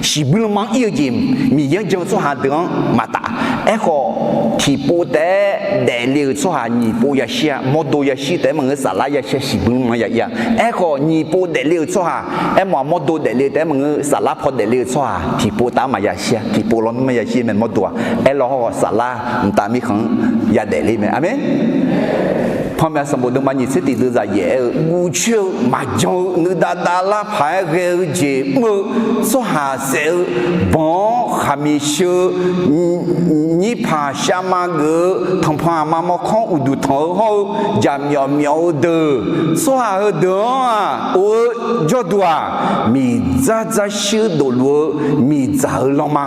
shiqbuir lanma-anr ir-eu jeq, Miqyaer-anr jan-eu tsawrhaq deuq-anr maqtaf. Aerkhawf, tiqpov taef-aer daefle-euq tsawrhaq nyiq pov yashir-a. Mawrdo yashir taef-aer maqngeur, saflar yashir-a, shiqbuir lanma ya-ir-a. Aerkhawf, nyiq pov daefle-euq tsawrhaq, aermawf-aq mawrdo daefle-eu taef-aer maqngeur, saflar paw daefle-euq tsawrhaq tiqpov taf-anr maqya shir-a, tiqpov lawnmr maqya shir mae mawrdo-aq. Aerlaw hawr-eu saflar mqtav mirkhanq-anr yadaef ler mae. Aqmeq. Panmaeq sanqbof deuvma nyiq tser tiq deuv zaqyaef aer-eu, guvcoer-eu maqjan-eu nuidav davlar paq-aer ghae-eu jeq mr-eu tsawrhaq saef-eu banq-anr khaqmiq sheu-eu nyirpaq shavma geuf-eu tanqpanq aqma mawrkawr uqduq tanq-eu hawr-eu jaqmyawf myawf-eu deuq, tsawrhaq heudeuq-anr-aq of-eu jawrduq-aq, miqdzar dzar shuir dofluf-eu miqdzaq-eu lanma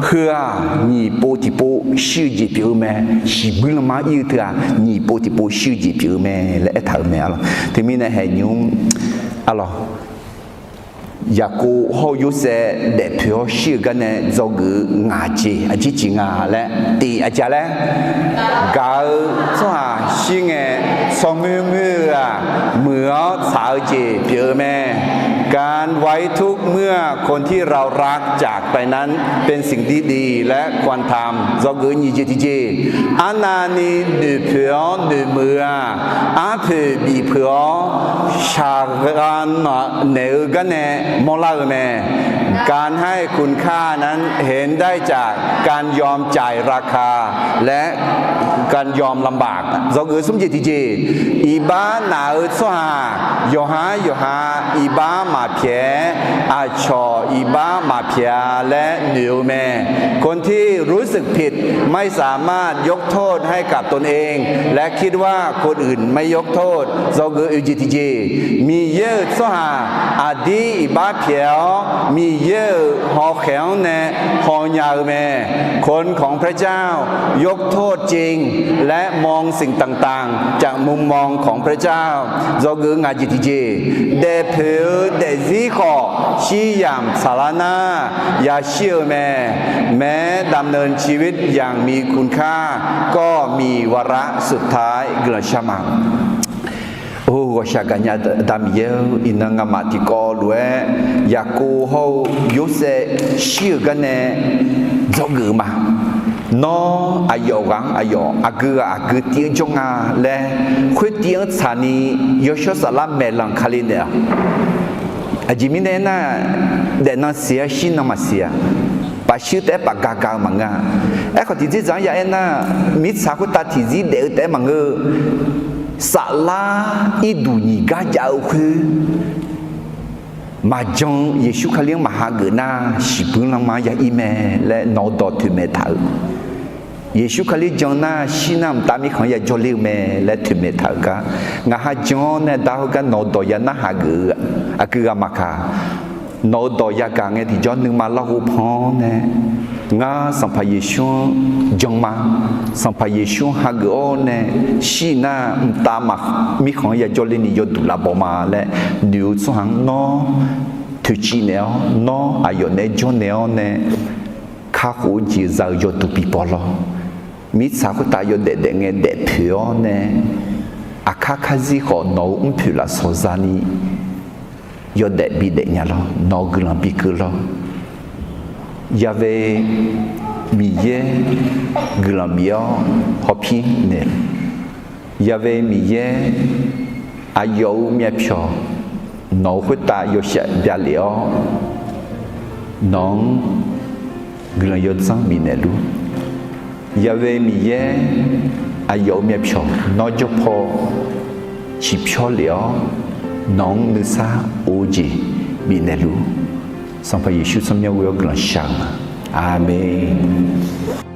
heu-aq, nyiq pov tiqpov shir-eu jeq pyeuf-eu mae. Shiqbuir lanma-anr ir-eu teu-aq, nyiq pov tiqpov shir-eu jeq pyeuf-eu mae laer aertaq-euq mae. Arlawq, teumirnae haeq nymr, arlawq, Yaqkov hawr-eu Yorsaev daefpoeq-awr shir-eu garnae dzawgeuf-eu ngaq jeq aqjeq jeq nga laer, tiq aqjeq laer, gaq-eu tsawrhaq shir ngae, tsawrmuir muir-eu-aq, muiq-awr tsaq-eu jeq pyeuf-eu mae. การไว้ทุกข์เมื่อคนที่เรารักจากไปนั้นเป็นสิ่งที่ดีและควรทำ dzawgeuf-eu nyiq jeq tiqjeq, arnavni noeqpoeq-awr noeqmuiq-eu-aq, arpoeq bifpeuq-awr shaqgha naeq-eu garnae mawrlar-eu mae. การให้คุณค่านั้นเห็นได้จากการยอมจ่ายราคาและการยอมลำบาก dzawgeuf smr jeq tiqjeq, iqbax naq-eu tsawrhaq yawqha yawqha iqbax maqpyaeq-aer aqcawq iqbax maqpyaeq-a laer noeq-eu mae. คนที่รู้สึกผิดไม่สามารถยกโทษให้กับตนเองและคิดว่าคนอื่นไม่ยกโทษ dzawgeuf oeq jeq tiqjeq, Miqyaer-euq tsawrhaq aqdir iqbax pyaeq-awr Miqyaer-euq hawkhaeq-anr nae hawnya-eu mae. คนของพระเจ้า ยกโทษจริง และมองสิ่งต่างๆจากมุมมองของพระเจ้า dzawgeuf ngaq jeq tiqjeq, daefpoeq-eu daefzir khawf shir yamq tsaqlar nar yashir-eu mae. แม้ดำเนินชีวิตอย่างมีคุณค่าก็มีวาระสุดท้าย guiqlanq shar ma. Or, ghawqshaq gaqnya Aqda Miqyaer-eu, iqnan ngamaf tiqkawv lof-aer Yaqkov hawr-eu Yorsaev shir-euq garnae dzawgeuf-eu ma. Nawr aqyawf ghaq-anr aqyawf, aqgeu ghaq aqgeu tiv-anr jawr nga laer, khoertiv-anr tsaqni yawshawr saflar maeqlanq Kali naeq-awq. Aqjeq mirnae aernar, daefnan siq-a, shirnan maqsiq-a. Pafshuir taef-aer pafga ga-eu maqngeur-a. Aerkhawf, tiqjeq dzaq-anr ya aernar, mirtsaq khoertav tiqzir daef-eu taef-aer maqngeur-eu, saflar irduq nyiq gar jav-eu khoer maqjan-eu Yeqsur Kali-anr maqhageuf nar, shiqbuir lanma-anr ya ir mae laer nawq-eu dawq toeqmaeq taq-eu. Yeqsur Kali jan nar, shir nar mqtav mirkhanq-anr ya jawrler-eu mae laer toeqmaeq taq-euq gar, ngaq ha jan-awr nae dar heugar nawq-eu dawq ya narhaq geuf-eu aqgeu ghaq maqkaq, nawq-eu dawq yagaq ngae tiqjawr nuima larghov pan-awr nae, ngar Sanqpaq Yeqsur-anr jan ma. Sanqpaq Yeqsur-anr hageuf-awr nae shir nar mqtav mirkhanq-anr ya jawrler ni yawduq lavbaw ma laer noeq-eu tsawrhaq-anr nawr toeqciv naeq-awr, nawr aqyawf naeq-aer jawrnaeq-awr nae kakhof-eu jeq za-eu yawduq bibaw lawr. Mirtsaq khoertav yawdaef daef ngae daefpoeq-awr nae, aqkar karzir khawf nawq-euq mrpoeq lafsawq zani yawdaef bidaef nya lawr. Nawq-euq guiqlanq bikeuv lawr. Yahweh Miqyaer guiqlanq bif-awr hawpir naeq. Yahweh Miqyaer, aqyawf-euq myavpyawq nawq-euq khoertav yawshaef bya lef-awr, nawq-anr guiqlanq yawdzanr bifnaeq luf. Yahweh Miqyaer, aqyawf-euq myavpyawq nawr jawr paw ciqpyawr lef-awr, nawq-anr nuisar of-eu jeq bifnaeq luf. Sanqpaq Yeqsur tsawrmyanr ghoe-awr guiqlanq shar-eu ma. Aqmeq.